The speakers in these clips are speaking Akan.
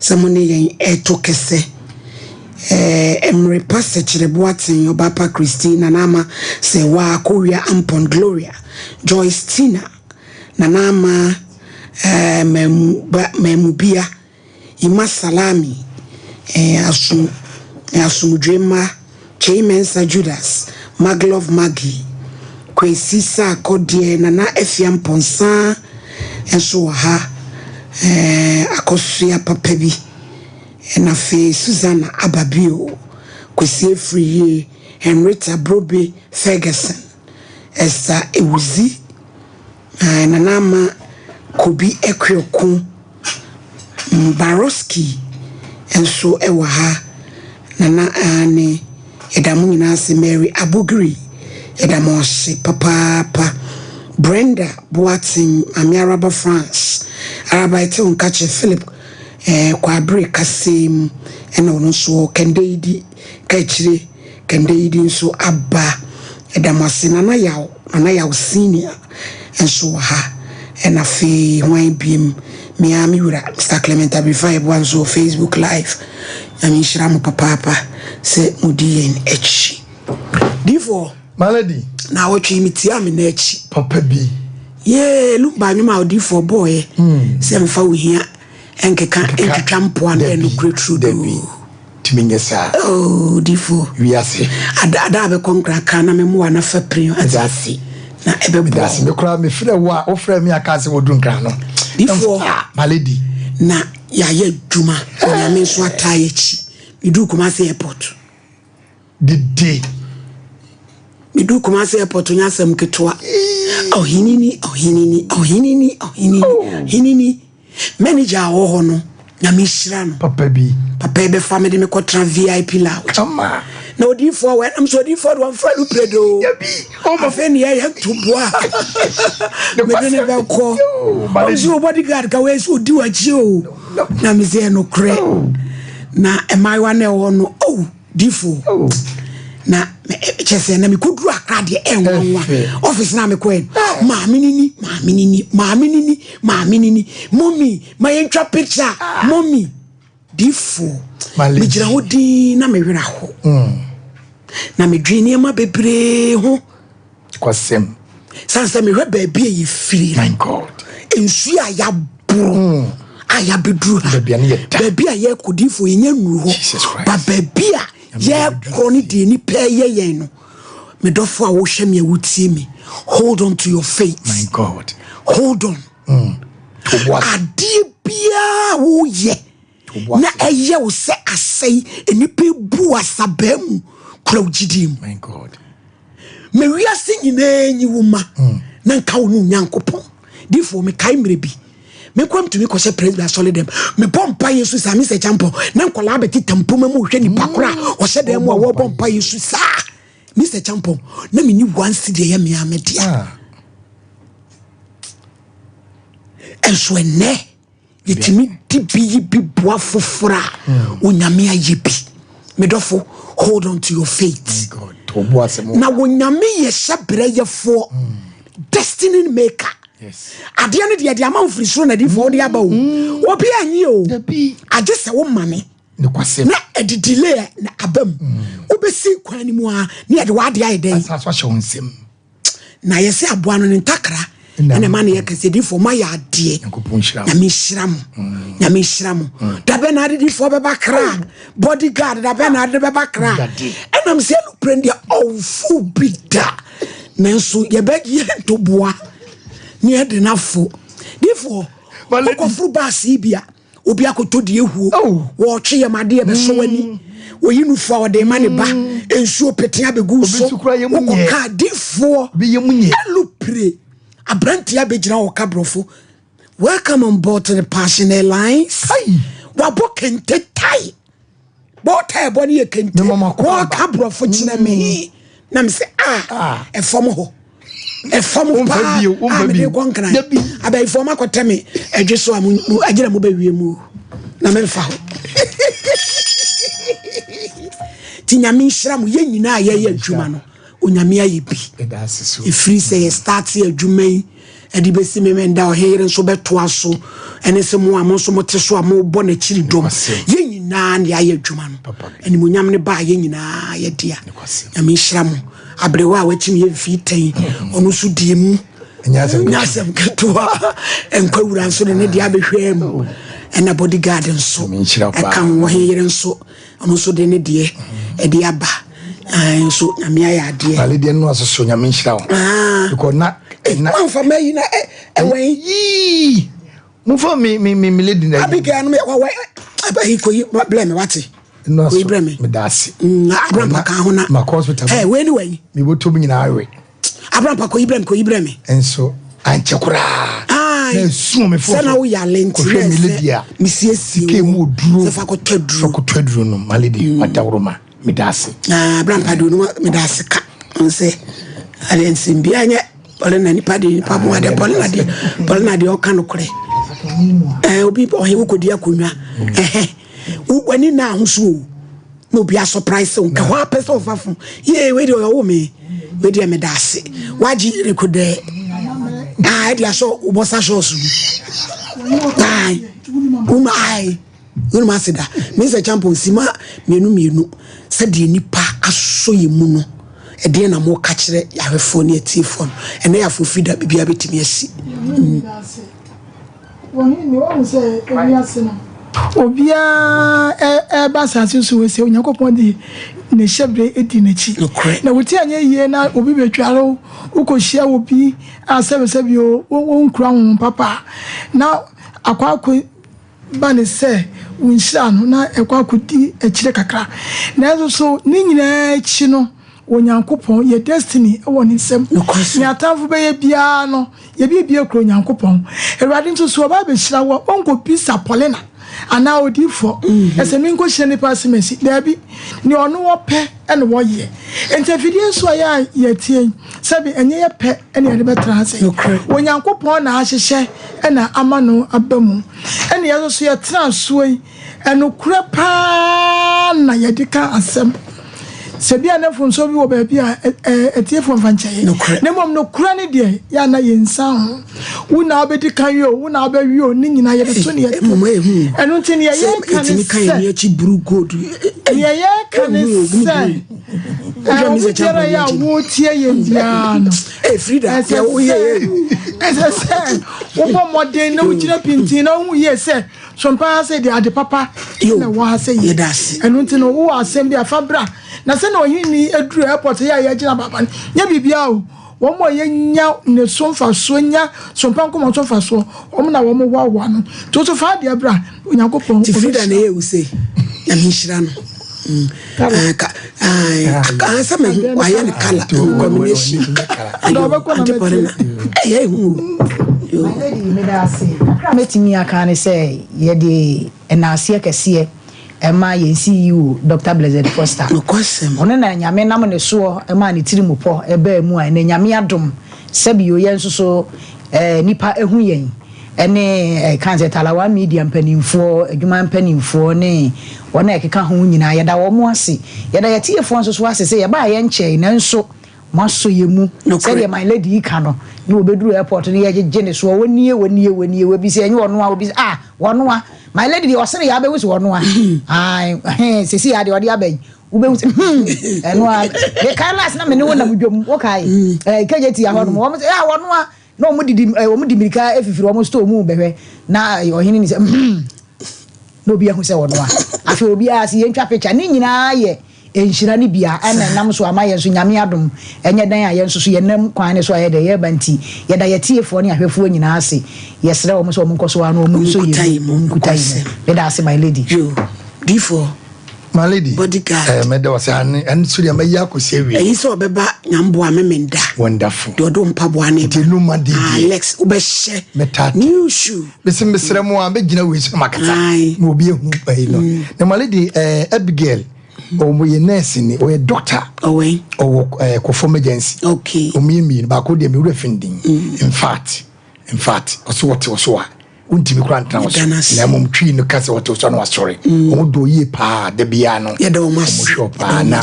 sɛ mo ne yɛn ɛreto kɛsɛ. Ɛɛ mmere pa Sɛkyerɛ Boateng, Ɔbaapa Christy, Nana Ama Sɛwaa, Kowia Ampon, Gloria, Joyce Tina, Nana Ama ɛɛ Mamu ba Mamubia, Ima Salami, ɛɛ Asom Asomdwe mma, Kyei Mensah Judas, Maglove Maggie, Kwesi Sarkodie, Nana Afia Mponsah nso wɔ ha. Ɛɛ akɔsoa papa bi. Ɛna afei Susanna aba bio, Kwesi Afriyie, Henrietta Brobe Ferguson, Esther Ewuzi, Nana Ama Kobi Akuoko, Baroski nso wɔ ha. Nana aane, yɛda mo nyinaa ase. Mary Abugiri, yɛda mo ase papaapa. Brenda Boateng, Maame Araba France, Araba Ɛtew Nkakyɛ, Philip Kwabere Kasem, ɛna ɔno nso Kɛndɛyidi Kaakyire, Kɛndɛyidi nso aba. Yɛda mo ase. Nana Yaw, Nana Yaw Senior nso wɔ ha. Ɛna afei hwan biem? Me ara me wura Mr. Clement Abirifa Yeboah nso wɔ Facebook Live. Nyame nhyira mo papaapa sɛ modi yɛn akyi. Difoɔ. My lady. Na awɔtwe yi metia me nan akyi. Papa bi. Yee, Lumba nnwom a odifoɔ bɔɔyɛ sɛ mfa wo hia nkeka ntwitwa mpoa no yɛ nokorɛ turodoo. Dabi, tumi nyɛ saa. Oh, odifoɔ. Wiase. Ada ada a bɛkɔ nkran ka na me mmoa na fa pirin ate. Meda ase. Na ɛbɛboa Meda ase. wo. Me koraa mefrɛ wo a wofrɛ me a kaa sɛ wɔdu nkran no. Difoɔ. Ah, my lady. Na yɛayɛ adwuma. Onyame nso ataa yɛakyi. Meduu Kumasi airport. Dede. Meduu Kumasi airport nyɛ asɛm ketewa. Ɔhenini, ɔhenini, ɔhenini, ɔhenini, ɔhenini. Manager a ɔwɔ hɔ no, Nyame nhyira no. Papa bi. Papa yi bɛfa me de me kɔtena VIP lounge. Kama. Na odiyifoɔ wɔ ɛnam sɛ odiyifoɔ de wɔmfrɛ no prede o. Yabi. Oh, ma. Afei ne yɛyɛ ntoboa. Mede ne bɛkɔ. Ɔm sɛ o bodyguard ka wei sɛ odi w'akyi o. Na me sɛ ɛnokorɛ. Na mmaayewa na ɛwɔ no, oh. Difo. Oh. Na kyɛ sɛ na mekɔduru Accra deɛ ɛnwanwa. Office na mekɔɛ no, maame no ni, maame no ni, maame no ni, maame no ni. Mommy, ma yɛntwa picture. Ah. Mommy. Difo. Megyina hɔ din na mewerɛ ho. Na medwen nneɛma bebree ho. Kwasɛm. San sɛ mehwɛ baabi a yɛfiri. My God. Nsuo a yɛaboro. A yɛabɛduru ha. Baabi a yɛkɔ diifo yɛnya nnuru hɔ. Ba baabi a yɛkorɔ ne deɛ nipa ɛyɛ yɛn no. Me dɔfo a wohwɛ me a wotie me. Hold on to your faith. My God. Hold on. Adeɛ biara woyɛ na ɛyɛ wo sɛ asɛe nnipa ebu asabaa mu kura wo gyidie mu. My God. Ma wiase nyinaa nyi wo ma na nka wo ne Onyankopɔn. Difoɔ mekae mmerɛ bi me nkwa mtumi kɔhyɛ presby asɔre dɛm mebɔ mpa yesu saa mesɛ kyampɔ na nkɔlaa bɛteta mpoma mu hwɛ nipa koro a ɔhyɛ dɛm mu a wɔbɔ mpa yesu saa Mr. Champon na menni one cedi ɛyɛ mea me dea ɛnso ɛnɛ yɛtumi di bi yi bi boa foforɔ a Onyame ayɛ bi. Medɔfo, hold on to your faith. Na Onyame yɛ hyɛbrɛ yɛfoɔ, destiny maker. Adeɛ no deɛ de ama wo firi soro na adiifoɔ wode aba o. Obi anyi o. Agye sɛ wo mane. Na ɛde delay na aba mu. Wobɛsi kwan no mu a na yɛde w'adeɛ ayɛ dɛn? Asa so ahyɛ wo nsam. Na yɛsɛ aboa no ne ntakra ɛna ɛma no yɛ kɛse. Difoɔ mo ayɛ adeɛ. Nyame nhyira mo. Nyame nhyira mo. Dabɛ na ade difoɔ bɛba kra. Bodyguard dabɛ na ade bɛba kra. Ɛnam sɛ ɛlupere deɛ ɔnfo bi da. Nanso yɛbɛyɛ ntoboa ne yɛde no afo. Difoɔ wokɔforo baase yi bi a obi akɔtɔ deɛ huo oh. Wɔtwe yam adeɛ bɛsɔ w'ani mm. Wɔyi nufoɔ a wɔde ma ne ba mm. Nsuo pete abɛgu so wokɔka adifoɔ ɛlupire aberanteɛ abɛgyina wɔ kaborɔfo welcome on board to the Passion Airlines. Wabɔ kente tai bɔɔta ɛbɔ no yɛ kente wɔka borɔfo kyerɛ me na me sɛ a ɛfam hɔ ɛfam paa a mede kɔ nkran abayifoɔ makɔtɛ me ɛdwe so a agyina mu bɛwie mu na memfa hɔ nti Nyame nhyira mo yɛn nyinaa yɛyɛ adwuma no Onyame ayɛ bi ɛfiri sɛ yɛ start adwuma yi. Ɛde bɛsi Memenda ɔhene yere nso bɛtoa so ɛne sɛ mo a mo nso mote so a mobɔ n'akyiri dɔm. Yɛn nyinaa na yɛayɛ adwuma no. Animuonyam no baa yɛn nyinaa yɛdea. Nyame nhyira mo. Aberewa a wakyim yɛ mfii tɛn, ɔno nso die mu. Nyɛ asɛm ketewa. Nkwawura nso de ne deɛ abɛhwɛ mu. Ɛna bodyguard nso ɛka ho. Ɔhene yere nso ɔno nso de ne deɛ ɛde aba. Nso Nyame ayɛ adeɛ. Ale deɛ no asoso Nyame nhyira wo. Because na na wamfa ma yi na ɛwɛn. Yii. Momfa me me me me lady na. Abigail no wɔ ɛbɛ koyi blɛ me wate. No Koyi brɛ me. Me da ase. Abrampa ka ho na. Ma kɔ hospital. Eh, wei ni wɛn. Me botom nyinaa awe. Abrampa koyi brɛ me koyi brɛ me. Nso ankyɛ koraa. Ai. Na esu me fo. Sɛ na wo yale nti. Kɔhwɛ me lady a. Me siesie. Sika mu oduro. Sɛ fa kɔtɔ aduro. Fa kɔtɔ aduro no ma lady wadaworo ma. Me da ase. Ah, Abrampa de no me da ase ka. Nse ade nsɛm bi anyɛ Paulina nipa de nipa mu ade Paulina de Paulina de ɔka no korɛ. Eh, obi ɔhe wokɔdi akonnwa. Ɛhɛ. W'ani na ahosuo o. Na obi asɔprise wo. Nka hɔ apɛ sɛ ɔfa fo. Yee, wei deɛ ɔwɔ me. Wei deɛ meda ase. Wagye yere ko dɛ. Ah, ɛde ahyɛ wobɔ sa shorts mu. Ai. Woma ai. Wonim ase da. Me sɛ champion sima mmienu mmienu sɛdeɛ nipa asɔ yɛ mu no. Ɛdeɛ na mo ka kyerɛ yɛahwɛfoɔ ne atiefoɔ no. Ɛnɛ yɛ afofi da biribiara bɛtumi asi. Obiara ɛba asase so wɔ sɛ Onyankopɔn de ne hyɛbrɛ di n'akyi. Na woti anyɛ yie na obi bɛtware wo, wokɔhyia obi a sɛbesɛbe o, wonkura honhom papa na akɔ akɔ ba ne sɛ wo nhyira no na ɛkɔ akɔdi akyire kakra. Nanso so ne nyinaa akyi no, Onyankopɔn yɛ destiny wɔ ne nsam. Ne atamfo bɛyɛ biara no, yɛbibie kuro Onyankopɔn. Awurade nso so ɔba abɛhyira wɔ ɔnkɔbisa Paulina anaa odiyifoɔ ɛsɛ menkɔhyira nipa asɛm asi. Daabi, nea ɔno wɔpɛ ɛna wɔyɛ. Nti afidie nso a yɛ a yɛtie yi, sɛbi ɛnyɛ yɛ pɛ ɛna yɛde bɛtena ase. Onyankopɔn na ahyehyɛ ɛna ama no aba mu. Ɛna yɛn nso so yɛtena soɔ yi, ɛnokorɛ paa na yɛde ka asɛm. Sɛ bi a na mfomsoɔ bi wɔ baabi a atiefoɔ mfa nkyɛe. Na mmom nokorɛ ne deɛ yɛ a na yɛnsan ho. Wo na wobɛdi kan yi o, wo na wobɛwie o, ne nyinaa yɛbɛto ne yɛto. Ɛno nti neɛ yɛka ne sɛ, neɛ yɛka ne sɛ, obi biara yɛ a wotie yɛn biara no, ɛsɛ sɛ wobɔ mmɔden na wogyina pintin na wohu yie sɛ so paa sɛ deɛ ade papa na ɛwɔ ha sɛ yie. Ɛno nti no wowɔ asɛm bi a fa bra. Na sɛ na ɔhene aduru airport yɛ a yɛgyina baaba no, nyɛ biribiara o. Wɔn a yɛnya ne so mfasoɔ, nya sompa nkɔmmɔ so mfasoɔ, wɔn na wɔn hoahoa no. Nti wo so fa adeɛ bra, Onyankopɔn Nti Frida na ɛyɛ wo sei, Nyame nhyira no. Sɛ mehu wayɛ ne colour combination. Auntie Paulina, ɛyɛ ehu o. My lady, meda ase. Kakra a mɛtumi aka ne sɛ yɛde ɛnaaseɛ kɛseɛ ɛma yɛn CEO Dr. Blessed Foster. Nokwasɛm. Ɔno na Nyame nam ne soɔ ɛmaa ne tiri mu pɔ ɛbaa mu a ɛnɛ Nyame adom sɛbio yɛn nso so nipa ehu yɛn ɛne kan sɛ Talawa Media mpanimfoɔ, adwuma mpanimfoɔ ne wɔn a ɛkeka ho nyinaa yɛda wɔn ase. Yɛda yɛtiefoɔ nso so ase sɛ yɛbaa yɛn nkyɛn nanso mo asɔ yɛ mu. Sɛdeɛ my lady yi ka no na wɔbɛduru airport no yɛgyegye ne soɔ wɔnie wɔnie wɔnie wɔbi sɛ ɛnyɛ ɔno a obi sɛ ah wɔno a my lady deɛ ɔsere yɛ abɛhu sɛ wɔno a ae sɛsi yɛ adeɛ ɔde aba yi wobɛhu sɛ ɛno a mekae last na me ne wo nam dwam wokae kɛgye tia hɔ nom wɔn sɛ ah wɔno a na wɔn didi wɔn di mirika efifiri wɔn store mu bɛhwɛ na ɔhene ni sɛ na obi ahu sɛ wɔno a afei obiara sɛ yɛntwa picture ne nyinaa yɛ nhyira ne bia ɛna ɛnam so ama yɛn nso Nyame adom ɛnyɛ dan a yɛn nso so yɛnam kwan ne so a yɛde yɛba nti yɛda yɛtiefoɔ ne ahwɛfoɔ nyinaa ase. Yɛsrɛ wɔn sɛ wɔn nkɔ so ano wɔn nso yɛ mu wɔn nkuta yi mu. Meda ase my lady. Yo, difoɔ. My lady. Bodyguard. Meda wase ane ɛno so deɛ mɛyɛ akɔsi awie. Ɛyi sɛ ɔbɛba Nyamboa me menda. Wonderful. Deɛ ɔde mpaboa ne ba. Nti numa de deɛ. Alex wobɛhyɛ. Mɛtaate. New shoe. Mesi mesrɛ mu a mɛgyina wei so na makasa. Na obi ehu ɛyi no. Na my lady Abigail. Ɔwɔ yɛ nurse ni, ɔyɛ doctor. Ɔwɔ Ɔwɔ Kɔfɔ emergency. Okay. Ɔmo yɛ mmienu baako deɛ mewura fi ndin. In fact, ɔso wɔte ɔso a wontumi kora ntena wɔ so. Na mmom twi no ka sɛ wɔte so na wasɔre. Ɔmo dɔ yie paa da biara no. Yɛda wɔn ase. Ɔmo hwɛ paa na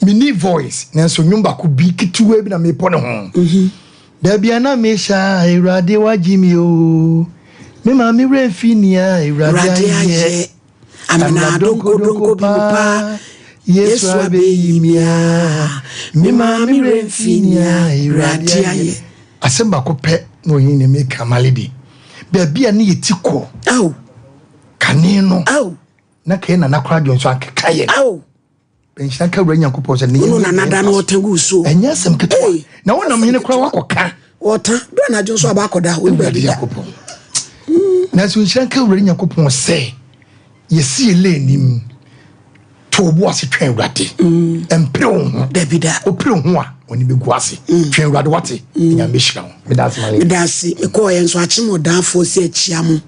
mini voice nanso nnwom baako bi ketewa bi na mepɔ ne ho. Dabi a na mehyɛ a Awurade wagye me o. Me maame werɛ mfi nea Awurade ayɛ. Amena donkodonko bi mu paa. Yesu abɛyi me a. Me maame werɛ mfi nea Awurade ayɛ. Asɛm baako pɛ na ɔhene Nehemia ka ma lady. Baabi a ne yɛ ti kɔ. Kane no. Na kɛyɛ nana koraa deɛ nso ankeka yɛn. Nhyira nka Awurade Nyankopɔn sɛ ne yɛn nana da no ɔtɛ gu so. Ɛnyɛ asɛm ketewa. Na wonam hene koraa wakɔka. Ɔta bere anadwo nso aba akɔda hɔ. Awurade Nyankopɔn. Nanso nhyira nka Awurade Nyankopɔn sɛ yɛsi yɛ lane nim to wo bo ase twɛn Awurade. Mpere wo ho. Dabi da. Wopere wo ho a wɔne bɛgu ase. Twɛn Awurade wate. Nyame bɛhyira wo. Meda ase ma yɛ. Meda ase. Mekɔɔ yɛ nso akyem ɔdaafoɔ si akyia mo.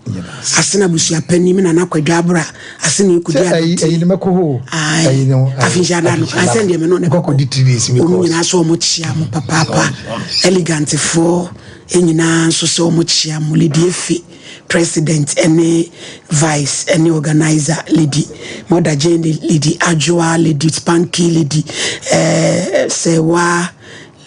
Asena abusua panin me nana Kwadwo Abra. Ase na ekodi abɛti. Ɛyi no mɛkɔ hɔ. Ɛyi no. Afinhyia da no. Asɛn deɛ me no ne bɛkɔ. Di 3 days mi kɔ. Wɔn nyinaa sɛ wɔn kyia mo papaapa. Elegantefoɔ nyinaa nso sɛ wɔn kyia mo. Lady Efe president ɛne vice ɛne organizer Lady Mother Jane Lady Adwoa Lady Spanky Lady ɛɛ Sɛwa.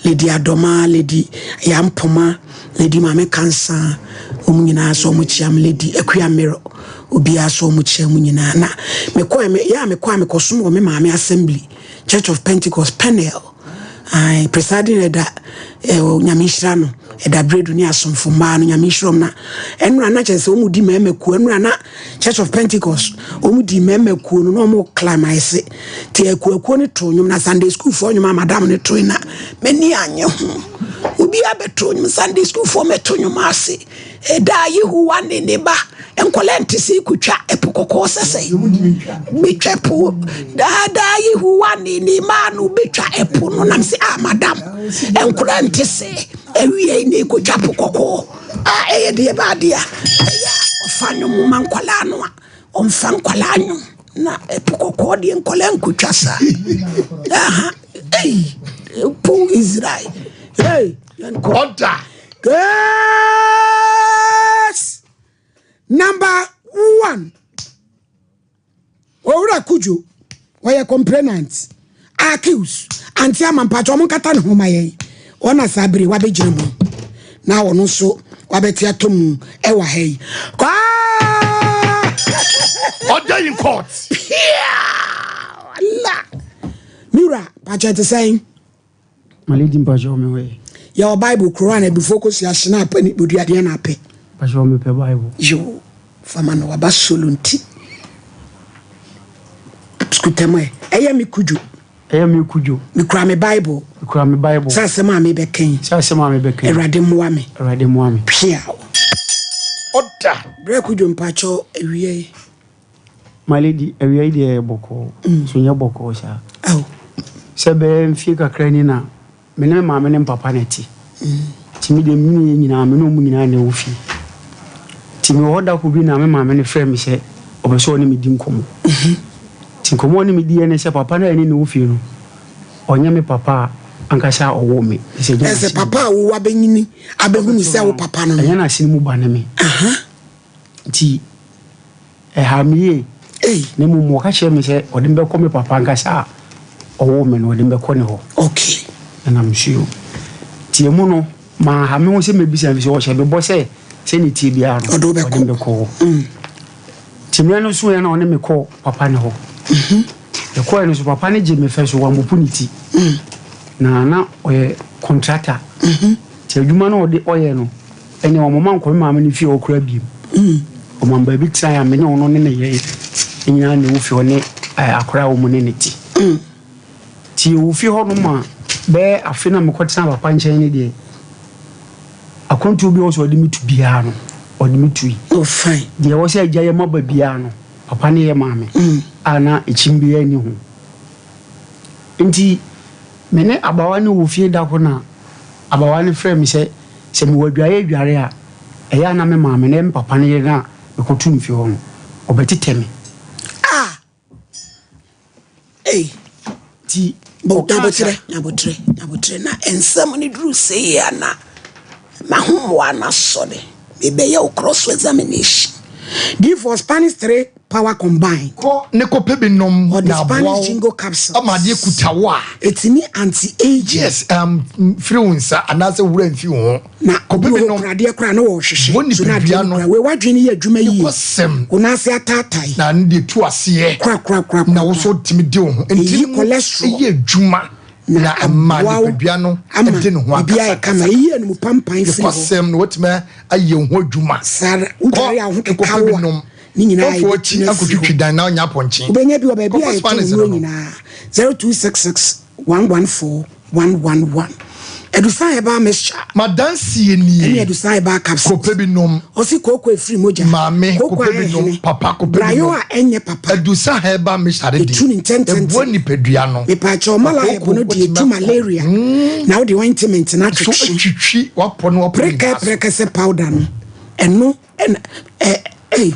Lady Adɔma, Lady Yampoma, Lady Maame Kansa, wɔn nyinaa sɛ wɔn kyia me, Lady Akua Mero, obiara sɛ wɔn kyia mu nyinaa. Na mekɔ me yɛ a mekɔ a mekɔsom wɔ me maame assembly, Church of Pentecost, Peniel. Ae, presiding elder, eh, Nyame nhyira no, ɛda Bredu ne asomfo mmaa no, Nyame nhyira wɔn na ɛnora na kyerɛ sɛ wɔn di mmarima kuo, ɛnora na Church of Pentecost wɔn di mmarima kuo no na wɔn climax te akuakuo no to nnwom na Sunday school foɔ nnwom a madam no toe na m'ani anye ho obi abɛto nnwom Sunday school foɔ mɛto nnwom ase ɛda Yehowa ne ne ba nkɔla nte sɛ kutwa ɛpo kɔkɔɔ sɛsɛ betwa po daadaa Yehowa ne ne ma no betwa ɛpo no nam sɛ ah madam nkɔla nte sɛ awie ne kutwa po kɔkɔɔ A ɛyɛ deɛ ɛba adeɛ a ɛyɛ a ɔfa nnwom ma nkwadaa no a ɔmfa nkwadaa nnwom na ɛpo kɔkɔɔ deɛ nkwadaa nkotwa saa aha ei po Israel ei yɛnkɔ ɔda case number one. Owura Kudjo, ɔyɛ complainant, accuse, Auntie Ama mpakyɛ ɔmo nkata ne ho ma yɛn, ɔna saa bere wabɛgyina mu na ɔno nso wabɛte atɔ mu ɛwɔ ha yi. Kwaa! Order in court. Pia! Allah! Mira, mpakyɛ te sɛn? My lady mpakyɛ me hɔ yɛ. Yɛwɔ Bible, Quran, abifoɔ kosua, Schnapp ne bodua deɛ na apɛ? Mpakyɛ me pɛ Bible. Yoo fama no waba solo nti skuta mu ɛ. Ɛyɛ me kudwo. Ɛyɛ me kudwo. Me kura me Bible. Me kura me Bible. Sɛ asɛm a me bɛ kɛn. Sɛ asɛm a me bɛ kɛn. Awurade mmoa me. Awurade mmoa me. Piaw. Ɔda. Brɛ kudwo mpakyɛ awia yi. My lady, awia yi deɛ ɛyɛ bɔkɔɔ, nso nyɛ bɔkɔɔ saa. Sɛ bɛyɛ mfie kakra ni na me ne me maame ne me papa na ɛte. Nti me deɛ menyiniiɛ nyinaa me ne wɔn nyinaa na ɛwɔ fie. Nti mewɔ hɔ da koro bi na me maame no frɛɛ me sɛ ɔpɛ sɛ ɔne me di nkɔmmɔ. Nti nkɔmmɔ a ɔne me diiɛ ne sɛ papa no a yɛne no wɔ fie no, ɔnyɛ me papa a ankasa a ɔwoo me. Ɛsɛ Ɛsɛ papa a wo abɛnyini abɛhunu sɛ wo papa no no. Ɛnyɛ n'asene mu ba ne me. Nti ɛhaa me yie. Na mmom wɔka kyerɛɛ me sɛ ɔde me bɛkɔ me papa ankasa a ɔwoo me no, ɔde me bɛkɔ ne hɔ. Okay. Ɛna me so nti emu no manha me ho sɛ mɛbisa no sɛ ɔhyɛ me bɔ sɛ sɛnea ɛteɛ biara no ɔde me bɛkɔ hɔ. Nti mmerɛ no soeɛ na ɔne me kɔɔ papa ne hɔ. Yɛkɔɛ no so papa no gye me fɛ so wampopo ne ti. Na na ɔyɛ kɔntrata. Nti adwuma no ɔde ɔyɛ no Ɛnneɛ wɔmma nkɔ me maame no fie hɔ koraa bio. Wɔma me baabi tenaeɛ a me ne ɔno ne ne yere nyinaa na ɛwɔ fie hɔ ne akwadaa a wɔn ne no te. Nti yɛwɔ fie hɔ nom a bɛyɛ afe na mekɔtena papa nkyɛn no deɛ, akwantuo bi a ɛwɔ sɛ ɔde me tu biara no, ɔde me tui. Oh, fine. Deɛ ɛwɔ sɛ agya yɛ ma ba biara no, papa no yɛ maa me a na ɛkyim biara nni ho. Nti me ne abawa no wɔ fie da koro na abawa no frɛɛ me sɛ Sɛ mewɔ adwaeɛ adware a, ɛyɛ a na me maame ne me papa no yere no a mekɔto no fie hɔ no, ɔbɛtetɛ me. Ah! Ei! Nti ɔkaa sa. Nyaboterɛ, nyaboterɛ, nyaboterɛ. Na nsɛm no duru sei a na m'ahomoa no asɔre. Mebɛyɛ wo cross examination. D4 Spanish 3 Power Combine. Kɔ ne kɔpɛ bi nom Ɔde na aboa Spanish wo Jingo Capsules. ama adeɛ kuta wo a. Ɛtumi anti-aging. Yes, um, mfiri wo nsa anaasɛ wura mfi wo ho. Na Kɔpɛ obi bi wɔ hɔ nom. kura adeɛ koraa na wɔrehwehwɛ. Wɔ So na adeɛ nipadua no no. kura. Wei w'adwene yɛ adwuma yie. Nokwasɛm. Wo nan ase ataatae. Na ne deɛ tu aseɛ. Kora kora kora Na kora. wo so tumi di wo ho. Nti Ɛyi no cholesterol. ɛyɛ adwuma Na na ɛma aboa wo nipadua no ama ɛde ne ho biribi ayɛ ankasa kama. ankasa. Ɛyi anum pampan firi hɔ. Nokwasɛm no watumi ayɛ wo ho adwuma. Saa ara, Kɔ wodware a wo ho ne keka kɔpɛ wo bi a, nom. ne nyinaa Kɔfo akyi yɛbɛtumi afiri hɔ. akɔtwitwi dan na ɔnya apɔnkye. Wobɛnya bi wɔ baabi a Kɔfa yɛtɔn Spanish nnuro no no. nyinaa. 0266 114 111. Adusan herbal mixture. M'adanseɛ nie. Ɛne adusan herbal capsules. Kɔpɛ bi nom. Ɔsi kooko efiri mogya. Maame Kooko a kɔpɛ bi nom. ɛhene. Papa kɔpɛ bi Brayo nom. a ɛnyɛ papa. Adusa herbal mixture de Etu ne deɛ ntɛntɛntɛm. ɛboa nipadua no. Mepaakyɛw Na mala herb kooko no deɛ wotumi etu akɔ. malaria. Na wode ointment no So atwetwe. atwitwi wapɔ ne wapɔ Preka nyinaa so. prekɛsɛ powder no ɛno ɛna ɛ ɛ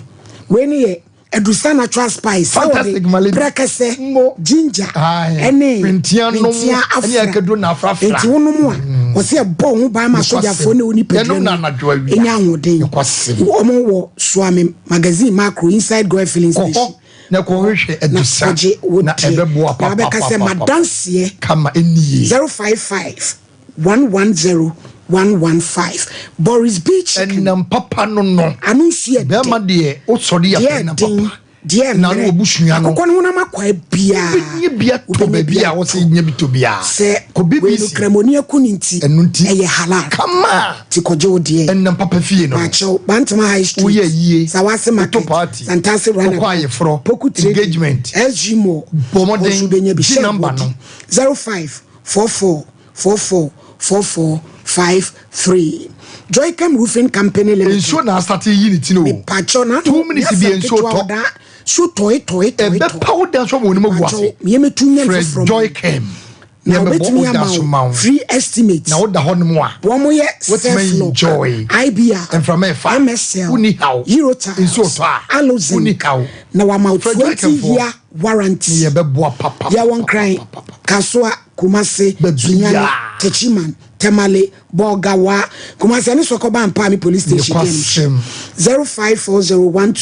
wei ne yɛ adusa natural spice sɛ wɔde Fantastic malady. prɛkɛsɛ Ngo. ginger Aye. ɛne Hwentia nom hwentia ɛne afra akaduro na afrafra. nti wonom a wɔsɛ ɛbɔ wo ho ban ma Nokwasɛm. sogyafoɔ ne wo nipadua Yɛnom no na anadwo awia. ɛnya ahoɔden. Nokwasɛm. Wɔn wɔ Suame magazine macro inside Goil filling Kɔ hɔ station na kɔhwehwɛ na adusa kɔgye wo na deɛ ɛbɛboa na wabɛka sɛ papapapapa. madanseɛ Kama ɛnie. 055 110 115 Boris B chicken. Ɛnam papa no no. Ano nsu yɛ dɛ. Bɛrima deɛ wosɔre yɛ Deɛ pɛ nam den, papa. deɛ Na mmerɛ. no obusua no. Akokɔ no honam akwaa biara. Wobɛnya bi atɔ Wobɛnya baabi bi a wɔsɛ nya bi tɔ biara. Sɛ Kɔ wei no BBC. kramoni aku ne nti. Ɛno nti. Ɛyɛ halal. Kama. Ti kɔgye wo deɛ. Ɛnam papa fie no. Pakyɛw, Bantama High Street. Woyɛ yie. Sawase Wotɔ Market. party. Santase Roundabout. Wokɔ ayeforɔ. Poku Trading. Engagement. SG Mall. Bɔ mmɔden. Ɔso wobɛnya bi. Gye Hyɛ number bɔdi. no. 05 44 44 44 53. Joycam Roofing Company Limited. Nsuo na asate yi ne ti no o. Mepakyɛw na 2 minutes bi nsuo tɔ. Da so tɔe tɔe tɔe tɔ. Ɛbɛpa wo dan so ama wɔn agu ase. Mepakyɛw meyɛ metu nyɛ Frɛ foforɔ. Joycam. Na Na ɛbɛbɔ wobɛtumi wo dan ama so wo ma wo. free estimate. Na woda hɔ nom a. Wɔn yɛ Wotumi Self Lock, enjoy. IBR, Mframa ɛfa. MSL, Wonni haw. Eurotiles, Nsuo tɔ a. Alozinc. Wonni haw. Na wama wo Frɛ 20 Joycam foɔ. year warranty. Ne yɛbɛboa papa. Yɛwɔ Nkran, Kasoa, Kumasi, Baabiara. Sunyani, Techiman, Tamale, Bolgawa, Kumasi ɛne Sɔkɔba Mpaami Police Station. Nokwasɛm.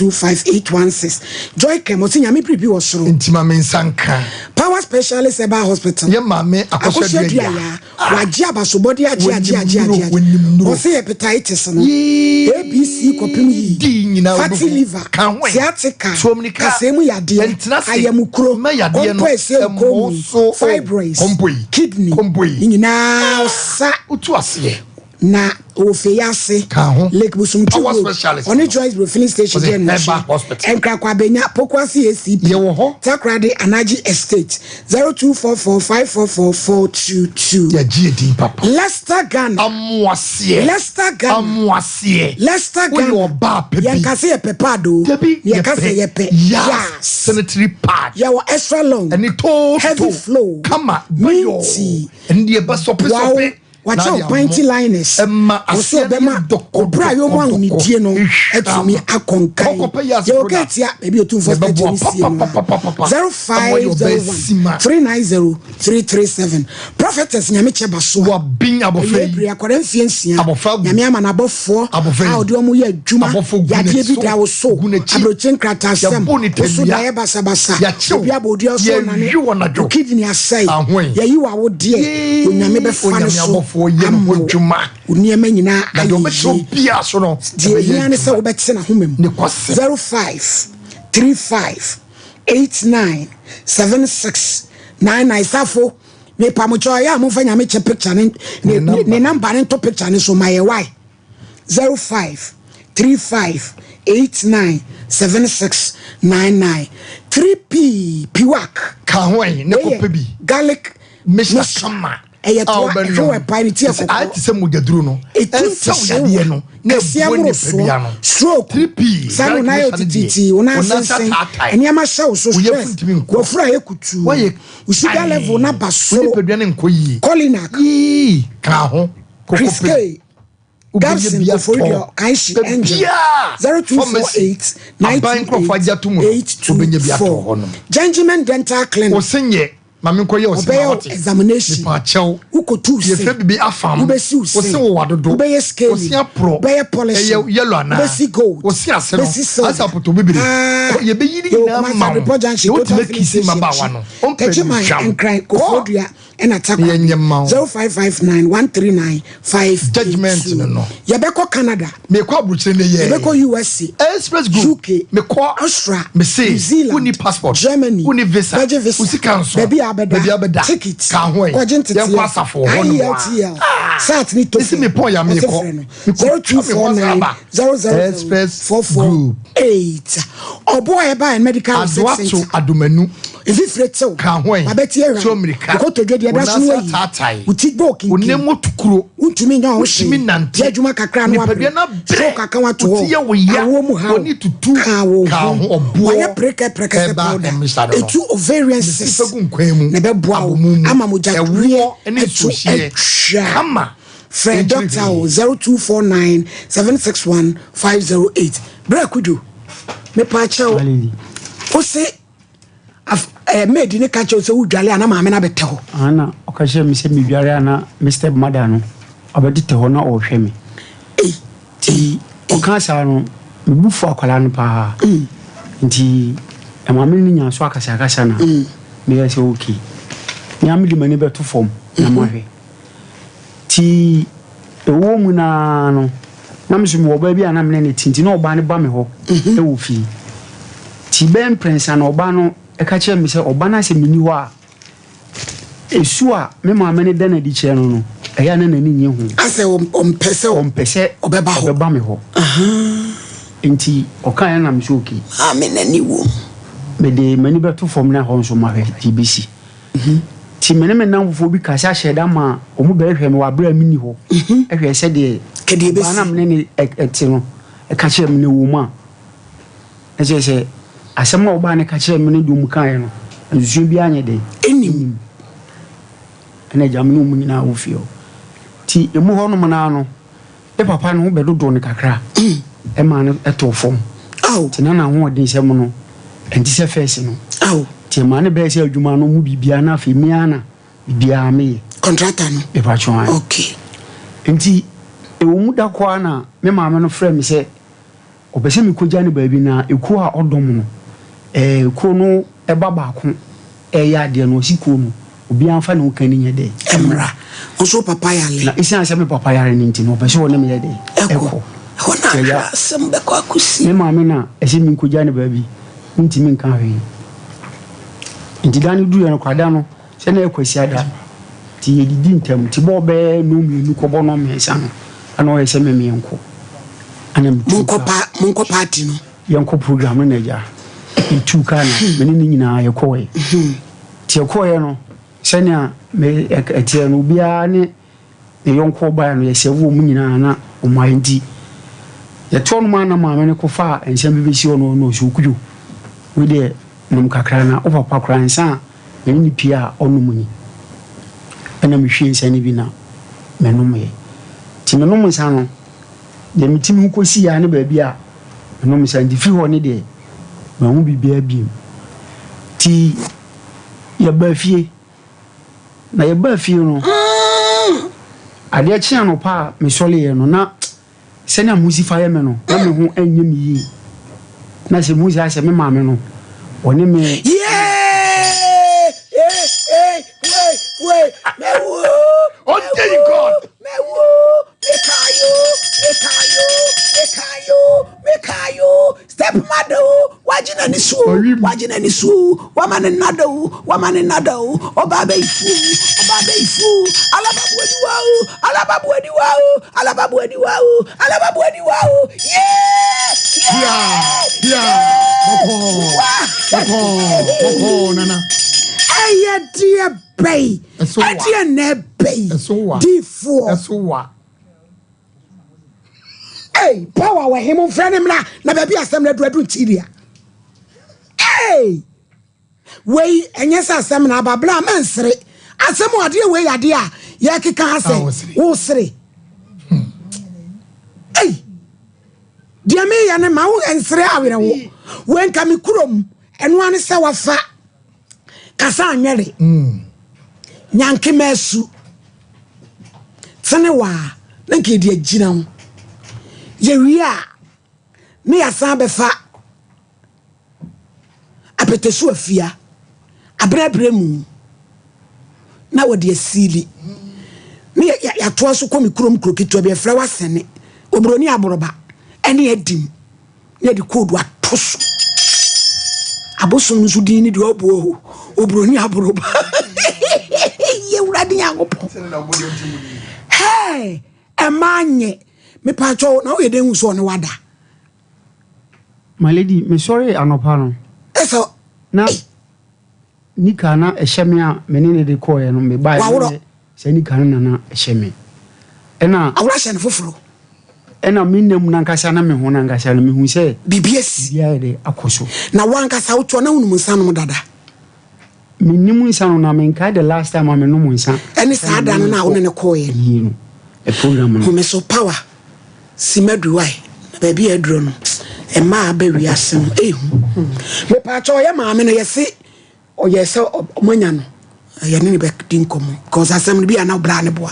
0540125816. Joycam ɔsi nyame biribi wɔ soro. Nti ma me nsa nka. Power Specialist Herbal Hospital. Yɛ maame Akosua Akosua Duaya. Duaya. Wagye abasobɔde agye agye agye agye agye. Wɔnim nnuro. Ɔsi hepatitis no. Yee. ABC kɔpem yi. Di nyinaa Fatty wobɛhu. liver. Ka ho ɛ. Sciatica. Tuomnika. Kasɛɛ mu yadeɛ. Ɛntena ase. Ayamukuro. Mma yadeɛ no Kɔmpɔ ɛsɛ ɛmmɔ nkɔn mu. so o. Fibroids. Kɔmpɔ yi. Kidney. Kɔmpɔ yi. Ne nyinaa ɔsa. Wotu aseɛ. Na ofe ase. Ka ho. Lake Busumtu Power Road. specialist. Ɔne Joyce Bro filling station Ɔse deɛ no Herbal akyi. Hospital. Nkrakwa Abenya Pokuase ACP. Yɛwɔ hɔ. Takoradi Anaji Estate. 0244544422. Yɛgye edin papa. Leicester Ghana. Amoaseɛ. Leicester Ghana. Amoaseɛ. Leicester Ghana. Woyɛ ɔbaa pɛ bi. Yɛnka sɛ yɛpɛ pad o. Dabi Yɛka sɛ yɛpɛ. Yas. Yas. Sanitary pad. Yɛwɔ extra long. Ɛne too Heavy flow. Kama. Bayɔ. Minty. Ɛne deɛ ɛbɛ sɔpe Wow. sɔpe. Wakyɛ panty liners. Ɛma Ɔsɛ aseɛ no ɔbɛma yɛ dɔkɔ ɔbrɛ a yɛwɔ mu ahonidie no atumi akɔnkan. Kɔkɔpɛ yas Yɛwɔ product. kɛtia baabi otumfoɔ Yɛbɛboa statue no sie no a. papapapapapa. 0501 390 337. Prophetess Nyamekyɛ Basoa. Wabin abɔfra Ɛyɛ yi. ebiri akwadaa mfie nsia. Abɔfra gu. Nyame ama n'abɔfoɔ Abɔfra yi. a ɔde wɔn yɛ adwuma. Abɔfo gu Yadeɛ n'akyi. bi da wo so. Gu n'akyi. Aburokye nkratasɛm. Yɛbɔ ne Woso tawia. daeɛ basabasa. Yɛakyew. Obi abɔ odua so Yɛwe nane. wɔn adwo. Wo kidney asɛe. Ahoe. Yɛyi wɔ awodeɛ. Yee. Onyame bɛfa no Onyame so abɔfoɔ yɛ ne ama ho wo. adwuma. Wo nneɛma nyinaa Na deɛ ayɛ ɔbɛkyerɛ yie. obiara so no. Deɛ ɛbɛyɛ ehia ne sɛ adwuma. wobɛte n'ahoma mu. Ne kɔsɛm. 05 35 89 76 99 Safo mepamokyɛ ɔyɛ a momfa nyame kyɛ picture ne ne Ne ne number ne nto picture ne so ma yɛ wae 05 35 89 76 99 3P Piwak Ka ho ɛ ne Wei yɛ kɔpɛ bi. garlic Mixture mixture. kama. Ɛyɛ A toa wobɛnom. ɛhwɛ wɔ ɛpae ne ti Ɛsɛ akɔkɔ. ayɛ te sɛ mogyaduro no. Ɛtu Ɛnsa wo ntɛhyɛ yadeɛ no. Na kɛseɛ ɛboa mmorosoɔ nipadua no. stroke 3P. saa no garlic nan yɛ mixture no deɛ, tititi wo nan wo nan sensɛn ataatae. nneɛma hyɛ wo so Wo yafunu stress ntumi nkɔ. wafuru ayɛ kutuu Woayɛ wo sugar ae. level no aba Wo soro nipadua no nkɔ yie. Colinac Yee. Ka ho. Kɔkɔpɛ Chris bi. K Wobɛnya Gabson bi atɔ. Koforidua Kanshi Angel Baabiara. 0248 Pharmacy. Aban nkurɔfoɔ agye ato mu no, wobɛnya bi atɔ 928 hɔ nom. Gentleman Dental Clinic Wo se nyɛ. Ma menkɔ yɛ ɔse Ɔbɛyɛ ma wo wate. examination. Mepa kyɛw. Wokɔtu se. Yɛfrɛ bibi afam. Wobɛsi wo se. Wose wo wa dodo. Wobɛyɛ scaling. Wose aporɔ. Wobɛyɛ polishing. Ɛyɛ yellow anaa? Wobɛsi gold. Wose ase no. Wobɛsi silver. Ase apotɔ bibire. Ah. Kɔ yɛbɛyi ne Yɛwɔ nyinaa Kumasi ma wo. Abrepɔ Junction, Na Total wotumi Filling akisi Station mmabaawa akyi. no. Ɔmpɛ Techiman, nhwam. Nkran, Kɔ. Koforidua ɛna Na yɛnyɛ mma wo. Takoradi. 0559 139 Judgement no no. Yɛbɛkɔ Canada. Mekɔ aburukyire ne yɛ. Yɛbɛkɔ USA. Express Group. UK. Mekɔ. Austria. Mese. New Zealand. Wonni passport. Germany. Wonni visa. Bɛgye visa. Wo sika nso. Baabi a abɛda. Baabi a abɛda. Ticket. Ka ho ɛ. Kɔgye nteteɛ. Yɛnkɔ asafo wɔ hɔ nom a. IELTL. SAT ne TOEFL. Mese mepɔn ya Ɔse mekɔ. frɛ no. Mekɔ twa me ho 0249 aba. 000 Express Group. 448. Ɔboa ɛba Medical Research Adoato Center. Adomanu. Mfifire tew. Ka ho ɛ. Wabɛte ahwa. Tuo mmirika. Nkotodwe deɛ ɛda so no Wo nan ayi. ase ataatae. Wo ti bɔ Wo kinkin. nan mu tukuro. Wontumi nyɛ wo ho hwee. Wontumi nante. Yɛ adwuma kakra na wabrɛ. Nipadua no abrɛ. Stroke aka wo ato Wo hɔ. ti yɛ wo ya. Awoɔ mu haw. W'ani tutu. Ka wo Ka ho. ho. Ɔboɔ. Wayɛ prɛkɛ prɛkɛsɛ Ɛba powder. mmisa no no. Etu ovarian Mesi cyst. fɛ gu nkwan mu. Na ɛbɛboa wo Abomu mu. ama mogya Ɛwoɔ ne atu nsuohyeɛ. atwa. Kama. Frɛ Nkyiri doctor hwee. o 0249 761 508. Berɛ Kudwo, mepaakyɛw. Aleli. Wo se Af eh, maid no ka kyerɛ wo sɛ wodwale a na maame no abɛtɛ hɔ. Ah, na ɔka kyerɛ me sɛ medware a na me step mother no ɔbɛtetɛ hɔ na ɔrehwɛ me. Nti ɔka saa no, me bo fu akwadaa no paa. Nti ɛma me ne no nyaa so akasakasa na meyɛɛ sɛ okay, me ara mede m'ani bɛto fam na mahwɛ. Nti ɛwɔ mu no ara no, na me nso mewɔ ɔbaa bi a na me ne no te, nti na ɔbaa no ba me hɔ wɔ fie. Nti bɛyɛ mprɛnsa na ɔbaa no ka kyerɛɛ me sɛ ɔba no asɛ menni hɔ a, su a me maame no da no adi kyerɛ no no, ɛyɛ a na n'ani nnye ho. Asɛ ɔmpɛ sɛ ɔmpɛ sɛ ɔbɛba hɔ. Ɔbɛba me hɔ. Nti ɔkaeɛ na me sɛ okay. Maame n'ani wom. Mede m'ani bɛto fam na ɛhɔ nso mahwɛ deɛ ɛbɛsi. Nti me ne me nnamfofoɔ bi kasa hyɛɛ da maa wɔn bɛhwehwɛɛ me wɔ aberɛ a menni hɔ, hwɛɛ sɛdeɛ ɔbaa no a me ne no te no ka kyerɛɛ me no ɛwɔ mu a. Na kyerɛ sɛ, asɛm a ɔbaa no ka kyerɛɛ me ne deɛ wɔkaeɛ no, nsusuiɛ biara nyɛ dɛn? Ɛnnim. Ɛna agya me ne wɔn nyinaa wɔ fie hɔ. Nti ɛmu hɔnom no ara no, Me papa no ho bɛdodoo no kakra maa no tɔɔ fam. Nti na n'ahoɔdensɛm no ɛnte sɛ fɛs no. Nti ɛmaa no bɛyɛ sɛ adwuma no mu biribiara na afei me ara na biribiara meyɛ. Contractor no? Mepakyɛw ae. Okay. Nti ɛwɔ mu da koro ara na me maame no frɛɛ me sɛ Ɔpɛ sɛ mekogya no baabi na ekuo a ɔdɔm no, ɛɛ kuo no ba baako reyɛ adeɛ no, ɔse kuo no, obiara mfa ne ho ka ni nyɛ dɛn? Mmra. Wo nso wo papa yare. Na esiane sɛ me papa yare no nti no, ɔpɛ sɛ ɔne me yɛ dɛn? Ɛkɔ. Ɛhɔ na Nti agya, ahwɛ asɛm bɛkɔ akɔsi. Me maame na ɛsɛ menkogya no baabi, mentumi nka hwee. Nti da no duruiɛ no, kwada no, Sɛ na ɛyɛ Kwasiada nti yɛdidi ntɛm nti bɔɔ bɛyɛ nnɔnmienu kɔbɔ nnɔnmiɛnsa no ɛna ɔyɛ sɛ me meɛnkɔ ɛna metuu Monkɔ kaa. pa monkɔ party no. Yɛnkɔ program no na agya yɛtuu kaa na me ne ne nyinaa yɛkɔɔɛ. Nti yɛkɔɔɛ no sɛnea me ɛteɛ no obiara ne ne yɔnko ɔbaeɛ no yɛsɛve wɔn nyinaa na wɔn ayɛ nti yɛtoɔ nom a na maame no kɔfaa nsɛm bi bɛsi hɔ no na ɔsɛ Okudwo wei deɛ nom kakra na wo papa koraa nsa a mene ne pie a ɔnom ni ɛna mehwie nsa no bi na menomyɛ nti menom nsa no deɛ metumi ho kɔsi a ne baabi a menom nsa nti firi hɔ ne deɛ mahu biribiara biem nti yɛbaa fie Na yɛbaa fie no, adeɛ kyee anɔpa a mesɔreeɛ no, na sɛnea mo si fa yɛ me no, na me ho nyɛ me yie. Na sɛ muhu sɛ asɛ me maame no, ɔne me. Step mother o, wagye n'ani so o, wagye n'ani so o, wama ne nna da o, wama ne nna da o, ɔbaa bɛyifu o, ɔbaa bɛyifu o, alababu aniwa o, alababu aniwa o, alababu aniwa o, alababu aniwa o, yee, yee, yee, wa, nana. Ɛyɛ deɛ bɛyi, ɛdeɛ na ɛbɛyi, diifoɔ. Ɛso wa. Hey, power wɔ he mo mfrɛ ne mmra na baabi asɛm no adu adu ntiria. Hey, wei ɛnyɛ sɛ asɛm na aba bla mɛnsere asɛm o adeɛ wei adeɛ a yɛkeka ha sɛ wosere. Hey, deɛ meyɛ no ma wo nsere awerɛwo wei nka me kurom ɛno ane sɛ wafa. Kasa anwɛre. Nyankema asu. Tene waa na nka yɛde agyina ho. Yɛwie a ne yɛasan abɛfa apɛtɛsu afia abrɛbrɛ mu na wɔde asiili ne yɛatoa so kɔ me kurom kuro ketewa bi ɛfrɛ wasɛne oburoni aboroba ɛne adim ne yɛde koodu ato so abosom no nso din ne deɛ ɔboɔ o oburoni aboroba yɛwurade nyankopɔn hɛɛ ɛma nyɛ mepatwɔ na woyɛ dɛn hu sɛ ɔne wada My lady, mesɔre anɔpa no. Ɛsɛ. Na nika na ɛhyɛ me a me ne ne de kɔɔɛ no mebaeɛ. Waworɔ. Sɛ nika no na na ɛhyɛ me. Ɛna. Aworɔ ahyɛ no foforɔ. Ɛna me nna mu nankasa na me ho nankasa no mehu sɛ. Biribi asi. Biribi ayɛ dɛ akɔ so. Na wankasa wotoɔ na wonom nsa nom dada. Mennim nsa no na menkae the last time a menom nsa. Ɛne saa da no na wo ne no kɔɔeɛ no. Yie no, ɛ program no. Home so power si madu wae na baabi a aduro no mmaa aba wiase no ehu. Mepaakyɛ ɔyɛ maame no yɛse ɔyɛ sɛ ɔmanya no yɛne ne bɛdi nkɔmmɔ because asɛm no bi a na ɔbra ne boa.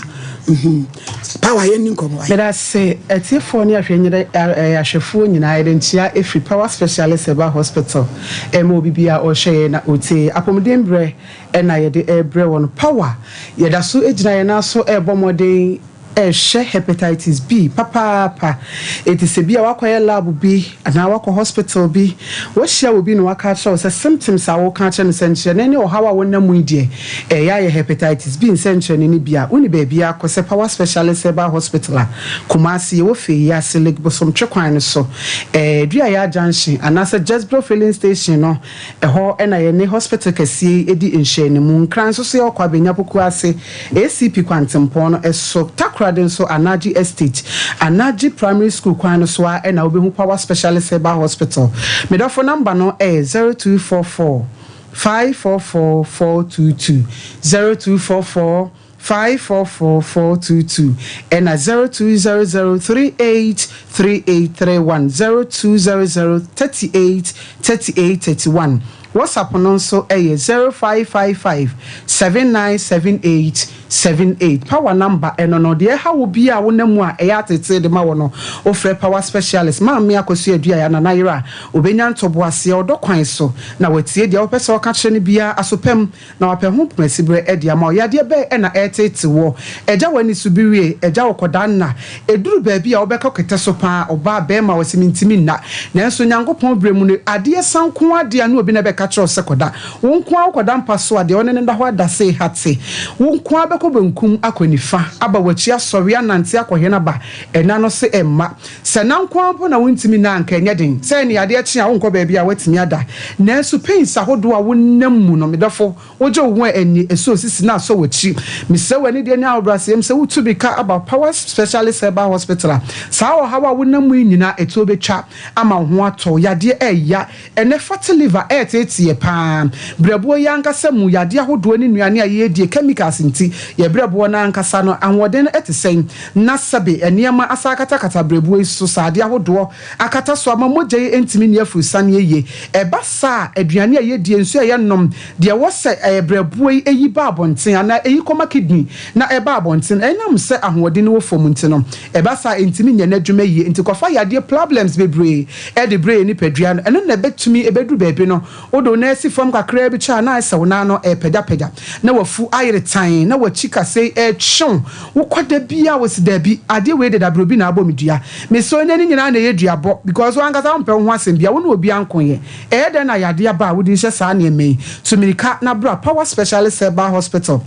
Power yɛnni nkɔmmɔ wae. Meda ase atiefoɔ ne ahwɛfoɔ nyinaa yɛde nkyea ɛfiri Power Specialist Herbal Hospital ɛma obi biara ɔrehwɛ yɛn na ɔretie yɛn. Apɔmuden berɛ ɛna yɛde ɛrebrɛ wɔn. Power yɛda so gyina yɛn nan so ɛrebɔ mmɔden ɛrehwɛ Hepatitis B papaapa. Enti sɛ bi a woakɔyɛ lab bi anaa woakɔ hospital bi, woahyia obi na waka akyerɛ wo sɛ symptoms a woreka akyerɛ no, sɛnkyerɛnne ne ɔhaw a wonam mu yi deɛ, ɛreyɛ ayɛ Hepatitis B nsɛnkyerɛnne no bi a, wonni baabiara kɔ sɛ Power Specialist Herbal Hospital a Kumasi, yɛwɔ Feyiase, Lake Bosomtwe kwan no so, Duayaa Junction anaasɛ Jezebel Filling Station no, ɛhɔ na yɛne hospital kɛseɛ yi di nhwɛanimu. Nkran nso so yɛwɔ Kwabenya Pokuase, ACP kwantempɔn no so, Takoradi nso Anagye Estate, Anagye Primary School kwan no so ara na wobɛhu Power Specialist Herbal Hospital. Me dɔfo number no yɛ 0244 544 422, 0244 544 422 ɛna 0200 38 3831, 0200 38 38 31. WhatsApp no nso yɛ 0555 7978 78. Power number ɛno no, deɛ ɛha wo biara a wonam mu a ɛyɛ ateetee de ma wo no, wofrɛ Power Specialist Maame Akosua Aduaya Nana Yere a, ɔbɛnya ntoboaseɛ ɔdɔ kwan so na watie deɛ wopɛ sɛ ɔka kyerɛ no biara aso pa mu na wapɛ ho pomasiberɛ de ama wo. Yadeɛ bɛn na ɛreteetee woɔ? Agya w'ani so birie, agya wo kɔdaa nna. Ɛduru baabi a wobɛkɔ kɛtɛ so pa ara, ɔbaa, barima, wɔse mentumi nna. Nanso Nyankopɔn berɛ mu no, adeɛ sa nko ara deɛ a na obi na ɛbɛka kyerɛ wo sɛ kɔda. Wo nko ara wokɔda mpa so a, deɛ wo ne no da hɔ ada sei ha te. Wo nko ara bɛkɔ benkum akɔ nifa, aba w'akyi asɔre anante akɔ hɛn aba, ɛna no se ɛmma. Sɛ nna nko ara mpo na wontumi nna a, anka ɛnyɛ den sɛ ɛnneɛ adeɛ kye a wonkɔ baabi a woatumi ada. Nanso pains ahodoɔ a wonam mu no, me dɔfo, wogye wo ho a ɛnni, ɛsɔ wo sisi na asɔ w'akyi. Mesrɛ wo anidie ne ahobrɛaseɛ mu sɛ wotu mirika aba Power Specialist Herbal Hospital a, saa ɔhaw a wonam mu yi nyinaa ɛtuo bɛtwa ama wo ho atɔ wo. Yadeɛ ɛya. Ɛnnɛ fatty liver reteeteɛ paa. Berɛboɔ yi ankasa mu yadeɛ ahodoɔ ne nnuane a yɛredie, chemicals nti, yɛn berɛboɔ no ankasa no ahoɔden no te sɛn? Na sɛbe nneɛma asan akatakata berɛboɔ yi so, sradeɛ ahodoɔ akata so ama mogya yi ntumi nni afurusaneɛ yie. Ɛba saa a, aduane a yɛdie, nsuo a yɛnom, deɛ ɛwɔ sɛ berɛboɔ yi yi ba abɔnten anaa ɛyi kɔma kidney na ɛba abɔnten, ɛnam sɛ ahoɔden no wɔ fam nti no, ɛba saa a ɛntumi nyɛ n'adwuma yie. Nti kɔfa yadeɛ, problems, bebree de brɛ yɛn nipadua no. Ɛno na ɛbɛtumi, ɛbɛduru baabi no, wode wo nan asi fam kakraa bi kyɛ a, na ayɛ sɛ wo nan no repagyapagya, na w'afu ayere tann, na w'akyi kasɛe retwe wo. Wokɔ da biara, wose, Dabi, adeɛ wei de dabrɛ obi na abɔ me dua. Mesɛ ɔnyɛ ne nyinaa na ɛyɛ duabɔ, because wo ankasa wompɛ wo ho asɛm biara, wo ne obiara nkoeɛ. Ɛyɛ dɛn na yadeɛ aba a wode rehyɛ saa nneɛma yi? Tu mmirika na bra Power Specialist Herbal Hospital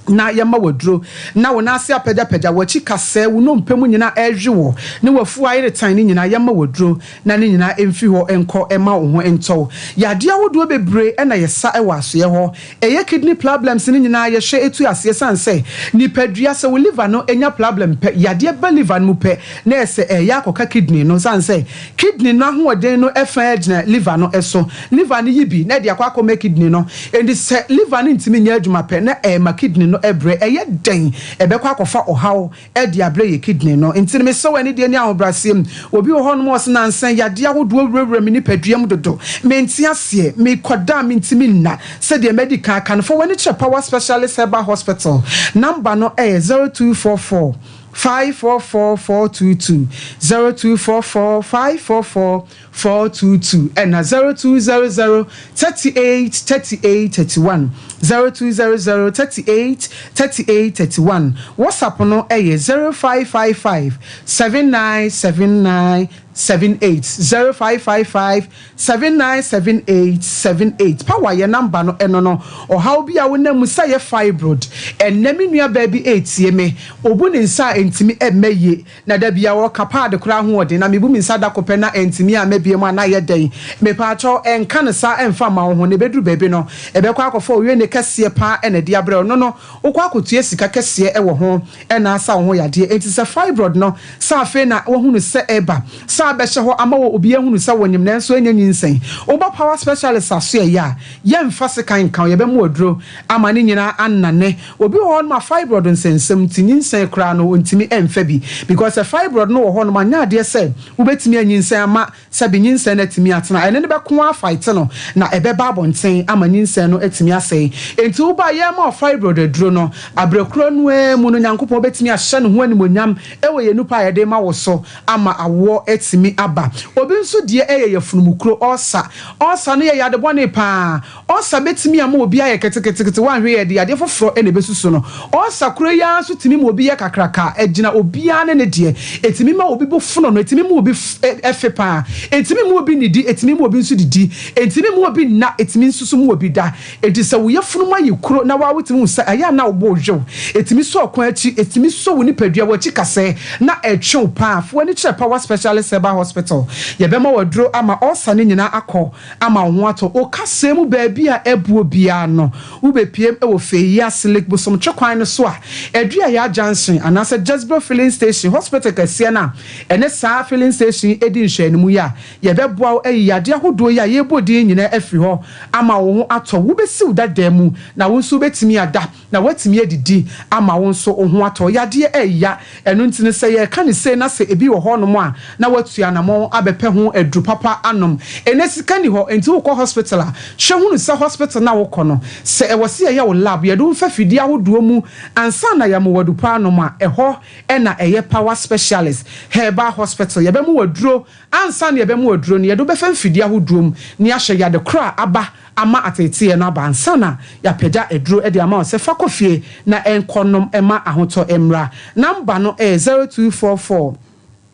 na yɛmma wo aduro na wo nan ase apagyapagya, w'akyi kasɛɛ, wo nnompe mu nyinaa ɛrewe wo, ne w'afuo ayere tan no nyinaa, yɛmma wo aduro na ne nyinaa mfiri hɔ nkɔ mma wo ho ntɔ wo. Yadeɛ ahodoɔ bebree na yɛsa wɔ asoeɛ hɔ. Ɛyɛ kidney problems no nyinaa yɛhwɛ tu aseɛ ɛsiane sɛ nipadua sɛ wo liver no nya problem pɛ, yadeɛ ba liver no mu pɛ na ɛsɛ ɛyɛ akɔka kidney no ɛsiane sɛ kidney no ahoɔden no fa gyina liver no so. Liver no yi bi na ɛde akɔ akɔma kidney no. Enti sɛ liver no ntumi nyɛ adwuma pɛ na ɛma kidney no. no brɛ. Ɛyɛ dɛn ɛbɛkɔ akɔfa ɔhaw de abrɛ yɛ kidney no. Nti no mesrɛ wo anidie ne ahobrɛaseɛ mu, obi wɔ hɔnom a ɔse nansa yi yadeɛ ahodoɔ wurawura me nipadua mu dodo, mente aseɛ, mekɔda a mentumi nna, sɛdeɛ madi kan aka no, fa w'ani kyerɛ Power Specialist Herbal Hospital, number no yɛ 0244 544 422, 0244 544 422 ɛna 0200 38 38 31, 0200 38 38 31. WhatsApp no yɛ 0555 79 79 78, 0555 79 78 78. Power yɛ number no ɛno no. Ɔhaw bi a wonam mu sɛ yɛ fibroid, ɛnnɛ me nua baa bi ɛretie me, ɔbu ne nsa a ɛntumi ɛmmɛ yie. Na da bia wɔka pad koraa ho ɔden na mebu me nsa da ko pɛ na ɛntumi amma biom a na ayɛ dɛn? Mepaakyɛw ɛnka no saa ɛmfa mma wo ho na ɛbɛduru baabi no ɛbɛkɔ akɔfa owiene kɛseɛ paa ɛna ɛde abrɛ wo no no wokɔ akɔtua sika kɛseɛ ɛwɔ ho ɛna asa wo ho yadeɛ enti sɛ fibroid no sɛ afei na wahunu sɛ ɛba sɛ abɛhyɛ hɔ ama wɔ obi ahunu sɛ wonyem nanso ɛnyɛ nyinsɛn woba power specialist asoɛeɛ a yɛmfa sekan nka wo yɛbɛma wo aduro ama ne nyinaa anane Obi wɔ hɔnom a fibroid nsɛnsɛm nti nyinsɛn koraa no ɔntumi mfa bi because sɛ fibroid no wɔ hɔnom a nyɛ adeɛ sɛ wobɛtumi anyinsɛn ama sɛbe nyinsɛn no atumi atena ɛne no bɛko ara fight no na ɛbɛba abɔnten ama nyinsɛn no atumi asɛe. Enti woba a yɛrema wo fibroid aduro no aberɛ korɔ no ara mu no Nyankopɔn bɛtumi ahyɛ ne ho animuonyam wɔ yɛn nupa a yɛde rema wo so ama awoɔ atumi aba. Obi nso deɛ ɛyɛ yafunumukuro, ulcer. Ulcer no yɛ yade bɔne paa. Ɔlsa bɛtumi ama obi ayɛ keteketekete, woanhwɛ yie a ɛde yadeɛ foforɔ na ɛbɛsusu no. Ɔlsa korɔ yi ara nso tumi ma obi yɛ kakraka, ɛgyina obiara ne ne deɛ. Ɛtumi ma obi bo fono no, ɛtumi ma obi fe pa ara. Ɛntumi mma obi nnidi, ɛtumi ma obi nso didi. Ɛntumi mma obi nna, ɛtumi nso so ma obi da. Enti sɛ wo yafunu mu ayɛ kuro na wo ara wotumi hu sɛ ɛyɛ a na wo bo rewew, ɛtumi sɔ ɔkwan akyi, ɛtumi sɔ wo nipadua, w'akyi kasɛɛ na ɛtwe wo pa ara, fa w'ani kyerɛ Power Specialist Herbal Hospital. Yɛbɛma wo aduro ama ɔlsa no nyinaa akɔ. ama wo ho atɔ wo kasɛɛ mu baabi a ɛboɔ biara no, wobɛpiem wɔ Feyiase Lake Bosomtwe kwan no so a Aduayaa Junction anaasɛ Jezebel Filling Station Hospital kɛseɛ no a ɛne saa filling station yi di nhwɛanimu yi a yɛbɛboa wo ayi yadeɛ ahodoɔ yi a yɛrebɔ din yi nyinaa afiri hɔ ama wo ho atɔ wo. Wobɛsi wo dadaa mu na wo nso wobɛtumi ada na woatumi adidi ama wo nso wo ho atɔ wo. Yadeɛ ɛya, ɛno nti no sɛ yɛreka no sei na sɛ ebi wɔ hɔnom a na woatu anamɔn abɛpɛ ho aduru papa anom. Ɛnnɛ sika nni hɔ, nti wokɔ hospital a, hwɛ hunu sɛ hospital no a wokɔ no, sɛ ɛwɔ sɛ yɛyɛ wo lab, yɛde wo mfa fidie ahodoɔ mu ansa na yɛama wo adu pa anom a, ɛhɔ na ɛyɛ Power Specialist Herbal Hospital. Yɛbɛma wo aduro ansa na yɛbɛma wo aduro no, yɛde wo bɛfa mfidie ahodoɔ mu na yɛahwɛ yade korɔ a aba ama ateeteeɛ no aba ansa na yɛapagya aduro de ama wo sɛ fa kɔ fie na nkɔ nom ma ahotɔ mmra. Number no yɛ 0244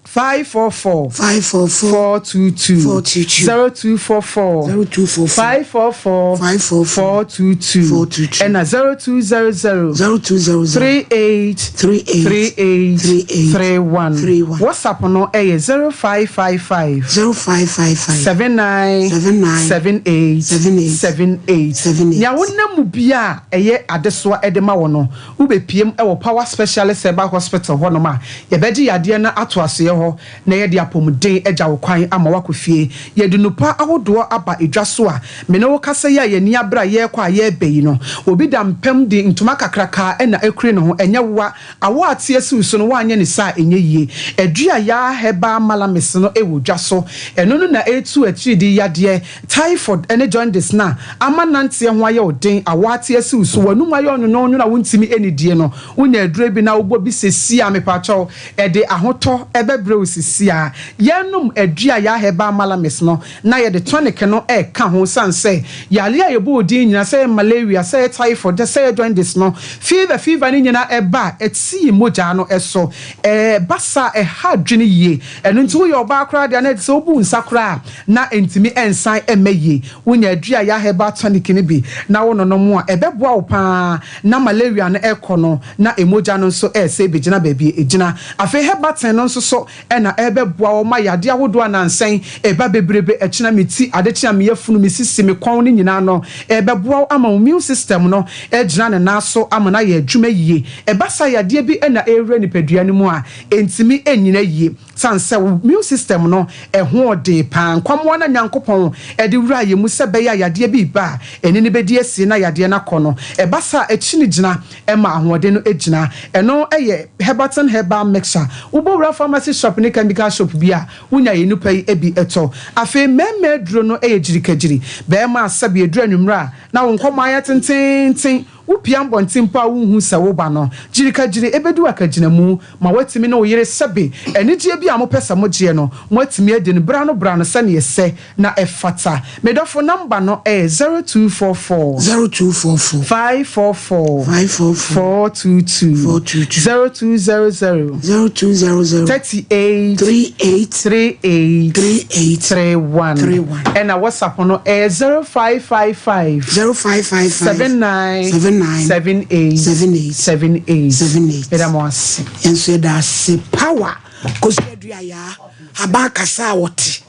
544 544 422 422 0244 0244 544 544 422 422 ɛna 0200 0200 38 38 38 38 31 31 WhatsApp no yɛ 0555 0555 79 79 78 78 78 78. Nea wonam mu biara a ɛyɛ adesoa de ma wo no, wobɛpiem wɔ Power Specialist Herbal Hospital hɔnom a, yɛbɛgye yadeɛ no ato asoeɛ hɔ na yɛde apɔmuden agya wo kwan ama woakɔ fie. Yɛde nnupa ahodoɔ aba dwa so a me ne wo kasa yi a yɛn ani abere a yɛrekɔ a yɛreba yi no, obi da mpam de ntoma kakraka na akuri ne ho, ɛnyɛ woa Awɔ a te asiw so no, woanyɛ no saa a, ɛnyɛ yie. Aduayaa herbal malamis no wɔ dwa so. Ɛno no na ɛretu atiridii yadeɛ, typhoid ne jaundice no a ama nanteɛ ho ayɛ wo den, awɔ ate asiw so, w'anum ayɛ ɔnwonwonwono a wontumi nnidie no. Wonya aduro bi na wobɔ bi sesie a, mepakyɛw, ɛde ahotɔ bɛbrɛ wo sesie ara. Yɛnom aduayaa herbal malamis no na yɛde tonic no reka ho esiane sɛ yareɛ a yɛbɔɔ din nyinaa, sɛ ɛyɛ malaria, sɛ ɛyɛ typhoid, sɛ ɛyɛ jaundice no, fever fever no nyinaa ɛba a, ɛte yɛn mogya no so. Ɛba saa a, ɛha adwene yie. Ɛno nti woyɛ ɔbaa koraa deɛ a, na ɛte sɛ wobu wo nsa koraa a, na ɛntumi nsan mma yie. Wonya aduru a ɛyɛ herbal tonic no bi na wononom a, ɛbɛboa wo pa ara na malaria no rekɔ no, na mogya no nso resane bɛgyina baabi a ɛgyina. Afei herbatin no nso so, na ɛrebɛboa wo ma yadeɛ ahodoɔ a nansa yi ɛreba bebrebe, ɛkyena me ti, ade kye a me yafunu, me sisi, me kɔn no nyinaa no, ɛrebɛboa wo ama wo immune system no agyina ne nan so ama no ayɛ adwuma yie. Ɛba saa yadeɛ bi na ɛrewura nipadua no mu a, ɛntumi nnyina yie. Sane sɛ wo immune system no ɛho ɔden paa, nkwammoa no a Nyankopɔn de wuraa yɛn mu sɛ ɛbɛyɛ a yadeɛ bi reba a ɛne no bɛdi asie na yadeɛ no akɔ no, ɛba saa a akyi no gyina ma ahoɔden no gyina. Ɛno yɛ Herbatin Herbal Mixture. Wobɔ wura pharmacy shop ne chemical shop bi a, wonya yɛn nnupa yi bi tɔ. Afei mmarima aduro no yɛ gyirikagyiri. Barima a sɛbe ɛduru anwummerɛ a na wo nkɔmmɔ ayɛ tenteenten, Wopia mbɔntsen mpo a wonnhu sɛ wo ba no. Gyirikagyiri ebedu akagyinamu ma woatumi ne wo yere sɛbe anigyeɛ bi a mopɛ sɛ mogyeɛ no, moatumi adi no berɛ ano berɛ ano sɛdeɛ ɛsɛ na ɛfata. Me dɔfo, nɔmba no yɛ 0244. 0244. 544. 544. 422. 422. 0200. 0200. 38. 38. 38. 38. 31. 31. Ɛna WhatsApp no ɛyɛ 0555. 0555. 79. 79. 78. 78. 78. 78. Meda mo ase. Yɛn nso yɛda ase. Power Kosi Aduayaa aba akasa a wɔte.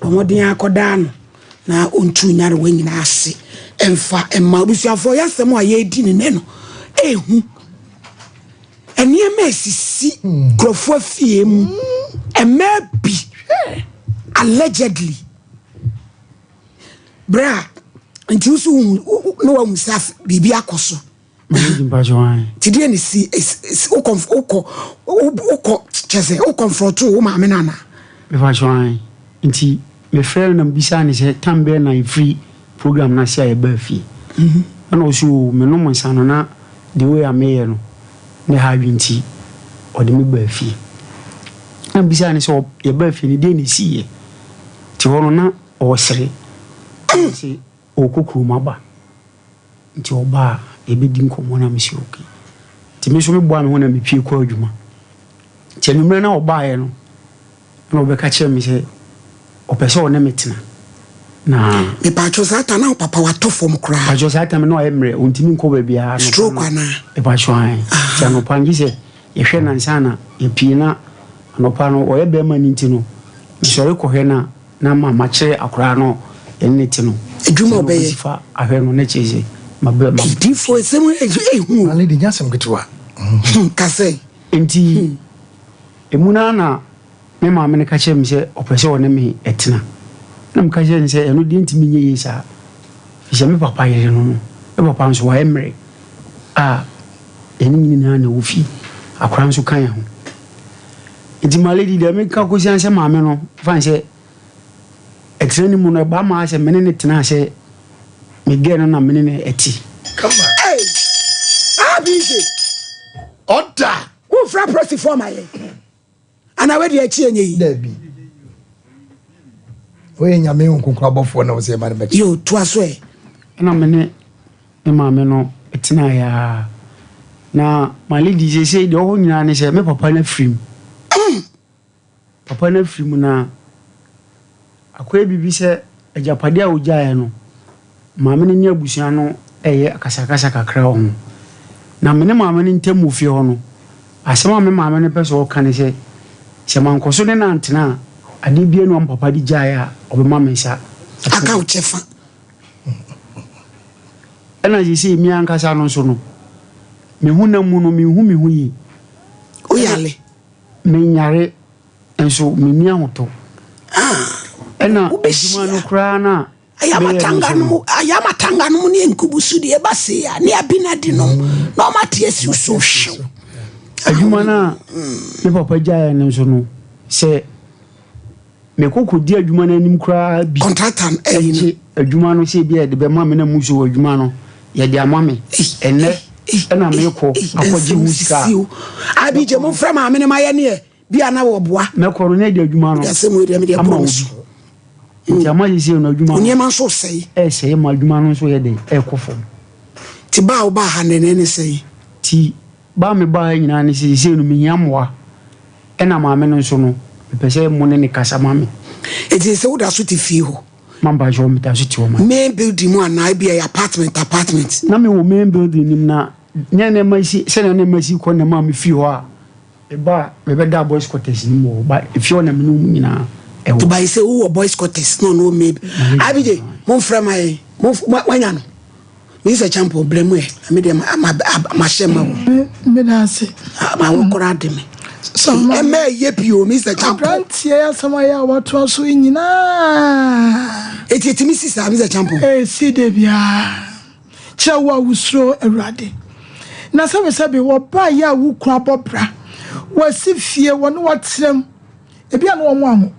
Bɔ mmɔden akɔdaa no na ɔntu nyarewa nyinaa ase mfa mma. Abusuafoɔ yɛ asɛm a yɛredi ne nɛ no ɛhu. Nneɛma esisi nkurɔfoɔ afie mu. Mmaa bi allegedly berɛ a nti woso na wahu sɛ biribi akɔ so. Nti deɛ ne si wokɔ wokɔ wokɔ kyɛ sɛ wo confront wo maame no anaa? Mepakyɛ wan nti mefrɛ no na mebisaa no sɛ tam bɛn na yɛfiri program no ase a yɛbaa fie ɛna ɔse oo menom nsa no na the way a meyɛ no na ɛha adwene nti ɔde me baa fie na mebisaa no sɛ yɛbaa fie no deɛ na ɛsiiɛ nti hɔ no na ɔresere ɔse ɔrekɔ kurom aba nti ɔba a yɛbɛdi nkɔmmɔ na mese okay nti me nso meboa me ho na mepie kɔ adwuma nti anwummerɛ na ɔbaeɛ no na ɔbɛka kyerɛ me sɛ ɔpɛ sɛ ɔne me tena na. Mepatwo saa ta na wo papa watɔ fam koraa. Mepatwo saa tam na ɔyɛ mmerɛ ɔntumi nkɔ baabiara. Stroke anaa. Mepatwo ae nti anɔpa no gye sɛ yɛhwɛ no ansa na yɛpie na anɔpa no ɔyɛ bɛrima no nti no mesɔre kɔhwɛ no a na ma makyerɛ akwadaa no yɛne ne te no. Adwuma ɔbɛyɛ. Fa ahwɛ no na kyerɛ sɛ ma bɛ ma. Difoɔ nsɛm ehu. My lady nyɛ asɛm ketewa. Kasɛ. Nti. Emu no ara na me maame no ka kyerɛɛ me sɛ ɔpɛ sɛ ɔne me tena. Ɛnna meka kyerɛɛ no sɛ ɛno deɛ ɛntumi nyɛ yie saa, ɛfiri sɛ me papa yere no no, me papa nso wayɛ mmerɛ a yɛne no nyinaa na ɛwɔ fie, akwadaa nso ka yɛn ho. Nti my lady deɛ meka kɔsi ara sɛ maame no, fa no sɛ ɛtena ne mu no, ɛba maa sɛ me ne no tenaa sɛ me girl no na me ne no ɛte. Kama. Hey! Ah, BJ! Ɔda! Wofrɛ apolisifoɔ ma yɛn anaa wadi akyi ɛnyɛ yi. Dabi. Woyɛ nyame nkonkron abɔfoɔ na wosɛ ɛma no bɛkyɛ. Yo, toa so ɛ. Ɛna me ne me maame no tenaeɛ ara. Na my lady seesei deɛ ɔwɔ hɔ nyinaa ne sɛ me papa no afiri mu. Papa no afiri mu na akɔyɛ biribi sɛ agyapadeɛ a ɔgyaeɛ no, maame no ne abusua no reyɛ akasakasa kakra wɔ ho. Na me ne maame no ntam wɔ fie hɔ no, asɛm a me maame no pɛ sɛ ɔka ne sɛ, sɛ mankɔ so ne no antena a, adeɛ biara nni hɔ a me papa de gyaeɛ a ɔbɛma me nsa aka wo kyɛfa. Ɛna seesei me ankasa no nso no, me honam mu no, menhu me ho yie. Woyare? Menyare nso menni ahotɔ. Ɛna adwuma no koraa no a meyɛ no nso no. Ayamatanga nom ne nkubusu deɛ ɛba sei a ne abinadi nom na ɔma te asi so hyew. Adwuma no a me papa gyaeɛ no nso no sɛ mekɔ kɔdi adwuma no anim koraa bi. Contractor no ɛyi no. Ɛgye adwuma no sɛ ebi a yɛde bɛma me na mu so adwuma no yɛde ama me ɛnɛ ɛna mekɔ akɔgye ho sika. Abigye mo mfrɛ maame no ma yɛ neɛ bi a na wɔboa. Mɛkɔ no na ɛde adwuma no ama obi. Nti ama sisi no adwuma no. Nneɛma nso sɛe. Ɛsɛe ma adwuma no nso yɛ dɛ ɛkɔ fam. Ti ba a wobaa ha nnɛ ne sɛn? Ti Ba a mebaa ha nyinaa ne sɛ seesei no mehia mmoa, ɛna maame no nso no, mepɛ sɛ mo ne no kasa ma me. Enti sɛ woda so te fie hɔ? Ma mpakyɛw, meda so te hɔ ma. Main building mu anaa ebia ɛyɛ apartment apartment? Na mewɔ main building no mu na nea nneɛma si sɛnea nneɛma si kɔ na ɛmaa mefii hɔ a meba a mebɛdaa boys quarters no mu wɔ hɔ but efie hɔ na me ne wɔn nyinaa ɛwɔ. Nti by sɛ wowɔ boys quarters na ɔno wɔ main. Abigye, momfrɛ ma yɛn, moanya no. Misa Champon brɛ mu ɛ na me deɛ ma ma mahyɛ ma wo. Me meda ase. Ma wo kora ade me. Ɛmɛ ɛyɛ pii o Mr. Champo. Aberanteɛ yi asɛm ayɛ a watoa so yi nyinaa. Eti etimi si saa Mr. Champo? Esi da biara. Kyerɛ wo a wosuro Awurade. Na sɛbesɛbe wɔbaa yɛ a wo kunu abɔ bra. Wasi fie wɔne wɔtena mu. Ebi a na wɔn anwo.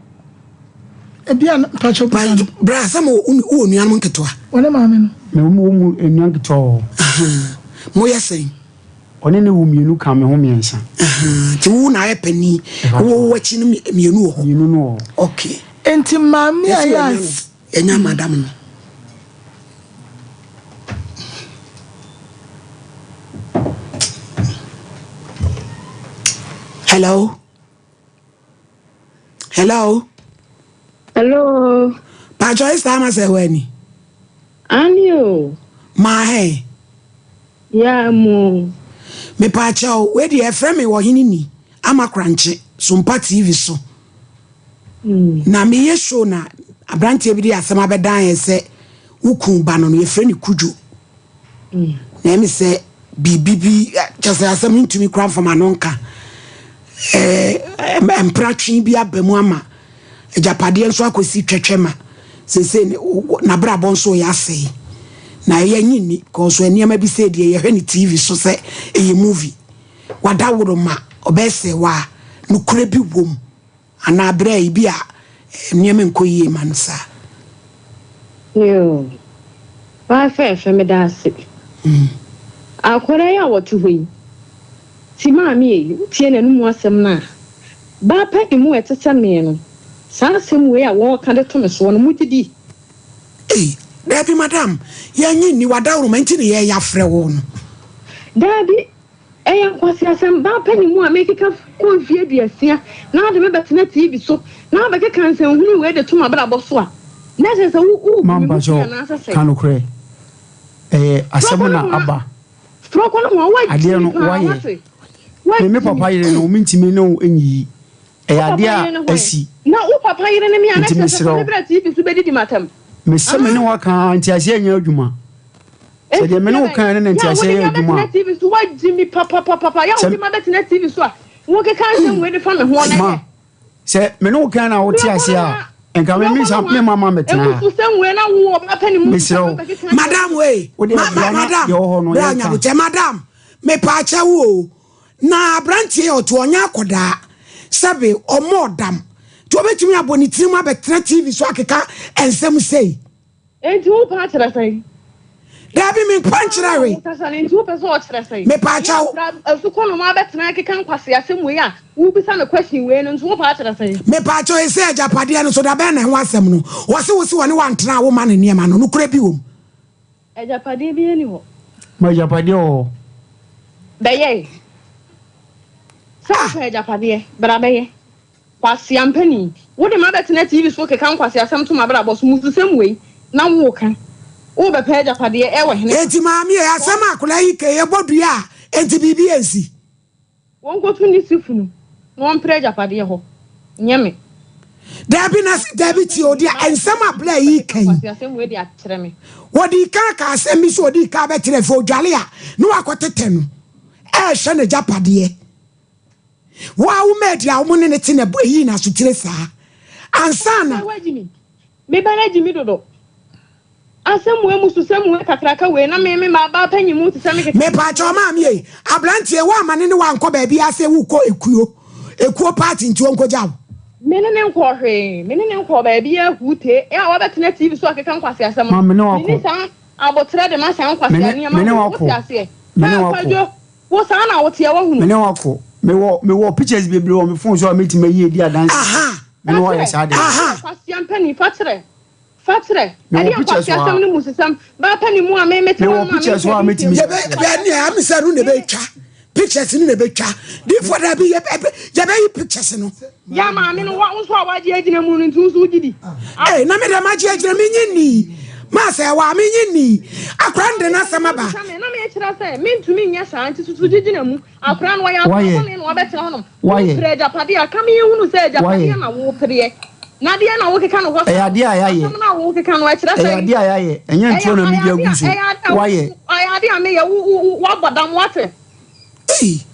Ebi a mpakyɛ bisa no. Bra sɛ mo wɔ nuanom nketewa. Wɔne maame no. Me wɔ mu nua nketewa wɔ hɔ. Moyɛ sɛn? Ɔne ne wo mmienu ka me ho mmiɛnsa. Nti wo na ayɛ panin. Wo w'akyi no mmienu wɔ hɔ. Mmienu no wɔ hɔ. Okay. Nti maame a yɛ as. Yɛnya madam no. Hello. Hello. Hello. Pacho is ama sɛ hɔ ani. Ani o. Maa hɛn. Ya mu. Mepaakyɛw, wei deɛ ɛfrɛ me ɔhene ni ama korankye Sompa TV so. Mm. Na meyɛ show na aberanteɛ bi de asɛm abɛdan yɛ sɛ wo kun ba no no yɛfrɛ no Kudwo. Na ɛmi sɛ biribi bi kyɛ sɛ asɛm ntumi kora mfa m'ano nka. Ɛɛ mpratwe bi aba mu ama agyapadeɛ nso akɔsi twɛtwɛ ma seesei n'abrabɔ nso yɛ asɛe. Na ɛyɛ nye nni kɔɔ so nneɛma bi sɛ deɛ yɛhwɛ ne TV so sɛ ɛyɛ movie. Wadaworo ma ɔbɛsɛ wa nokorɛ bi wom anaa berɛ yi bi a nneɛma nkɔ yie ma no saa. Yoo, paa fɛɛfɛ meda ase. Akwadaa yi a wɔte hɔ yi, ti maame yi, wotie n'anomu asɛm no a, baa pa mu a ɛte sɛ me no, saa asɛm wei a wɔreka de to me soɔ no, mogye di? Ei, daabi madam, yɛnnye nni, w'adaworoma nti na yɛreyɛ afrɛ wo no. Daabi, Ɛyɛ nkwaseasɛm, baa panin mu a merekeka kɔ mfeɛ aduasia na wode me bɛtena TV so na wabɛkeka nsɛnhunu wei de to m'abrabɔ so a, na ɛkyerɛ sɛ wo worebu Ma me ho fi mpakyɛw anaasɛ sɛn? ka nokorɛ ɛyɛ asɛm na aba Frɛ kɔ no ho a, adeɛ woagye no me paa, woayɛ woate? me me Woagye papa me. yere no mentumi ne wo nyiyi Wo ɛyɛ papa adeɛ yere ne a hwan? asi Na wo papa yere ne me a, na nti kyerɛ sɛ mesrɛ fa me wo bra TV so bɛdidi m'atɛm. mesɛ me ne Anaa? wo aka a nteaseɛ nyɛ adwuma Sɛ Enti deɛ me ne deɛ wo bɛn? kaeɛ no na Yɛ a nteaseɛ wode yɛ me adwuma abɛtena a, TV so, woagye me papapapapa. Yɛ a sɛ wode me abɛtena TV so a, wokeka nsɛm wei de fa me ho no, ma ɛyɛ? sɛ me ne wo kaeɛ na wote Frɛ kɔ aseɛ nohoa, a, nka me frɛ kɔ mensa nohoa. memma ma mmɛtena ha. Abususɛm wei na wo ɔbaa panin mu Mesrɛ sɛ wo. wobɛkeka akyerɛ Madam me. wei, Wode ma, ma, bra na madam, deɛ ɛwɔ hɔ no bra yɛnka. nyabokyɛ, madam, mepaakyɛ wo o, na aberanteɛ yi ɔte ɔnyɛ akɔdaa, sɛbe ɔmmɔ ɔdam, nti ɔbɛtumi abɔ ne tirim abɛtena TV so akeka nsɛm sei. Enti wopɛ akyerɛ sɛn? Daabi mempa nkyerɛ Wo hwee. kasa no nti wopɛ sɛ ɔkyerɛ sɛn? Mepaakyɛw. Bra asukɔ no ma abɛtena akeka nkwaseasɛm wei a wobisa no question wei no nso wopɛ akyerɛ sɛn? Mepaakyɛw ese agyapadeɛ no so da bɛn na ɛho asɛm no wɔse wose wɔne wo antena a woma no nneɛma no nokorɛ bi wom? Agyapadeɛ biara nni hɔ. Ma agyapadeɛ wɔ hɔ. Bɛyɛe. Sɛ wopɛ agyapadeɛ, bra bɛyɛ. Kwasea mpanin, wo de mabɛtena TV so keka nkwaseasɛm to m'abrabɔ so, mususɛm wei na woka, worebɛpɛ agyapadeɛ ɛwɔ hene fa? Enti maame ei, asɛm a akwadaa yi ka yi, ɛbɔ dua a, enti biribi ansi? Wɔnkɔtu ne sifunu na wɔmpere agyapadeɛ hɔ, nyɛ me. Dabi na dabi tie o deɛ nsɛm a bla yi ka yi. Nkwaseasɛm wei de akyerɛ me. Wɔdii kan ka asɛm bi sɛ ɔdii kan bɛkyerɛ fɛ odwale a na wakɔtetɛ no ɛrehwɛ n'agyapadeɛ. Wo a wo maid a wo ne no te na eyii no asotire saa ansa na. Wagye me. Me ba no agye me dodo. Asɛm wei mususɛm wei kakraka wei na me me ba ba panyin mu te sɛ me keka. Mepaakyɛw maame ei, abranteɛ woamane ne woankɔ baabiara sɛ wokɔ ekuo, ekuo party nti ɔnkɔgya wo. Me ne no nkɔɔ hwee, me ne no nkɔɔ baabiara huutee, ɛ a wabɛtena TV so akeka nkwaseasɛm no, Ma me ne wo menni akɔ. saa aboterɛ de ma saa Me nkwasea ne nneɛma me ne wei, wo wote akɔ. aseɛ? Me ne Hɛɛ wo akɔ. Kwadwo, Wo saa na woteɛ wahunu. Me ne wo akɔ. Me wɔ me wɔ pictures bebree wɔ me phone so a mɛtumi ayi adi adanse. Aha. Me ne wo ayɛ saa de. Aha. Kwasia mpanin fa kyerɛ. Fa kyerɛ. Me wɔ Ɛdeɛ pictures wɔ nkwasia ha. sɛm ne musisɛm. Baa panin mu a me me te Me hɔ wɔ nom a me pictures wɔ ha mpɛ bi mɛtumi. ntie. Yɛbɛ bɛ ne ɛmi sɛ no na ɛbɛ twa pictures no na ɛbɛ twa. Difo dabi yɛ bɛ yɛbɛ yi pictures no. Ya maame no wa nso a wagye agyina mu no nti wo nso wogye di. Ee na me deɛ magye agyina me nye nni. Maa sɛ ɛwɔ a me nye nni. Akora no de n'asɛm aba. Na mekyerɛ sɛ mentumi nyɛ saa nti susu gye gyina mu. Akora no ɔyɛ akora bɔne na wabɛtena hɔnom. Wopere agyapadeɛ a ka me yɛhunu sɛ agyapadeɛ na wopereɛ. Na deɛ na wokeka no hɔ saa Ɛyɛ adeɛ a yɛayɛ. Asɛm no a wokeka no ɛkyerɛ sɛ Ɛyɛ adeɛ a yɛayɛ. Ɛnyɛ ntorɔ na medi agu so. Woayɛ. Ɛyɛ adeɛ a meyɛ. Wo wo woabɔ dam wate. Ei!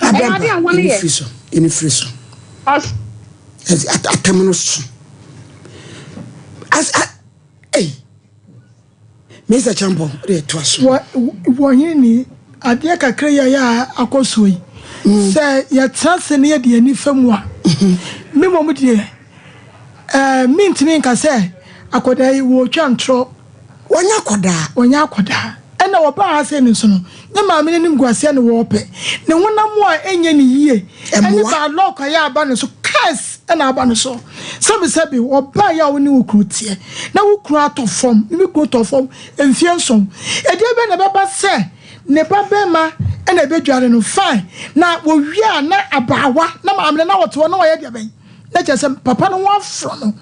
Ɛyɛ adeɛ Abrampa, a wɔn yɛne yɛ. firi so, yɛne firi so. Ɔs. Atɛm no so. As, a, ei, Mr. Champon, wode ɛtoa so. Wɔ wɔ hene ni adeɛ kakra yi a yɛ a akɔ soɔ yi, sɛ yɛtena ase na yɛde yɛn ani fa mu a, me mmom deɛ, ɛɛ, mentumi nka sɛ akwadaa yi wɔretwa ntorɔ. Wɔnyɛ akwadaa. Wɔnyɛ akwadaa. Ɛna wɔbaa ha sei no nso no, ne maame no animguaseɛ na wɔrepɛ. Ne honam a ɛnyɛ ne yie, ɛne Mmoa. bad luck a ɛyɛ aba ne so, curse ɛna aba ne so. Sɛbesɛbe, wɔbaeɛ a wo ne wo kunu teɛ, na wo kunu atɔ fam, me kunu tɔ fam mfeɛ nson. Ɛdeɛ bɛn na ɛbɛba sɛ ne ba bɛrima ɛna ɛbɛdware no? Fine. Na wɔwie a na abaawa, na maame no na ɔte hɔ na ɔyɛ deɛ bɛn? Na kyerɛ sɛ papa no ho aforo no.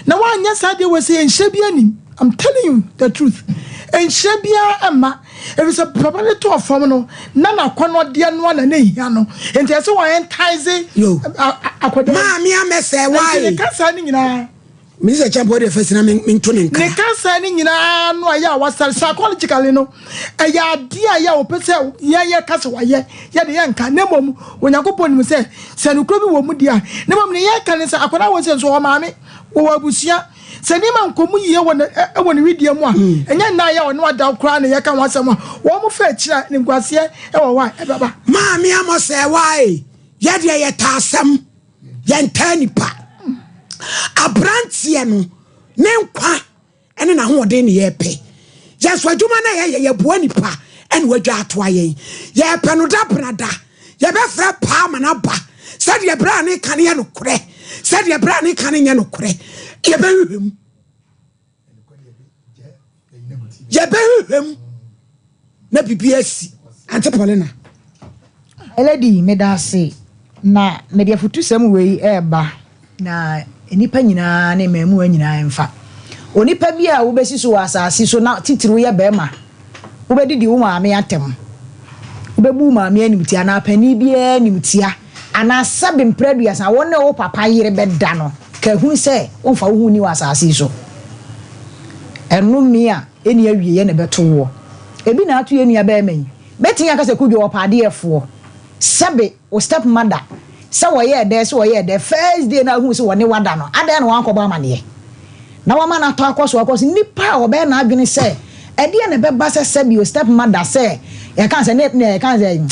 Na wanyɛ saa deɛ wɔ sɛ nhyira biara nim. I'm telling you the truth. Nhyira biara mma. Ɛfiri sɛ papa no tɔɔ fam no, na n'akɔnnɔdeɛ no ara na na ɛhia no. Nti ɛsɛ sɛ wɔn entice Yo. akwadaa yi. Maame amɛsɛ Nti why? ne kasa no nyinaa. Mr. Champon, wode fɛsi na mento ne Ne nkra. kasa no nyinaa no a ɛyɛ a wasare psychologically no, ɛyɛ adeɛ a ɛyɛ a wɔpɛ sɛ yɛn yɛ kasa wayɛ, yɛde yɛn nka. Na mmom Onyankopɔn nim sɛ sɛ nokorɛ bi wɔ mu deɛ a, na mmom ne yɛka ne sɛ akwadaa wɔ sɛ nso ɔwɔ maame, wɔwɔ abusua. Sɛ nneɛma nkɔ mu yie wɔ ne wɔ ne wedeɛ mu a, ɛnyɛ nna a ɛyɛ a ɔne wada koraa na yɛka ho asɛm a, wɔn fa akyire a animguaseɛ wɔ hɔ a ɛbɛba. Maame amɔsɛ why? Yɛdeɛ yɛtaa asɛm, yɛntaa nipa. Aberanteɛ no, ne nkwa ɛne n'ahoɔden ne yɛpɛ. Yɛn so adwuma no a yɛyɛ, yɛboa nipa ɛne wadwa atoa yɛn. Yɛpɛ no da brada. Yɛbɛfrɛ paa ma no aba. Sɛdeɛ berɛ a ne ka no yɛ nokorɛ, sɛdeɛ berɛ a ne ka no nyɛ nokorɛ. Yɛbɛhwehwɛ mu. Yɛbɛhwehwɛ mu na biribi asi. Ante Paulina. Lady, meda ase na mede afotusɛm wei ɛreba na nnipa nyinaa ne mmaamua nyinaa mfa. Onipa bi a wobɛsi so wɔ asase so na titiriw yɛ bɛrima, wobɛdidi wo maame atɛm, wobɛbu wo maame animtia anaa panin biara animtia anaa sɛbe mprɛ aduasa wo ne wo papa yere bɛda no, ka ehunu sɛ womfa wo ho nni wɔ asase yi so. Ɛnome a ɛnni awieeɛ na ɛbɛto woɔ. Ebi na ato yɛn nua bɛrima yi. Mɛtumi aka sɛ Kudwo ɔpɛ adeɛfoɔ. Sɛbe wo step mother sɛ wɔyɛɛ dɛ sɛ wɔyɛɛ dɛ first day na ahuu sɛ wɔne wada no, adɛn na wankɔbɔ amaneɛ? Na wama no atɔ akɔ so akɔ so. Nipa a ɔbɛyɛ n'adwene sɛ ɛdeɛ na ɛbɛba sɛ sɛbe o step mother sɛ yɛka sɛ ne ne yɛka sɛ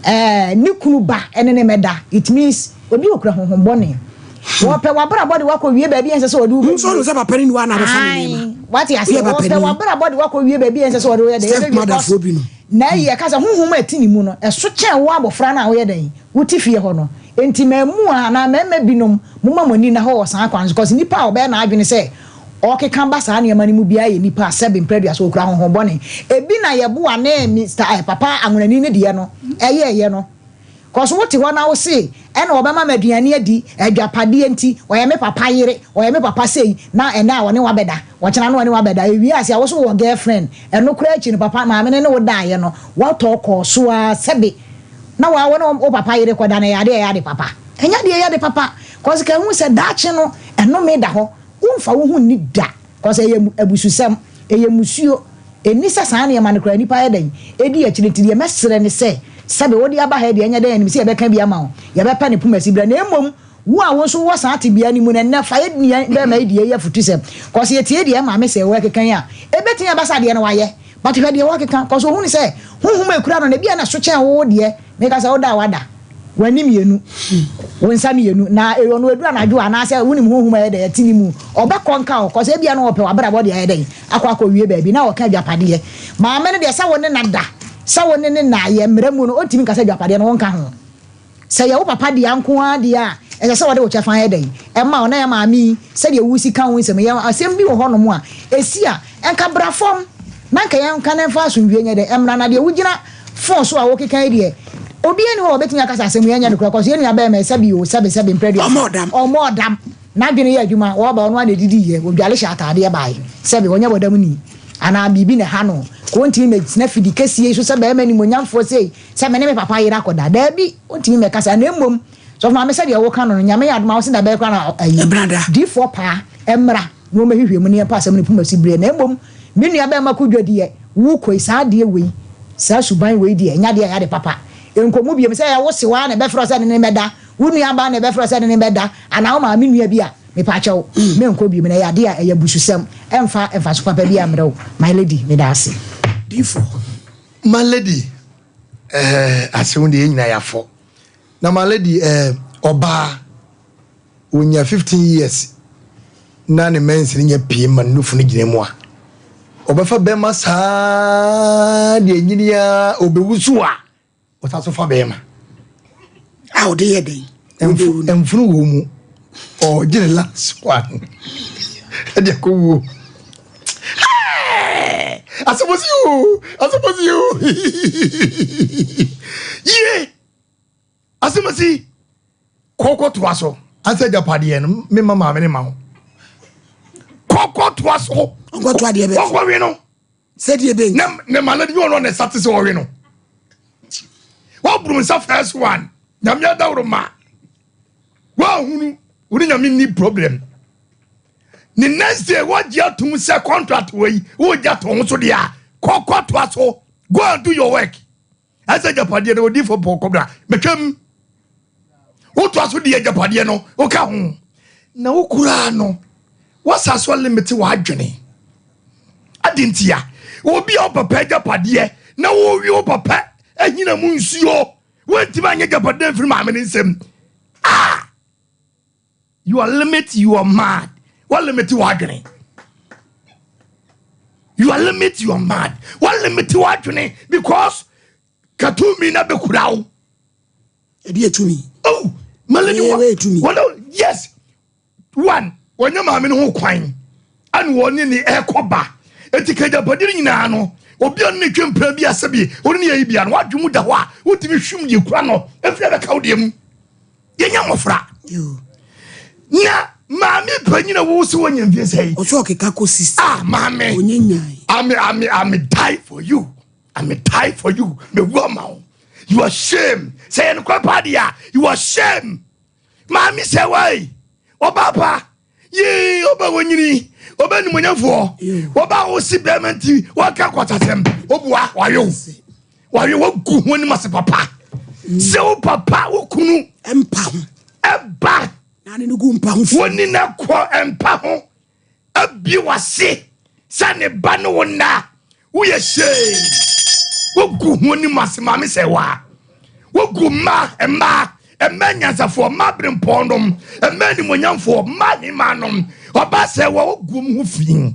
ɛɛ ne kunu ba ɛne ne mɛda, it means obi okura honhom bɔne. Wɔpɛ w'abrabɔ de wakɔ wie baabi a ɛnsɛ sɛ wɔde wo Nso ɔno sɛ papa no ni hɔ a na abɛfa ne nneɛma. Ae, wate ase. Woyɛ papa Wɔpɛ ni. w'abrabɔ de wakɔ wie baabi a ɛnsɛ sɛ wɔde wo yɛ dɛ. Step Ɛbɛwie mother kɔs. foɔ bi no. Na ayi ɛka sɛ honhom a ɛte ne mu no, ɛso kyɛn wo abɔfra no a woyɛ dɛn, wote fie hɔ no. Enti mmaamua anaa mmarima binom, momma mo ani nna hɔ wɔ saa kwan so, kɔs nipa a ɔbɛyɛ n'adwene sɛ ɔkeka ba saa nneɛma no mu biara yɛ nipa a sɛbe mprɛdua so ɔkura honhom bɔne. Ebi na yɛboa ne Mister eh, papa anwonani no deɛ no ɛyɛɛyɛ no. Kɔs wote hɔ na wo se ɛna ɔbɛma me aduane adi, adwapadeɛ nti, ɔyɛ me papa yere, ɔyɛ me papa sei, na ɛnɛ a ɔne wabɛda, ɔkyena no ɔne wabɛda, ewie ase a wo so wɔ girlfriend, ɛno koraa akyi no papa maame no ne wo daeɛ no, woatɔ kɔɔ so ara sɛbe na waa wo ne wo papa yere kɔda no, ɛyɛ adeɛ a ɛyɛ ade papa? Ɛnyɛ adeɛ a ɛyɛ ade papa, kɔs ka hu sɛ daakye no ɛnome da hɔ, womfa wo ho nni da, kɔs ɛyɛ abususɛm, ɛyɛ mmusuo. Ɛnni sɛ saa nneɛma no koraa nnipa yɛ dɛn di akyire, nti deɛ mɛsrɛ ne sɛ, sɛbe wode aba ha yi deɛ ɛnyɛ dɛn anim sɛ yɛbɛka bi ama wo, yɛbɛpɛ ne poma siberɛ, na mmom wo a wo nso wowɔ saa tebea no mu no ɛnnɛ fa yɛ nua bɛrima yi deɛ yi afutusɛm, kɔs yɛtie deɛ maame sɛ wɔrekeka yi a, ɛbɛtumi aba sɛ adeɛ no wayɛ, but hwɛ deɛ wɔrekeka, kɔs ɔhunu sɛ honhom a ɛkura no no ebia na ɛso kyɛn wo deɛ, meka sɛ woda a wada. W'ani mmienu, wo nsa mmienu, na ɔno ɛduru anadwo a, anaasɛ wonim honhom a ɛyɛ dɛn ɛte ne mu, ɔbɛkɔ nka wo, kɔs ebia na ɔpɛ w'abrabɔ de ayɛ dɛn akɔ akɔwie baabi, na ɔka agyapadeɛ. Maame no deɛ sɛ wo ne no ada, sɛ wo ne no nna yɛ mmara mu no, ɔntumi nka sɛ agyapadeɛ no wonka ho. Sɛ ɛyɛ wo papa dea nko ara deɛ a, ɛsɛ sɛ ɔde wo kyɛfa yɛ dɛn ɛma wo, na yɛ maame yi, sɛdeɛ wosi ka wo nsɛm yi, yɛ asɛm bi wɔ hɔnom a, ɛsi a, nka bra fam, na nka yɛnka na ɛmfa asomdwoeɛ nyɛ dɛn ɛmmra, na deɛ wogyina Phone so a wokeka yi deɛ, obiara nni hɔ a ɔbɛtumi aka sɛ asɛm yi ɛnyɛ nokorɛ cause yɛn nua bɛɛma yi sɛbi o sɛbi sɛbi mprɛ aduasa Ɔmmɔ dam. ɔmmɔ dam n'adwene yɛ adwuma ɔɔba ɔno ara na ɛdidiiɛ ɔdwale hyɛ ataadeɛ baeɛ sɛbi ɔnyɛ bɔdamni anaa biribi na ɛha no ka ɔntumi mmɛtena fidi kɛseɛ yi so sɛ bɛɛma animuonyamfoɔ sei sɛ me ne me papa yere akɔda daabi ɔntumi mmɛka saa na mmom sɔfo maame sɛdeɛ woka no no Nyame yɛ adom a wo se da bɛyɛ koraa na ayi Ɛbrada. diifoɔ paa mmra na wɔmmɛhwehwɛ mu na yɛmpa asɛm no poma si berɛ na mmom Me nua bɛɛma Kudwo deɛ wo koi saa adeɛ wei saa suban wei deɛ ɛnyɛ adeɛ a ɛyɛ ade papa. Nkɔ mu biom. Sɛ ɛyɛ wo sewaa na ɛbɛfrɛ wo sɛ ne ne mmɛda, wo nuabaa na ɛbɛfrɛ wo sɛ ne ne mmɛda, anaa wo maame nua bi a, mepaakyɛw, menkɔ biom. Na ɛyɛ adeɛ a ɛyɛ abususɛm. Ɛmfa mfaso papa biara mmrɛ wo. My lady, meda ase. Difoɔ. My lady, eh, asɛm deɛ yɛn nyinaa yɛafɔ. Na my lady, eh, ɔbaa, ɔnya 15 years na ne mɛnse no nya pie ma ne nufu no gyina mu a, ɔbɛfa bɛrima saa deɛ nyini a ɔbɛwu so a, ɔsa so fa bɛrima. A ɔde yɛ dɛn? Mfunu wɔ mu. Ɔgye ne last one. Ɛde akɔ wuo. Asɛmɔsi o, asɛmɔsi o. Yie! Asɛmɔsi kɔkɔ toa so. Ansa agyapadeɛ no, mema maame ne ma wo. Kɔkɔ toa so. Ɔnkɔ toa deɛ bɛ. Kɔkɔ we no. Sɛdeɛ bɛ nti. Ne ma no deɛ ɔno ne sa te sɛ ɔwe no. Waburu nsa first one. Nyame adaworo ma. Wahunu, wo ne nyame ni problem. Ne next day wagye atum sɛ contract wei wogye ato ho so deɛ a kɔkɔ toa so. Go and do your work. Ɛsɛ agyapadeɛ no odiifo pɔ kɔbra mɛtwam. Wotoa so di agyapadeɛ no woka ho. Na wo koraa no wasa so limit w'adwene. Adi ntia obi a wo papa agyapadeɛ na wowie wo papa ahina mu nsuo wontumi anyɛ agyapadeɛ mfiri maame ne nsam. Ah! You are limit you are mad. What limit w'adwene? You are limit you are mad. What limit w'adwene? Because katumi na bekura wo. Ɛdi etumi. Oh, malady wa. Wɔn yes. One, wɔnyɛ maame no ho kwan. Ɛna wɔne ne ɛkɔ ba. Eti kajapadi no nyinaa no, obi a ɔne ne twe mpira bi asɛ bi, ɔne ne yɛ yi bia no, wadwe mu da hɔ a, wotumi hwim deɛ kura no, efiri ɛbɛka wo deɛ mu. Yɛnyɛ mmɔfra. Na maame panyin a wɔwɔ sɛ wɔnya mfie sɛ yi. Ɔsɛ ɔkeka kɔ sisi. Ah maame. Onye nyan. Ame ame ame die for you. Ame die for you. Me wu ama wo. You are shame. Sɛ yɛ nokorɛ paa deɛ a, you are shame. Maame sɛ wai. Ɔbaa pa. Yee ɔba wɔnyini. Ɔba nimonyamfoɔ. Ɔba a ɔsi bɛrima nti wɔka kwatasɛm. Ɔbua wayew. Wawe wagu ho anim ase papa. Sɛ wo papa wo kunu. Mpa ho. Ɛba. Na ne no gu mpa ho. Woni na kɔ mpa ho. Abie wase sɛ ne ba ne wo nna. Woyɛ hyee. Wogu ho anim ase maame sɛ wa. Wogu mma mmaa mmaa nyansafoɔ mmaa berempɔn nom mmaa animonyamfoɔ mmaa hemaa nom ɔba sɛ wa wogu mu ho fi.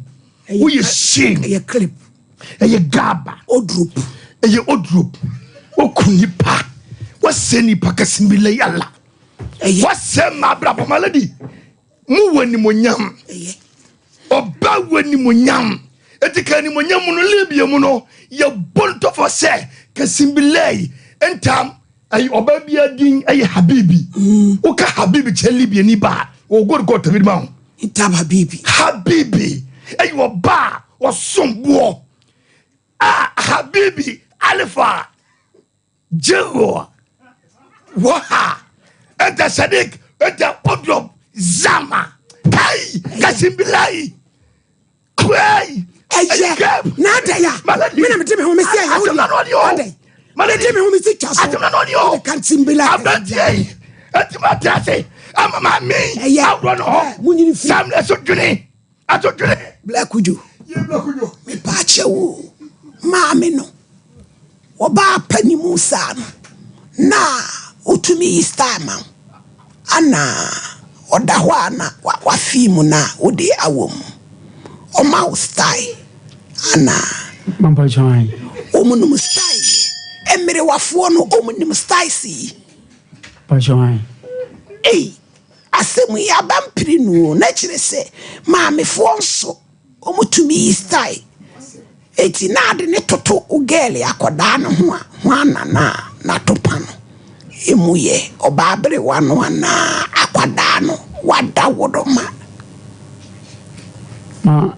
Woyɛ hyee. Ɛyɛ clip. Ɛyɛ gaba. Odrop. Ɛyɛ odrop. Woku nipa. Wɔsɛ nipa kasimila yala. Wɔsɛ ma abrabɔ ma lady. Mu wɔ animonyam. Ɔba wɔ animonyam. Eti ka animonyam mu no Libya mu no yɛbɔ ntɔfɔ sɛ kasimbilai ntam ɛyɛ ɔba bi din ɛyɛ Habibi. Mm. Woka Habibi kyerɛ Libya ni ba a wɔgɔ kɔ tɛbi ma ho. Ntam Habibi. Habibi ɛyɛ ɔba a ɔsom boɔ a Habibi Alifa Jehoa Waha ɛnta Sadiq ɛnta Odrob Zama Kai Kasimbilai Kwei ɛyɛ na adɛ ya me na mede me ho mesi ɛyɛ wo deɛ adɛ mede me ho mesi twa so wode Kasimbilai aberanteɛ yi ɛtumi ate ase ama maame yi aworɔ no hɔ sam na ɛso dwene Atodwene. Bla Kudwo, mepaakyɛw o, maame no wɔbaa panimu saa no na otumi yi style ma wo ana ɔda hɔ a na wafii mu na wode awɔ mu ɔma wo style ana wɔn nom style yɛ mmerewafoɔ no wɔn nim styles yi. Ei. Asɛm yi aba mprenu o, na kyerɛ sɛ maamefoɔ nso wɔn tumi yi style. Eti na ade ne toto wo girl akɔdaa no ho a, hwan na na n'atopa no emu yɛ ɔbaa berewa no anaa akwadaa no wada wodɔ ma. Ma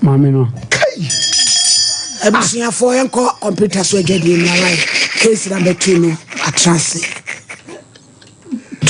maame no. Kai! Abusuafoɔ yɛnkɔ kɔmputa so adwadie mu awae case number 2 no atra ase.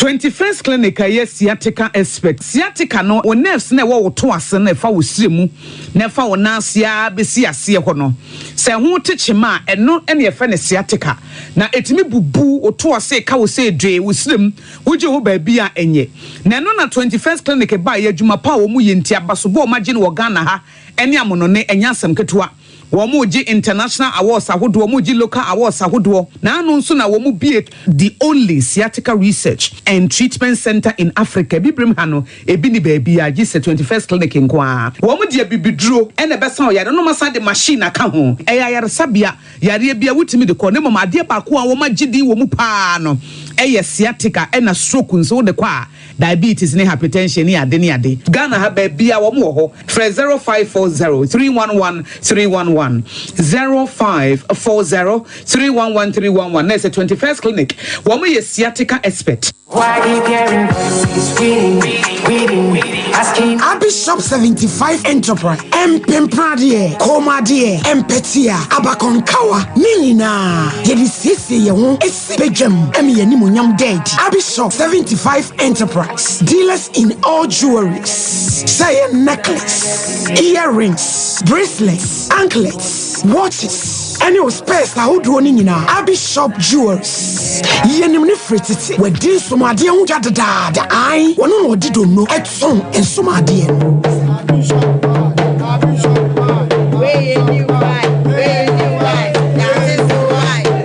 21st Clinic a ɛyɛ sciatica expert. Sciatica no, wo nerves no a ɛwɔ wo to ase no a ɛfa wo srɛ mu na ɛfa wo nan ase ara bɛsi aseɛ hɔ no. Sɛ ɛho te kyema a, ɛno na yɛfrɛ no sciatica. Na ɛtumi bubu wo to ase ka wo sɛ dwee wo serem, wogye wo baabi a ɛnyɛ. Na ɛno na 21st Clinic baeɛ, adwuma pa a wɔyɛ nti, abasobɔ a wɔagye no wɔ Ghana ha ne amonɔne, ɛnyɛ asɛm ketewa. Wɔregye international awards ahodoɔ, wɔregye local awards ahodoɔ. Na ano nso na wɔbue the only sciatica research and treatment centre in Africa. Abibirem ha no, ebi nni baabiara gye sɛ 21st Clinic nko ara. Wɔde abibiduro na ɛbɛsa ɔyare no na wɔasan de machine aka ho. Ɛyɛ ayaresabea, yareɛ biara wotumi de kɔ. Na mmom adeɛ baako a wɔagye din wɔ mu pa ara no yɛ sciatica ɛna stroke nso wode kɔ a, Diabetes ne hypertension ne ade ne ade. Ghana ha baabiaa wɔn wɔ hɔ. Frɛ 0540 311 311, 0540 311 311 na ɛsɛ 21st Clinic. Wɔn yɛ sciatica expert. Abi Shop 75 Enterprise, Mpempradeɛ, kɔnmuadeɛ, mpɛtea, abakɔnkawa, ne nyinaa yɛde siesie yɛn ho si badwam ma yɛn animuonyam da adi. Abi Shop 75 Enterprise, dealers in all jewelries, sɛ ɛyɛ necklace, earrings, bracelets, anklets, watches, ɛne wo spares ahodoɔ no nyinaa. Abi Shop Jewelries, yɛnim no firi tete, wadi nsomadeɛ ho dwa dedaada, ae, wɔno na ɔde donno tɔn nsomadeɛ no.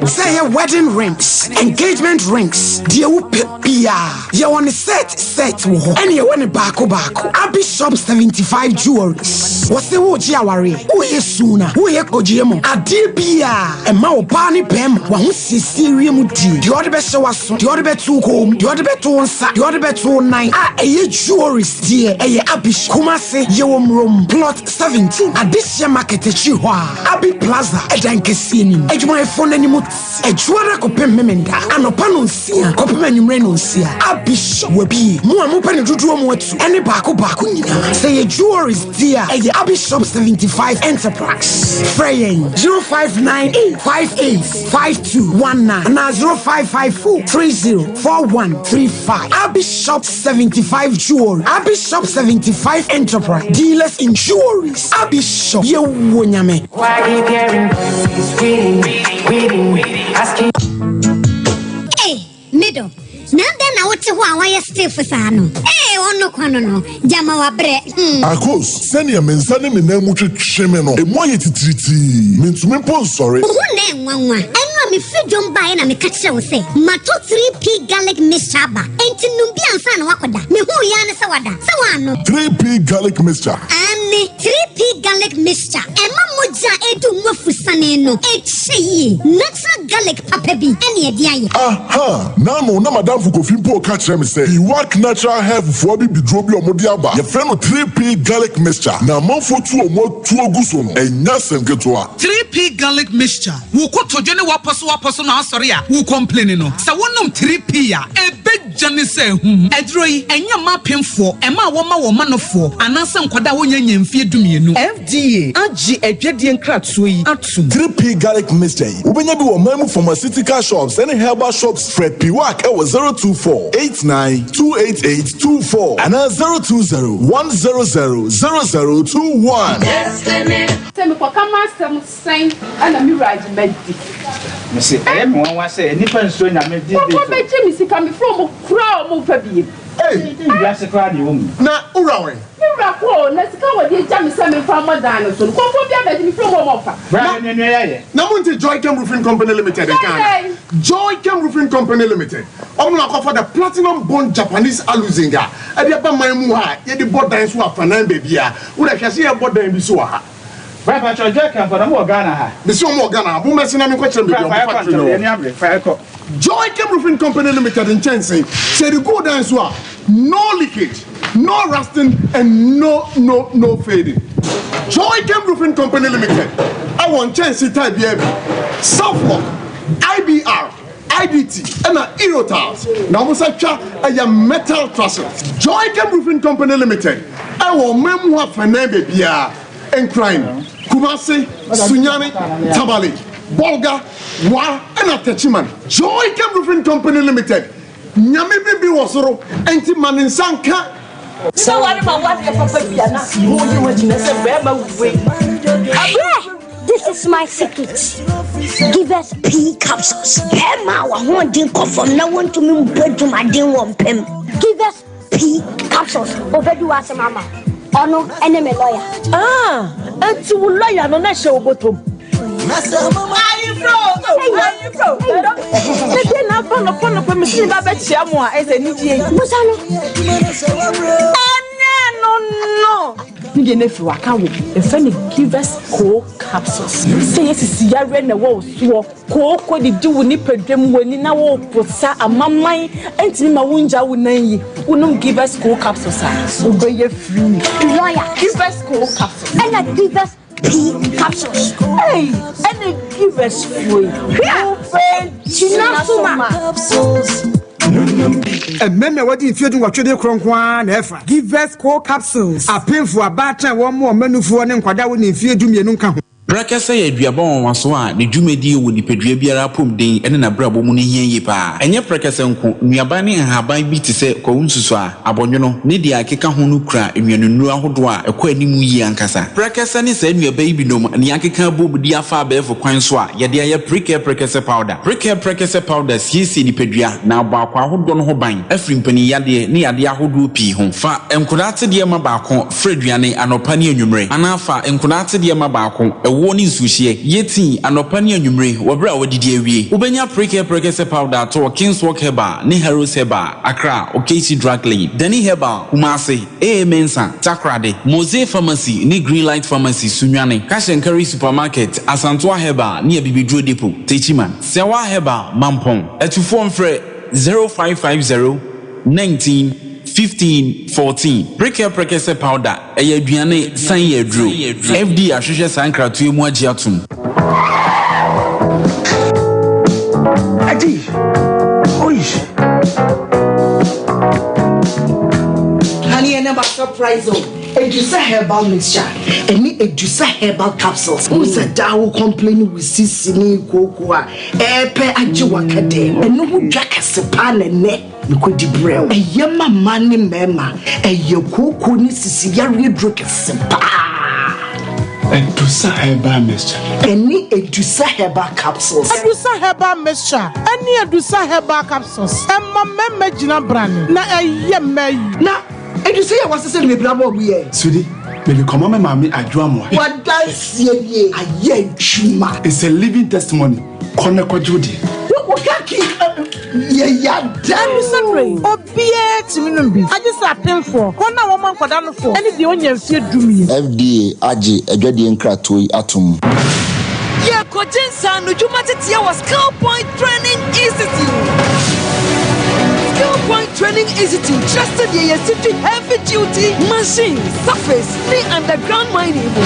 Sɛ ɛyɛ wedding rings, engagement rings, deɛ wopɛ biara, yɛwɔ ne set set wɔ hɔ, ɛne yɛwɔ ne baako baako. Abi Shop 75 Jewelries, wɔse woregye awareɛ, woyɛ suna, woyɛ kogyeɛ mu, adeɛ biara ɛma ɔbaa ne bɛrima w'ahosiesie wiem die, deɛ ɔde bɛhyɛ w'aso, Deɛ ɔde bɛto wo kɔn mu, deɛ ɔde bɛto wo nsa, deɛ ɔde bɛto wo nan a ɛyɛ jewelries deɛ ɛyɛ Abish. Kumasi, yɛwɔ Murom, plot 17, Adehyeɛ market akyiri hɔ a, Abi Plaza ɛdan kɛseɛ no mu. Adwumayɛfoɔ no anim te Adwuada kɔpem Memenda, anɔpa nonsia kɔpem anwummerɛ nonsia. Abish wabue. Mo a mopɛ no dodoɔ mu atu ɛne baako baako nyinaa. Sɛ ɛyɛ jewelries deɛ a, ɛyɛ Abi Shop 75 Enterprise. Frɛ yɛn 0598 58. 5219 anaa 0554 30 4135. Abi Shop 75 Jewelry, Abi Shop 75 Enterprise, dealers in jewelries. Abi Shop, yɛwɔ Nyame. Hey, middle. Na adɛn na wote hɔ a woayɛ stiff saa no? Ee, ɔno kwa no no, gyama wabrɛ. Hmm. Akos, sɛnea me nsa ne me nan mu twetwe me no, emu ayɛ titiritii. Mintumi mpo nsɔre. Wo ho nnɛ nwanwa. Ɛno a mefiri dwom baeɛ na meka kyerɛɛ wo sɛ matɔ 3P garlic mixture aba. Enti nom bi ansa na woakɔda. Mehuu yi ara ne sɛ woada. Sɛ woannom. 3P garlic mixture. Aane, 3P garlic mixture. Ɛma mogya a ɛredi wo mu afusane no kyɛ yie. Natural garlic papa bi ɛne ɛde ayɛ. Aha! N'ano na m'adamfo Kofi mpo reka kyerɛ me sɛ Iwak Natural Health foɔ abibiduro bi a wɔde aba, yɛfrɛ no 3P Garlic Mixture, na amanfoɔ tu wɔn atuo gu so no, ɛnyɛ asɛm ketewa. 3P Garlic Mixture, Wo kotodwe ne w'apɔsowapɔso na asɔre a wo complaini no, sɛ wonom 3P a, ɛbɛgya ne sɛ ahum. Aduro yi, ɛnyɛ mma apemfoɔ, ɛma a wɔma wɔn manofoɔ, anaasɛ nkwadaa a wɔnnya nnya mfeɛ dumienu. FDA agye adwadie nkratoɔ yi atom. 3P Garlic Mixture yi, wobɛnya bi wɔ ɔman mu pharmaceutical shops ne herbal shops. Frɛ Piwak wɔ 024 89 288 24 anaa 020 100 0021. Sɛ mekɔka m'asɛm sɛn na me wura agye madi. Mese ɛyɛ me nwanwa sɛ nnipa nsuro Nyame these days o. Nkurɔfoɔ bɛgye me sika mefrɛ wɔn koraa a wɔn mfa biem. Ei! Wiase koraa deɛ ɛwɔ mu yi. Na wo wura wɛn? Me wura kɔ o, na sika a wɔde agya me sɛ memfa mmɔ dan no so no, nkurɔfoɔ bi abɛgye me firi mu a wɔmfa. Bra na nua nua yɛayɛ. Na mo nte Joychem Roofing Company Limited nka ana? Joychem Roofing Company Limited, wɔn na wɔakɔfa the Platinum Bond Japanese Aluzinc a ɛde aba man mu ha a yɛde bɔ dan so afanan baabiara. Wo deɛ hwɛ sɛ yɛrebɔ dan bi so wɔ ha. Bra mpakyɛw Joychem fo na ɔmo wɔ Ghana ha? Mese wɔn wɔ Ghana ha, mo mmɛse na menkɔkyerɛ mo baabi a Bra wɔn fa yɛkɔ factory no ntɛm, wɔ. yɛn ani abere, fa yɛkɔ. Joychem Roofing Company Limited nkyɛnsee, sɛ yɛde gu wo dan so a, no leakage, no rusting and no no no fading. Joychem Roofing Company Limited wɔ nkyɛnsee type biara bi, Southlock, IBR, IDT ɛna Eurotiles na wɔn nsa twa ɛyɛ metal trusses. Joychem Roofing Company Limited wɔ ɔman mu afanan baabiara. Nkran, Kumasi, Sunyani, Tamale, Bolga, Wa ɛna Techiman. Joychem Roofing Company Limited, Nyame bi bi wɔ soro enti ma ne nsa nka. Sɛ ware ma wadeɛ papa bi a na mo yi ho agyina sɛ bɛrima wei. Abrɛ! This is. is my secret. Give us P capsules. Bɛrima a w'ahoɔden kɔ fam na wontumi mbɔ adwumaden wɔ mpam. Give us P capsules. Obedi w'asɛm ama wo. Ɔno ne me lawyer. Ah, enti wo lawyer no na ɛhyɛ wo bɔtɔ mu. Ayefro, ayefro. Sɛdeɛ na aba nɔpɔ nɔpɔ mesi ne ba bɛkyia mo a ɛsɛ anigyeɛ yi. Busa no. Ɛnɛ no no. Ne deɛ no afiri waka wo yɛfrɛ no givers co capsules sɛ yɛ sisi yareɛ na ɛwɔ wo soɔ kooko didi wo nipadwa mu w'ani na wo posa amaman ntumi ma wo ngya wo nan yi wonom givers co capsules a wobɛyɛ free. Lawyer. Givers co capsules. Ɛna givers P capsules. Ei ɛna givers foɔ yi wobɛ gyina so ma. Mmarima a wɔadi mfeɛ dunwɔtwe de korɔ nko ara na ɛfa. Givers Co Capsules. Apemfo, abaatan a wɔmmoa wɔn mmanufoɔ ne nkwadaa a wɔnni mfeɛ dumienu nka ho. Prɛkɛsɛ yɛ aduaba nwanwaso a ne dwumadie wɔ nipadua biara apɔmuden ne n'abrabɔ mu no hia yie pa ara. Ɛnyɛ prɛkɛsɛ nko, nnuaba ne nhaban bi te sɛ kwawu nsusuaa, abɔnwono, ne deɛ ɛkeka ho no kura nnuanennuro ahodoɔ a ɛkɔ anim yie ankasa. Prɛkɛsɛ ne saa nnuaba yi binom na yɛakeka abom de afa abɛɛfo kwan so a yɛde ayɛ Prekɛ Prɛkɛsɛ Powder. Prekɛ Prɛkɛsɛ Powder siesie nipadua na abɔ akwaa ahodoɔ no ho ban afiri mpaninyadeɛ ne yadeɛ ahodoɔ pii ho. Fa nkwadaa atedeɛ ma baako fra aduane anɔpa ne anwummere anaa fa nkwadaa atedeɛ ma baako, ɛwoɔ ne nsuohyeɛ, yɛ tii anɔpa ne anwummere wɔ berɛ a woadidi awie. Wobɛnya Prekɛ Prɛkɛsɛ Powder atɔ wɔ Kingswalk Herbal ne Harrows Herbal. Accra, Okaisi Drug Lane, Danny Herbal, Kumasi, AA Mensah, Takoradi, Mose Pharmacy ne Greenlight Pharmacy, Sunyani, Cash and Carry Supermarket, Asantoa Herbal ne Abibiduro Depot, Techiman, Sewa Herbal, Mampong. Atufoɔ mfrɛ 0550 19 15 14. Prekɛ Prekɛsɛ Powder, ɛyɛ aduane san yɛ aduro. FDA ahwehwɛ saa nkratoɔ yi mu agye atom. Adi, oi. Honey, and my surprise oh. Edusa herbal mixture ɛne Edusa herbal capsules. Wo sɛ daa wo complain wo sisi ne kooko a ɛɛpɛ agye waka dɛ. Ɛno ho dwa kɛse paa na ɛnɛ. Mekɔdi brɛ wo. Ɛyɛ ma mmaa ne mmarima. Ɛyɛ kooko ne sisi yareɛ duro kɛse paa. Adusa herbal mixture. Ɛne Adusa herbal capsules. Adusa herbal mixture ɛne Adusa herbal capsules ɛma mmarima gyina brane na ɛyɛ mmaa yi. Na Adusa yi a wɔasesa no bebree ama wɔn yɛ. Sudi, mede kɔma me maame Adwo Amoah. W'adanseɛ nie, ayɛ adwuma. It's a living testimony. Kɔ na kɔgye wo deɛ. Wo kaki yɛ yada. Ɛno yi, obiara tumi nom bi, agye sɛ apemfoɔ, wɔn a wɔma nkwadaa nofoɔ, ne deɛ ɔnya mfeɛ dumien. FDA agye adwadie nkratoɔ yi atom. Yɛrekɔgye nsaanodwuma teteɛ wɔ Skill Point Training Institute. Skill Point Training Institute kyerɛ sɛdeɛ yɛsi twi heavy duty machines, surface ne underground mining mu.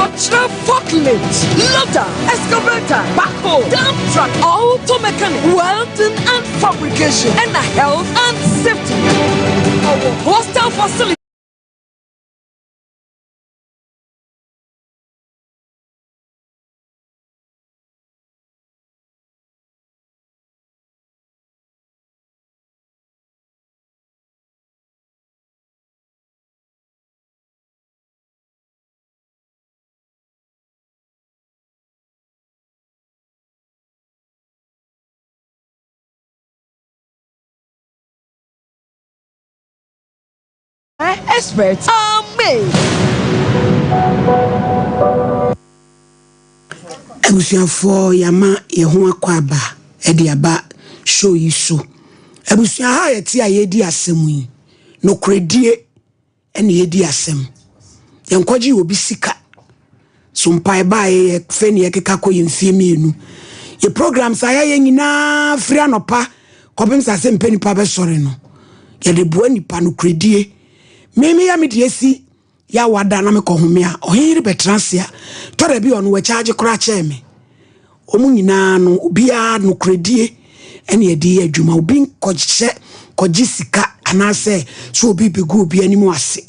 Ɔkyerɛ Forklift, loader, excavator, backhoe, dump truck, auto mechanic, welding and fabrication, ɛna health and safety. Ɔwɔ hostel facility. Experts are made. Abusuafoɔ yɛama yɛn ho akɔ aba de aba show yi so. Abusua ha a yɛte a yɛredi asɛm yi, nokorɛdie ɛna yɛdi asɛm. Yɛnkɔgye obi sika. So mpaebɔ a yɛyɛ fɛ ne yɛkeka kɔ yɛ mfie mmienu. Yɛ programs a yɛayɛ nyinaa firi anɔpa kɔpem sɛ asɛ mpɛ nipa bɛsɔre no. Yɛde boa nipa nokorɛdie. Me meyɛ me deɛ si yɛ awada na mekɔ home a ɔhen yere bɛtena ase a tɔ da bi ɔno wɔkyagye koraa kyɛɛ me. Wɔn nyinaa no, obiara nokorɛdie ɛna yɛde yɛ adwuma. Obi nkɔhyɛ kɔgye sika anaasɛ sɛ obi bɛgu obi anim ase.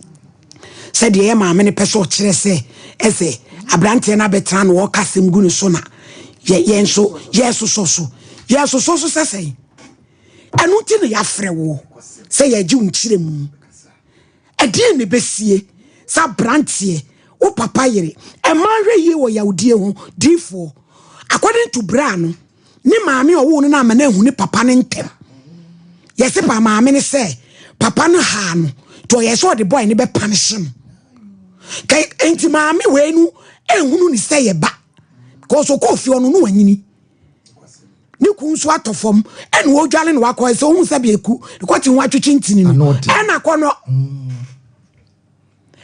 Sɛdeɛ ɛyɛ maame no pɛ sɛ ɔkyerɛ sɛ ɛsɛ aberanteɛ no abɛtena na ɔreka asɛm gu ne so na yɛ yɛn nso yɛresosɔ so. Yɛresosɔ so sɛ sɛn? Ɛno nti na yɛafrɛ woɔ sɛ yɛregye wo nkyerɛmu. Ɛdeɛn na ɛbɛsie sɛ aberanteɛ Wo papa yere. Mmaa nhwɛ yie wɔ yawdie ho. Diifoɔ. According to braa no, ne maame a ɔwoo no no amma no anhu ne papa no ntɛm. Yɛse pa maame no sɛ papa no haa no nti ɔyɛ sɛ ɔde boy no bɛ punish no. Nti maame wei no ehunu ne sɛ yɛ ba. Because ɔkɔɔ fie ɔno no wanyini. Ne kun nso atɔ fam ɛna ɔdwale na wakɔ sɛ ohun sɛ beeku ne kɔte ho atwetwe ntini no ɛna kɔ no.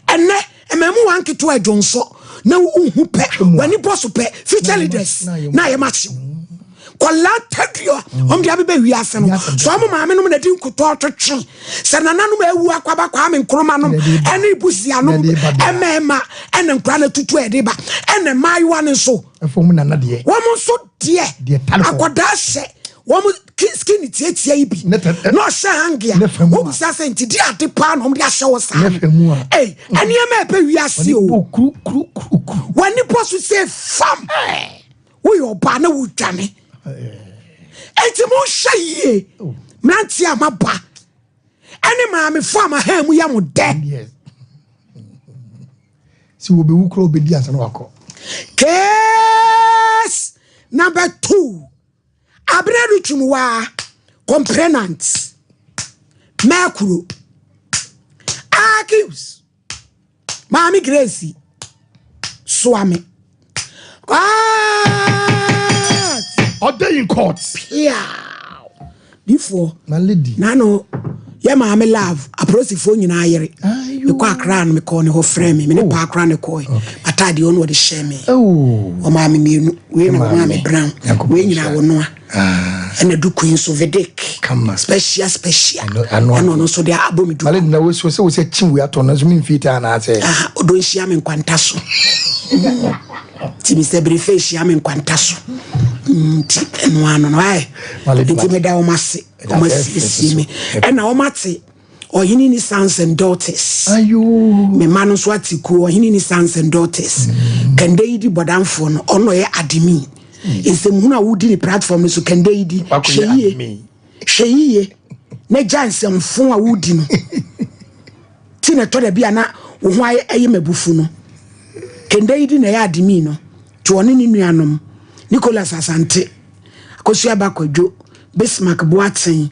Ɛnɛ mmamuwa nketewa adwonsɔ na wohu pɛ w'ani bɔ so pɛ future leaders na ayɛ makyew kɔla tadua wɔn de abɛbɛ wiase no so wɔn maame nom na di nkotɔ twetwe sɛ nananom awu akwaba Kwame Nkrumah nom ɛne busia nom ɛmɛɛma ɛna nkura no tutu ɛde ba ɛna mmaayewa no nso wɔn nso deɛ akɔdaa hyɛ wɔn skin tiatia yi bi na ɔhyɛ hange a wobisa sɛ nti di ade paa na ɔmde ahyɛ wo saa no ei nneɛma ɛpɛ wiase o w'ani bɔ so sɛ fam woyɛ ɔbaa na wodwane enti monhyɛ yie oh. mmeranteɛ a maba ɛne maamefo a mahaa mu yɛ mo dɛ sɛ wɔbɛwu koraa wɔbɛdi ansa na wakɔ case number two Abena retwam waa complainant Mɛkuro accuse Maame Grace Soame court. Ɔda in court. Piaw. Difoɔ. My lady. Nano yɛ maame love apolisifoɔ nyinaa yere. Mekɔ akra no mekɔɔ ne hɔ frɛ me me ne oh. paa kora ne kɔɛ. Ataadeɛ ɔno ɔde hyɛ me. Oh. Ɔmaa me mmienu wei na ɔmaa me brown wei nyinaa wɔnoa. Ah. Ɛna duku yi nso Vidic. Special special. Ɛna ɔno nso de abɔ me duku. Malady na wosuo sɛ wosɛ kyi wei atɔ no nso memfii taa anaasɛ. Ɔdɔ nhyia me nkwanta so. Nti Mr. Brefe hyia me nkwanta so. Nti ɛno ano no ayɛ. Nti meda wɔn ase. Wɔn asiesie me. Ɛna wɔn ate ɔhene ni sons and daughters. Me mma no nso ate kuo ɔhene ni sons and daughters. Mm. Kɛnde yi di bɔdanfoɔ no ɔno ɔyɛ ademi. Mm. Nsɛmhunu a wodi ne platform no so kɛnde yi di hwɛ yie. Hwɛ yie na gya nsɛmfo a wodi no. Ti na ɛtɔ da bi a na wo ho ayɛ ɛyɛ m'abufu no. Kende yi di na ɛyɛ admin no. Nti ɔne ne nuanom, Nicholas Asante, Akosua Ba Kwadwo, Bismarck Boateng,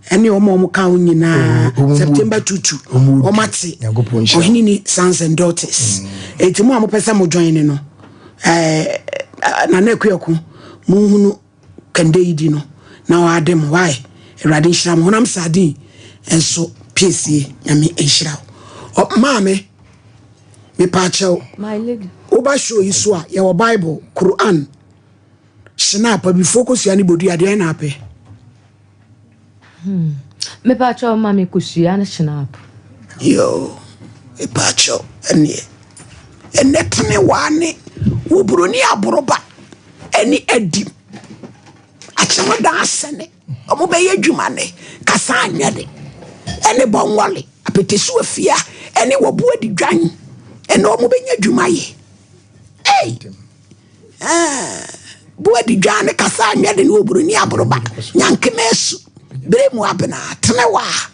ɛne wɔn a wɔka ho nyinaa, September Tutu, wɔn ate Ɔhene ni Sons and Daughters. Eti mo a mopɛ sɛ mo join no, ɛɛ Nana Akuako, monhunu Kɛndɛ yi di no na w'ade mo why awurade nhyira mo honam sardine nso piesie nyame nhyira wo maame mepaakyɛw woba show yi so a yɛwɔ bible quran hyena apabifoɔ kosua ne bodua deɛ na apɛ Hmm. Mepaakyɛw ma me kosua ne hyena Yo, mepaakyɛw ɛneɛ ɛnɛ tene waa ne wɔ buroni aboroba ɛne adi akyɛm da asɛne ɔmo bɛyɛ adwuma ne kasa anyɛ de ɛne bɔnwɔle apɛtɛsu afia ɛne wɔbo adi dwan ɛne ɔmo bɛnya adwuma yɛ ei ah, bo adi dwan ne kasa anyɛ de ne wɔ buroni aboroba nyankema asu bere mu abena tene waa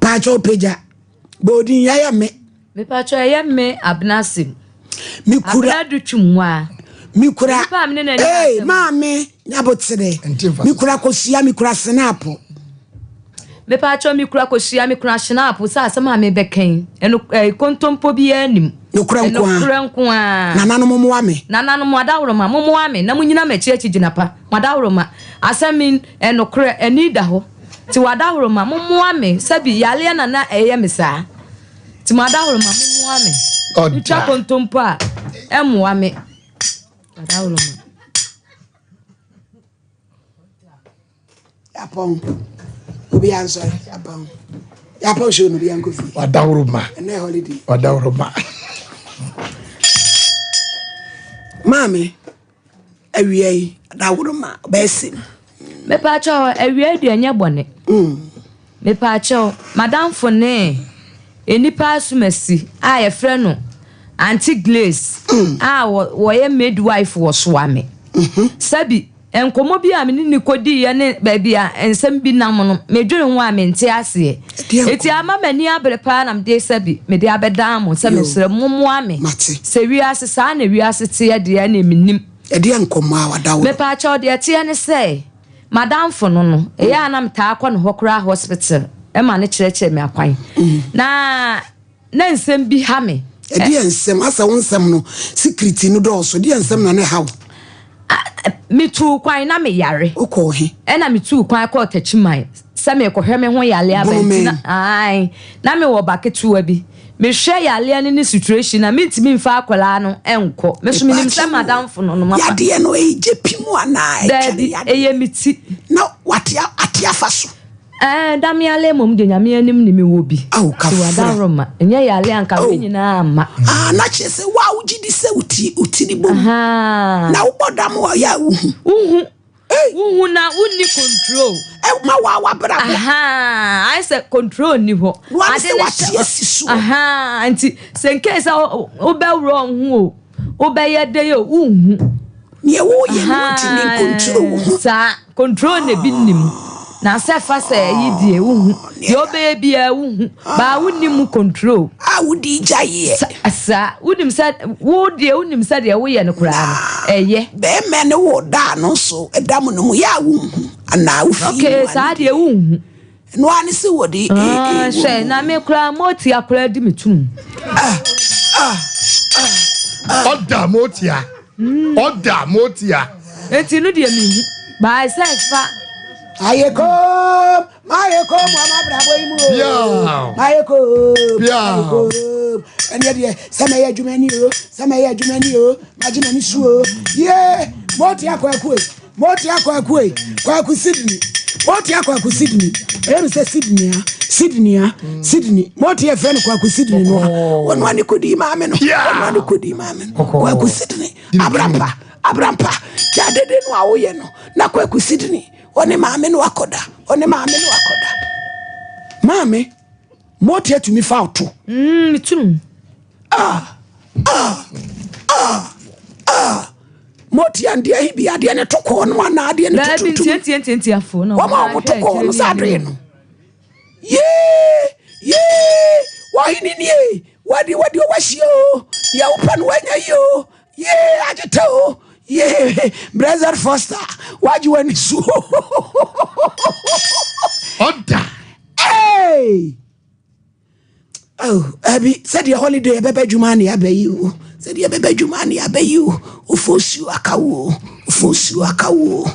Pacho pagya. Bɔ odin yɛyɛ me. Mepacho ɛyɛ me Abena Asim. Mikura. Abena du twum waa. Mikura. Nipa a mene n'ani Ee asɛm. maame nyabotere. Mikura kosua mikura senapo. Mepacho mikura kosua mikura senapo sɛ asɛm a mebɛka yi ɛno ɛɛ kontompo biara nim. Nokorɛ nko ara. Nokorɛ nko ara. Nananom mmoa me. Nananom adaworoma mommoa me na monyina m'akyi akyi gyina pa. Mo adaworoma asɛm yi ɛnokorɛ ani da hɔ. Nti w'adaworoma mommoa me sɛbi yareɛ na na ɛyɛ me saa. Nti mo adaworoma mommoa me. Ntwa kontompo a ɛmmoa me. Adaworoma. Yapɔn. Obi ansɔre. Yapɔn. Yapɔn show no obi ankɔ fie. Wadaworoma. Ɛnɛ holiday. Wadaworoma. Maame, awia yi, adaworoma, ɔbɛyɛ sim. Mepaakyɛw, awia yi deɛ ɛnyɛ bɔne. Mepaakyɛw, madamfo ne nnipa asomasi a yɛfrɛ no Auntie Glace a wɔyɛ midwife wɔ Soame. Sɛbi. Nkɔmmɔ bi a me ne no kɔdiiɛ ne baabi a nsɛm bi nam no, medwene ho a mente aseɛ. Enti ama m'ani abere paa na mede sɛ bi mede abɛdan mo sɛ mesrɛ mo mommoa me. Sɛ wiase saa na wiase teɛ deɛ ɛneɛ mennim. Ɛdeɛn nkɔmmɔ a wada wo no? Mepaakyɛw deɛ ɛteɛ ne sɛ, m'adamfo no no, ɛyɛ a na metaa kɔ ne hɔ koraa hospital ma no kyerɛkyerɛ me akwan. Na. Na nsɛm bi ha me. Ɛdeɛ nsɛm? Asɛ wo nsɛm no sikiriti no dɔɔso. Ɛdeɛ nsɛm na na ɛha wo? Metuu kwan na meyare. Wokɔɔ he? Ɛna metuu kwan kɔɔ Takyiman sɛ merekɔhwɛ me ho yare aba nti na ae na mewɔ ba ketewa bi. Mehwɛ yareɛ no ne situation a mentumi mfa akwadaa no nkɔ. Me nso menim sɛ m'adamfo no no mafa. Yadeɛ no ɛyɛ gye pi mu anaa ɛtwa ne Daabi, yadeɛ? ɛyɛ me ti. Na wate ate afa so? Ɛɛ da me ale mmom deɛ Nyame anim ne me wɔ bi. Ao kafra. Ti w'adaworoma. Ɛnyɛ yale anka me nyinaa amma. Ah na kyerɛ sɛ wo a wogye di sɛ wo ti wo tiri bom. Na wobɔ dam a ɔyɛ a wohu. Wohu. Wohu na wonni control. Ɛma wo a w'abrabɔ. Ayɛ sɛ control nni hɔ. Woane sɛ wate asi so. Nti sɛ nkei sɛ wobɛworɔ wo ho o. Wobɛyɛ dɛn o, wonhu. Nea woyɛ no wontumi nkontro wo ho. Saa, control na ebi nnim. Na sɛ fa sɛ ɛyi deɛ wohu. Deɛ wobɛyɛ biara wohu. Baa wonni mu control. A wode gya yɛ. Saa, wonim sɛ wo deɛ wonim sɛ deɛ woyɛ no koraa no ɛyɛ. Bɛrima ne wo da no nso ɛda mo no mu yɛ a wonhu anaa wofii mu. Okay, saa deɛ wonhu. Ɛno ara ne sɛ wɔde Ah, hwɛ, na me koraa motia koraa di me tum. Ɔda motia. Ɔda motia. Enti no deɛ mehu. Bae sɛ fa. Ayɛ koom, mayɛ koom wɔ m'abrabɔ yi mu o. Mayɛ koom, mayɛ koom. Ɛneɛ deɛ sɛ mɛyɛ adwuma ni o, sɛ mɛyɛ adwuma ni o, magye m'ani so o. Yee, motia kwaku e. Motia Kwaku ei, Kwaku Sydney. Motia Kwaku Sydney. Ɛyɛ mi sɛ Sydney a, Sydney a, Sydney. Motia yɛfrɛ no Kwaku Sydney no a. Ɔno ani kɔdi maame no. Ɔno ani kɔdi maame no. Kwaku Sydney. Abrampa, Abrampa. Gya dede no a woyɛ no. Na Kwaku Sydney. Ɔne maame no akɔda. Ɔne maame no akɔda. Maame, motia tumi fa ɔto. Mm, metum. Ah, ah, ah, ah. Motia ndeɛ he bi adeɛ ne to kɔɔ no anaa adeɛ ne to tuntum. Ntiantiantiantiafo na wɔn a wɔn to kɔɔ no sɛ adoe no. Yee yee wɔhene nie wɔde wɔde wɔahyia o deɛ wopɛ no wɔanya yi o yee agyeta o yee Blessed Foster wagye w'ani so. Ɔda. Hey! Oh, abi sɛdeɛ holiday ɛbɛbɛ adwuma ne aba yi o sɛdeɛ ɛbɛbɛ adwuma ne aba yi o ofosuo aka wo o ofosuo aka wo o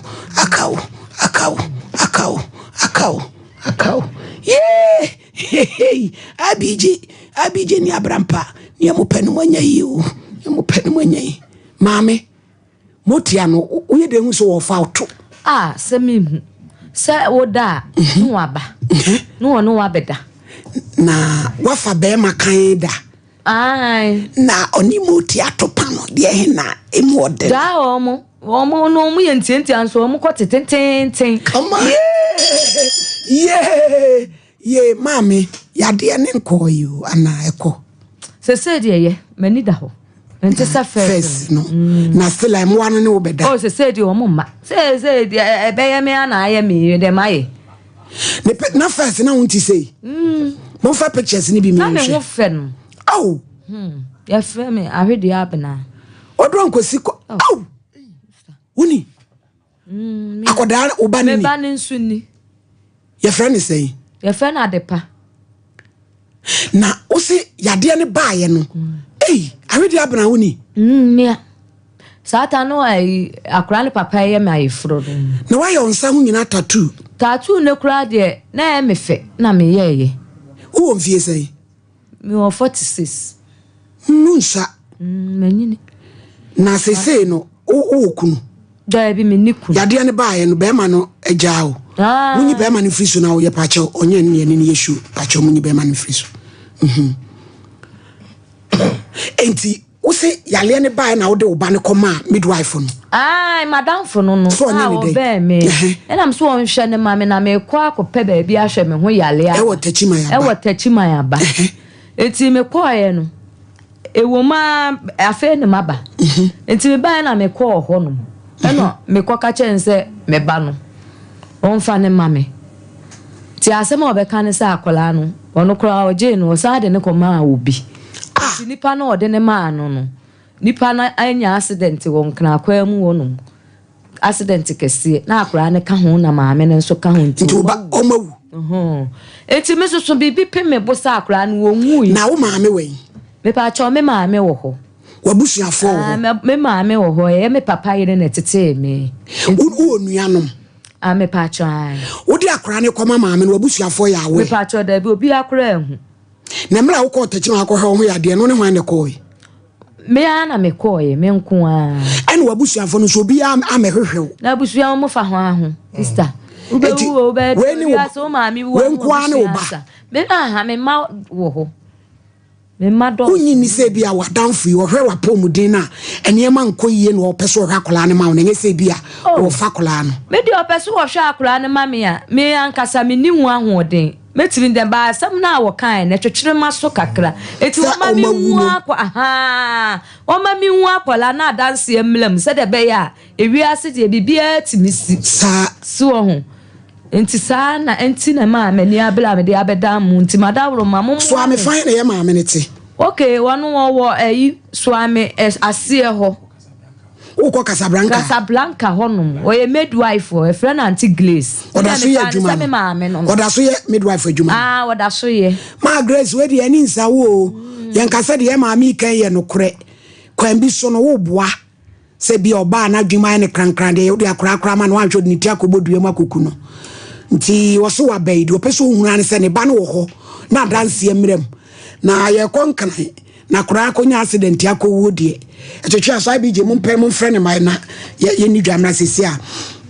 aka wo aka wo aka wo aka wo aka wo yee hehe abigye abigye ne abrampa nea mo pɛ no mo anya yi o nea mo pɛ no mo anya yi maame Motia no, woyɛ dɛn hu sɛ wɔfa wo to? A, sɛ menhu. Sɛ woda a, ne waba. Ne wɔne wo abɛda. Na wafa bɛrima kan da. Ae. Na ɔne motia to pa no, deɛ he na emu ɔden? Gyaa wɔn. Wɔn no, wɔn yɛ ntiantia nso wɔn kɔ tetententen. Come on. Yee! Yee! Yee maame yadeɛ ne nkɔɔ yi o anaa ɛkɔ. Sesei deɛ yɛ m'ani da hɔ nte sɛ first no. Mm. Na still a mmoa no ne wo bɛda. Oh sesei deɛ wɔn mma sesei deɛ ɛbɛyɛ me ana ayɛ me yi deɛ mayɛ. Ne pe na first na wo nti sei. Mm. Momfa pictures ne bi mi nhwɛ. Na me ho fɛ no. Aw. Hmm. Yɛfrɛ me ahwedeɛ abena. Ɔdɔ nkosi kɔ. Oh. Aw. Woni. Mm, akɔdaa wo ba no ni. Me ba no nso ni. Yɛfrɛ no sɛn? Yɛfrɛ no Adepa. Na wo se yadeɛ no baeɛ no, mm. ei, awedeɛ abena wo ni? Mm, mea. Saa ta no ayi akora ne papa yɛ me ayeforo no. Na wayɛ wo nsa ho nyinaa tattoo. Tattoo no koraa deɛ na ɛyɛ me fɛ na meyɛɛyɛ. Wowɔ mfie sɛn? Mewɔ 46. No nsa. Mm, manyini. Na seesei no, wowɔ kunu? Daabi, menni kunu. Yadeɛ no baeɛ no, bɛrima no agyaa wo. Ah. Monyi bɛrima no mfiri so na woyɛ pakyɛw, ɔnyɛ ne yɛne no yɛ show, pakyɛw monyi bɛrima no mfiri so. Mhm. Enti Wo se yareɛ no baeɛ na wode wo ba no kɔmaa midwife no? Ae, m'adamfo no no, a ɔbɛn me. Ɛna me so ɔnhwɛ no ma me na mekɔ akɔpɛ baabi ahwɛ me ho yareɛ aba. Ɛwɔ Takyiman aba. Ɛwɔ Takyiman aba. Eti mekɔeɛ no, ɛwɔ mu ara afei na maba. Enti mebaeɛ na mekɔɔ hɔ nom. Ɛna mekɔka kyerɛɛ no sɛ me ba no, ɔmfa no mma me. Nti asɛm a ɔbɛka ne sɛ akwadaa no, ɔno koraa ɔgyee no, ɔsan de no kɔmaa obi. Nti nipa no a ɔde no maa no no, nipa no anya accident wɔ Nkrakwaa mu hɔnom. Accident kɛseɛ, na akwadaa no ka ho na maame no nso ka ho nti. Nti wo ba, wɔawu? Nti me soso biribi pem me bo sɛ akwadaa no wɔnwui. Na wo maame wɔ he? Mepaakyɛw, me maame wɔ hɔ. W'abusuafoɔ wɔ hɔ? Ah, me maame wɔ hɔ. Ɛyɛ me papa yere na ɛtetee me. Wowɔ nuanom? Ah, mepaakyɛw, ae. Wode akwadaa no kɔma maame no, w'abusuafoɔ yɛ aware? Mepaakyɛw, daabi, obiara koraa anhu. Na mmerɛ a wokɔɔ Techiman akɔhwɛ wo ho yadeɛ no, wo ne hwan na ɛkɔɔe? Me ara na mekɔɔe, me nko ara. Ɛna w'abusuafoɔ no nso, obiara ammɛhwehwɛ wo? Na abusua wɔn fa ho aho, sister. Wobɛwu o, wobɛyɛ dɛ, obiara sɛ wo maame wu a, wei nko ara ne wo ba? Me, aha, me mma wɔ hɔ. Me mma dɔɔso. Wonnye nni sɛ ebia w'adamfo yi, ɔhwɛ w'apɔwmuden no a, nneɛma nkɔ yiye na ɔpɛ sɛ ɔhwɛ akwadaa no ma wo, na ɛnyɛ sɛ ebia ɔrefa akwadaa no? Me deɛ, ɔpɛ sɛ ɔhwɛ akwadaa no ma me a, me ankasa minni ho ahoɔden. Mɛtumi dɛn? But asɛm no a wɔkaeɛ no, ɛtwetwere m'aso kakra. Enti Sɛ wɔmma wɔawu menhu no. akwa, ahaa, wɔmma menhu akwadaa no adanseɛ mmra mu sɛdeɛ ɛbɛyɛ a ewiase deɛ biribiara tumi si. Saa. So wɔho? Nti saa na nti na ɛmaa m'ani abere a mede abɛdan mo nti madaworoma mommoa me. Soame fan na yɛ maame no te. Ok wɔno wɔwɔ ayi Soame aseɛ hɔ. Wokɔ Casablanca. Casablanca hɔ nom ɔyɛ midwife hɔ yɛfrɛ no Auntie Glace. Ɔda so yɛ adwuma no ɔda so yɛ midwife adwuma no. Ah ɔda so yɛ. Maa Grace wei deɛ ɛne nsa wo o yɛn kasa deɛ maame yi kan yɛ nokorɛ kwan bi so no wo boa. Sɛ ebia ɔbaa a n'adwene mu ayɛ no krankran deɛ, wode akwadaa koraa ma no, woanhwɛ ɔde ne ti akɔbɔ dua mu akɔku no. Nti ɔse waba yi, deɛ ɔpɛ sɛ ɔhunu ara ne sɛ ne ba no wɔ hɔ na adanseɛ mmra mu. Na yɛrekɔ Nkran na akwadaa akɔnya accident akɔwuo deɛ, ɛtwetwe aso IBJ mompɛ momfrɛ no ma na yɛnni dwa mmra seesei a.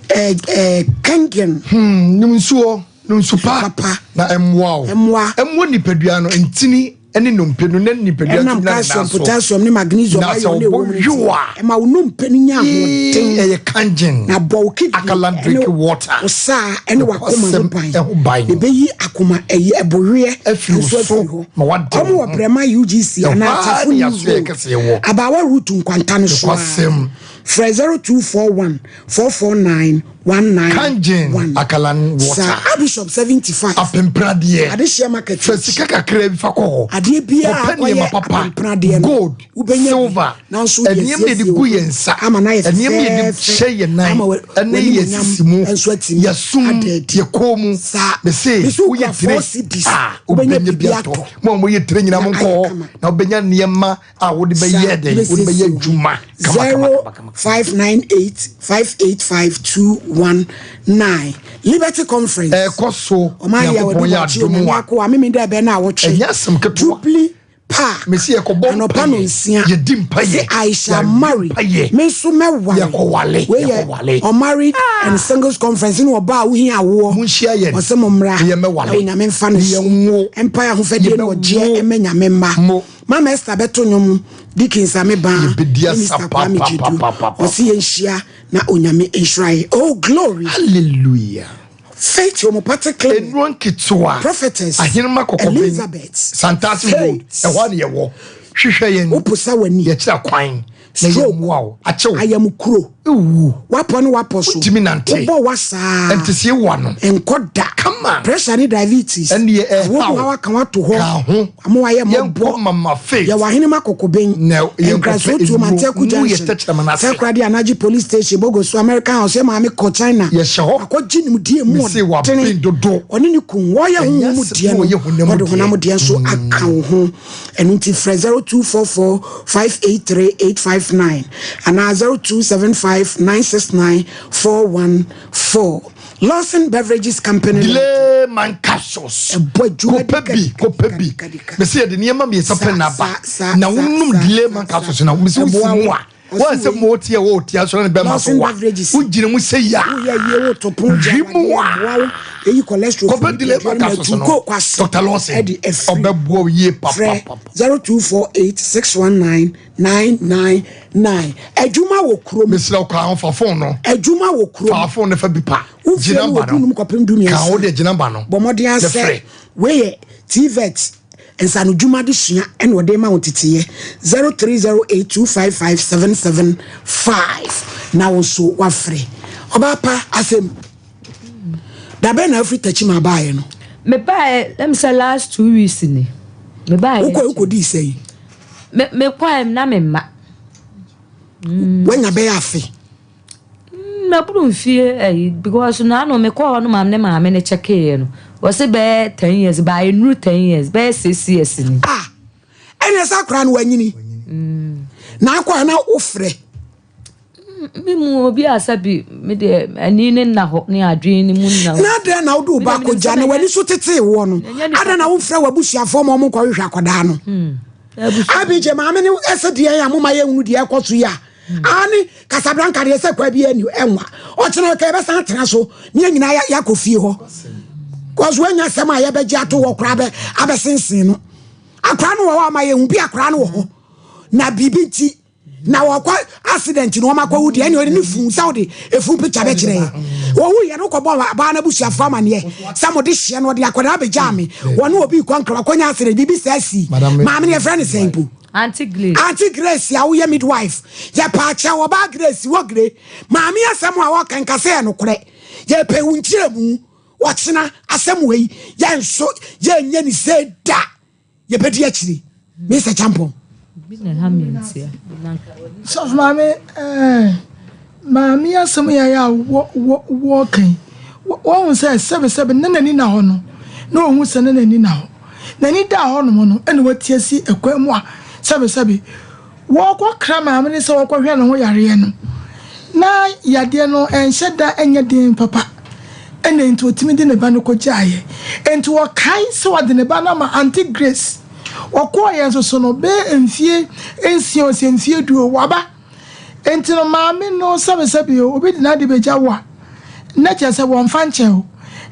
Eh, eh, Kengen. Hmm, nom nsuo, nom nsu pa, Papa. na ɛmmoa wo. Ɛmmoa. Ɛmmoa nipadua no, ntini ne nnompe no, na nipadua nso Ɛnam gyina ne nan calcium, so. potassium ne magnesium, Na sɛ iron ne ɔbɔ ɛwɔ mu no nti, hwew a, ɛma wo nnompe no nya ahoɔden. Ɛyɛ kangen. Na bɔ wo kidney Alkaline ne drinking water. wo saa ne w'akoma ho Nokwasɛm ban. ɛho ban. Na ɛbɛyi akoma ɛyi ɛboweɛ Afiri wo nso so afiri hɔ. ma wade Wɔn wo wɔ ho. Brɛma UGC Ɛhɔ anaa ara Tafo ne New yɛasoɛ Road, kɛseɛ wɔ. Abaawa Route nkwanta no so ara. Nokwasɛm. Frɛ 0241 449 Kangen 191. Alkaline water. Saa Abishop 75. Apempradeɛ. Adehyeɛ market Fa akyi. sika kakra bi fa kɔ hɔ. Adeɛ biara Kɔpɛ akɔyɛ nneɛma papa. apempradeɛ no, Gold, wobɛnya bi silver, nanso wode nneɛma yɛde asiesie wo gu ho yɛn nsa, ama no ayɛ nneɛma yɛde fɛfɛɛfɛ hyɛ yɛn nan, ama wa- ɛne yɛn w'animuonyam sisi mu, nso atumi yɛn som, ada adi. yɛn kɔn mu. Saa. Mese, Mese wokura woyɛ four tire cedis, a, wobɛnya wobɛnya bi biribi atɔ. atɔ. Mo a moyɛ tire nyinaa Na monkɔ ayɛ hɔ kama. na wobɛnya nneɛma a wode bɛyɛ dɛn, wode bɛyɛ adwuma kamakama. 0598 585 219 Liberty Conference. Ɛkɔ so Ɔman yɛ Nyankopɔn wɔde yɛ wakye adom onyame a. akoa meme dɛ ɛbɛn na awɔtwe. Ɛnyɛ asɛm ketewa. Jubilee Park. Mesi yɛkɔbɔ Anɔpa no mpaeɛ. nsia. Yɛdi mpaeɛ. Se I shall Yɛawie marry. mpaeɛ. Me nso mɛware. Yɛkɔwale. Wei yɛ Yɛkɔwale. Unmarried and Singles Conference ne ɔbaa a wohia awoɔ. Monhyia yɛn. Ɔsɛ mo mmra. Na yɛmmɛwale. Na Onyame mfa ne Na so. yɛnwo. Mpaeɛ ahofadie ne ɔgyeɛ Yɛbɛwo. ɛmɛ Nyame mma. Mo. Mama Esther bɛto nnwom, Dickens Amebaa, Yɛbɛdi asa Minister Kwame Gyedu. papapapapapa. Ɔse yɛnhyia na Onyame nhyira yɛn. Oh glory! Hallelujah. Faith Homeopathic Clinic. Nnuro nketewa. Prophetess. Ahenema Kɔkɔben. Elizabeth. Santase Road. Faith. Ɛhɔ a na yɛwɔ. Hwehwɛ yɛn. Woposa w'ani. Yɛkyerɛ kwan. Na Stroke. yɛmmoa wo. Akyew. Ayamkuro. Ewu. Wapɔ ne wapɔ so. Wotumi nante. Wobɔ wa saa. Nteseɛ wa no. Nkɔ da. Kama. Pressure ne diabetes. Ɛnneɛ ɛhaw. Awoɔ mu haw aka wato hɔ. Ka ho. Ama wayɛ mmɔbɔ. Yɛnkɔ Mama Faith. Yɛwɔ Ahenema Kokoben. Na yɛnkɔpɛ Nkrasoɔ Tuo nnuro. Manteaku Mu yɛ Junction. tɛkyerɛma no ase. Takoradi Anagye Police Station Bogoso American House. Yɛ maame kɔ China. Yɛhyɛ hɔ. Wakɔgye nimdeɛ mu Mese waben ɔdene. dodo. Ɔne ne kun. Wɔyɛ Ɛnyɛ honhom mu asɛm deɛ na no. ɔyɛ honam mu Ɔde deɛ. honam deɛ nso aka wo ho. Ɛno nti frɛ 0244 583 859 anaa 0275 969 414. Lawson Beverages Company Limited. Delay man capsules. Ɛbɔ adwuma Kɔpɛ bi, kɔpɛ bi. Mese yɛde nneɛma mmiɛnsa pɛ na aba. Na wonom delay man capsules na mese wosi mu a. Wɔn sɛ mo ti a wɔ ti asɔrɔ ne bɛma so wa. Wogyina mu sɛ ya. Hwi mu a. Kɔpɛ delay man capsules no. Dr. Lawson. Ɔbɛboa wo yie papapapa. 0248 619 999. Adwuma wɔ kurom. Mesrɛ wo kɔ fa phone no. Adwuma wɔ kurom. Fa phone no fa bi pa. Wofie no wɔ dunum kɔpem dumiɛnsa. Ka wo de gyina ba no. Bɔ mmɔden asɛ. Wei yɛ TVET. Nsanodwuma adesua na ɔde rema wo nteteyɛ 0308255775 na wo nso wafrɛ. Ɔbaa pa asɛm. Da bɛn na afiri Techiman baeɛ no? Mebaeɛ let me say last two weeks ni. Mebaeɛ. Wokɔ wokɔdii sɛn? Me mekɔɛ na me mma. Wanya bɛyɛ afe. Maboro mfie ayi because naano mekɔɔ hɔ no maame ne maame no kyɛkeeɛ no wɔse bɛyɛ ten years baa ɛnuru ten years bɛyɛ six years ni. Ah ɛne sɛ akora no wanyini na akɔ a na wofrɛ. Me mu obi a sɛ bi me deɛ ani ne nna hɔ ne adwene ne mu nna hɔ. Na adɛn na wode wo ba akɔgya na w'ani so tetee woɔ no adɛn na womfrɛ w'abusuafoɔ ma ɔmo nkɔhwehwɛ akɔdaa no. Abigye maame ne ɛsɛ deɛ a moma yɛhunu deɛ ɛkɔ so yi a Aane, Casablanca deɛ sɛ kwa biara ni ɛnwa. Ɔkyena ka yɛbɛsan atena so ne yɛn nyinaa yɛakɔ fie hɔ. Cause woanya asɛm a yɛbɛgye ato hɔ koraa bɛ abɛsensen no. Akora no wɔ hɔ ama yɛhu bi akora no wɔ hɔ. Na biribi nti na wɔkɔ accident na wɔn akɔwu deɛ ɛne ɔde ne funu sɛ wode efunu picture bɛkyerɛ yɛ. Wɔwu yɛ no kɔbɔ abaa no abusuafoɔ amaneɛ sɛ mode hyeɛ no ɔde akwadaa bɛgyaa me wɔne obi kɔ nkra wakɔnya accident biribi saa si. Maame no yɛfrɛ no sɛn mpo? Auntie Grace. Auntie Grace a woyɛ midwife yɛpaakyɛw ɔbaa Grace wɔ gre maame asɛm a wɔka nka sɛ yɛ nokorɛ yɛpɛ wo nkyerɛmu ɔkyena asɛm wei yɛnso yɛnyɛ ne sɛ da yɛbɛdi akyiri Mr. Champon. Sɔfo maame ɛɛ maame asɛm yɛ yɛ a wɔ wɔ wɔka yi wɔn sɛ sɛbesɛbe ne n'ani na hɔ no na wɔn sɛ ne n'ani na hɔ. N'ani daa hɔnom no, ɛna wati asi ɛkwan mu a sɛbesɛbe wɔrekɔkra maame no sɛ wɔrekɔhwɛ ne ho yareɛ no, na yadeɛ no ɛnhyɛ da nyɛ den papa, ɛna enti ɔtumi de ne ba no kɔgyaeɛ. Enti ɔkae sɛ ɔde ne ba no ama Auntie Grace. Ɔkɔeɛ nso so no, bɛyɛ mfie nsia o sɛ mfie du o, waba. Enti no maame no sɛbesɛbe o, obi de n'ade bɛgya wo a, na kyerɛ sɛ wɔmfa nkyɛ wo.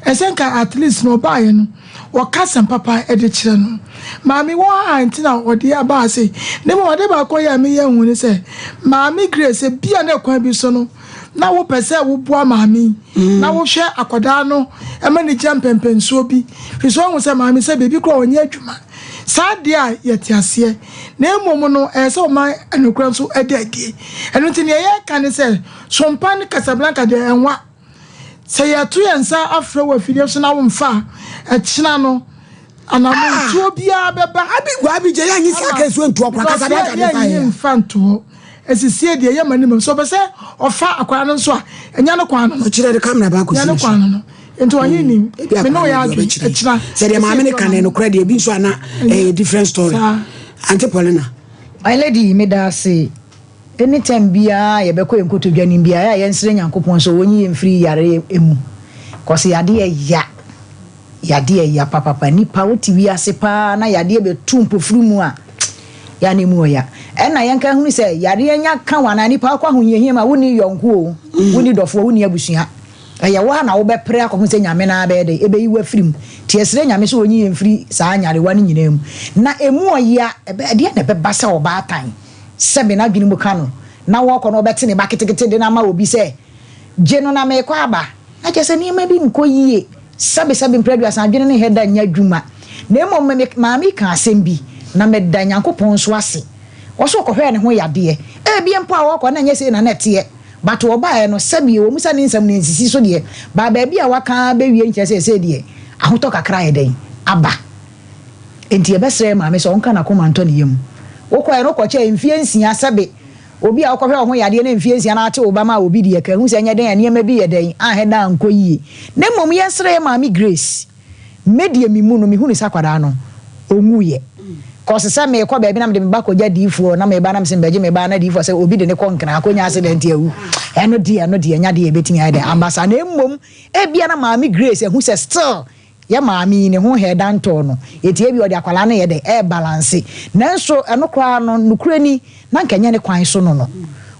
Ɛsɛ nka at least no ɔbaeɛ no, wɔka asɛm papa de kyerɛ no. Maame wɔ ha a nti na ɔde aba ha sei. Na mmom ade baako a ɛyɛ a meyɛ hu ne sɛ, Maame Grace, ebia na kwan bi so no, na wopɛ sɛ woboa maame yi, na wohwɛ akwadaa no ma no gyina mpɛnpɛnsoɔ bi. Firi sɛ woahu sɛ maame sɛ baabi koraa ɔnyɛ adwuma. Saa deɛ a, yɛte aseɛ. Na mmom no, ɛyɛ sɛ wɔma nokorɛ nso da adie. Ɛno nti, deɛ yɛreka ne sɛ, Sompa ne Casablanca deɛ, ɛnwa. Sɛ yɛto yɛn nsa afrɛ wo afidie so na womfa a, ɛkyena no, anammɔntuo biara bɛba. Abi gua abi gye yɛnyi saa kɛnsuo ntoɔ koraa Because Casablanca de fa yɛnyi yɛ. mfa ntoɔ. Asisie deɛ yɛma no mmam. Sɛ ɔpɛ sɛ ɔfa akwadaa no nso a, ɛnyɛ ne kwan no no. Ɔkyerɛ de camera baako Ɛnyɛ si ne ne so. kwan no no. Nti ɔnye nim. Ebi Me ne akwadaa ɔyɛ no deɛ adwene. ɔbɛkyerɛ. Ɛkyena. Sɛ deɛ maame no ka no ɛnokorɛ deɛ ebi nso ana ɛyɛ different story. Saa. Auntie Paulina. My lady meda ase anytime biaa yɛbɛkɔ yɛn nkotodwe anim biaa ɛyɛ a yɛnsrɛ Nyankopɔn sɛ ɔnyi yɛn mfiri yareɛ mu cos yadeɛ ya yadeɛ ya papapa nipa wote wiase paa na yadeɛ bɛtu mpofiri mu a yɛ a na ɛmu ɔya ɛna yɛnka hunu sɛ yareɛ nya ka wo anaa nipa wokɔ ahohiahia mu a wonni yɔnko o wonni dɔfoɔ wonni abusua Ɛyɛ wo ara na wobɛpere akɔpem sɛ Nyame no ara bɛyɛ dɛn? Ɛbɛyi wo afiri mu. Nti yɛsrɛ Nyame sɛ ɔnyi yɛn mfiri saa nyarewa no nyinaa mu. Na ɛmu ɔyea, ɛbɛ, ɛdeɛn na ɛbɛba sɛ ɔbaatan, sɛbe n'adwene mu ka no, na wɔkɔ na ɔbɛte ne ba ketekete de no ama obi sɛ, Gye no na merekɔ aba. Na kyerɛ sɛ nneɛma bi nkɔ yie. Sɛbe, sɛbe mprɛ aduasa, adwene no nhɛ da nyɛ adwuma. Na mmom me, maame yi kaa asɛm bi, na meda Nyankopɔn nso ase. Ɔse ɔkɔhwɛɛ ne ho yadeɛ. Ebia mpo a ɔrekɔ no na ɛnyɛ sei na na ɛteɛ. But ɔbaeɛ no, sɛbi ɛwɔ mu sɛ ne nsɛm no nsisi so deɛ, but baabi a waka ara bɛwie nkyerɛ sɛ seesei deɛ ahotɔ kakra ayɛ dɛn? Aba. Enti yɛbɛsrɛ yɛn maame sɛ ɔnka n'akoma ntɔ ne yam. Wokɔeɛ no wokɔkyɛɛ mfeɛ nsia, sɛbe obi a wokɔhwɛ wo ho yadeɛ na mfeɛ nsia na ate wo ba maa obi deɛ, ka hu sɛ ɛnyɛ dɛn a nneɛma bi yɛ dɛn? Anhɛ da ankɔ yie. Na mmom yɛnsrɛ yɛn maame Grace. Me deɛ me mu no me hunu sɛ akwadaa no ɔnwuiɛ cos sɛ meekɔ baabi na mede me ba kɔgya diifoɔ na meba na mese mebɛgye me ba na diifoɔ sɛ obi de ne kɔ nkran akɔnya accident awu ɛno deɛ ɛno deɛ ɛnya deɛ ɛbɛtumi ayɛ dɛn amba saa na mmom ebia na maame Grace ahu sɛ still yɛ maame yi ne ho hɛɛ da ntɔɔ no eti ebia ɔde akwadaa no yɛ dɛn ɛɛbalanse nanso ɛno koraa no nokorɛ ni Na anka ɛnyɛ ne kwan so no no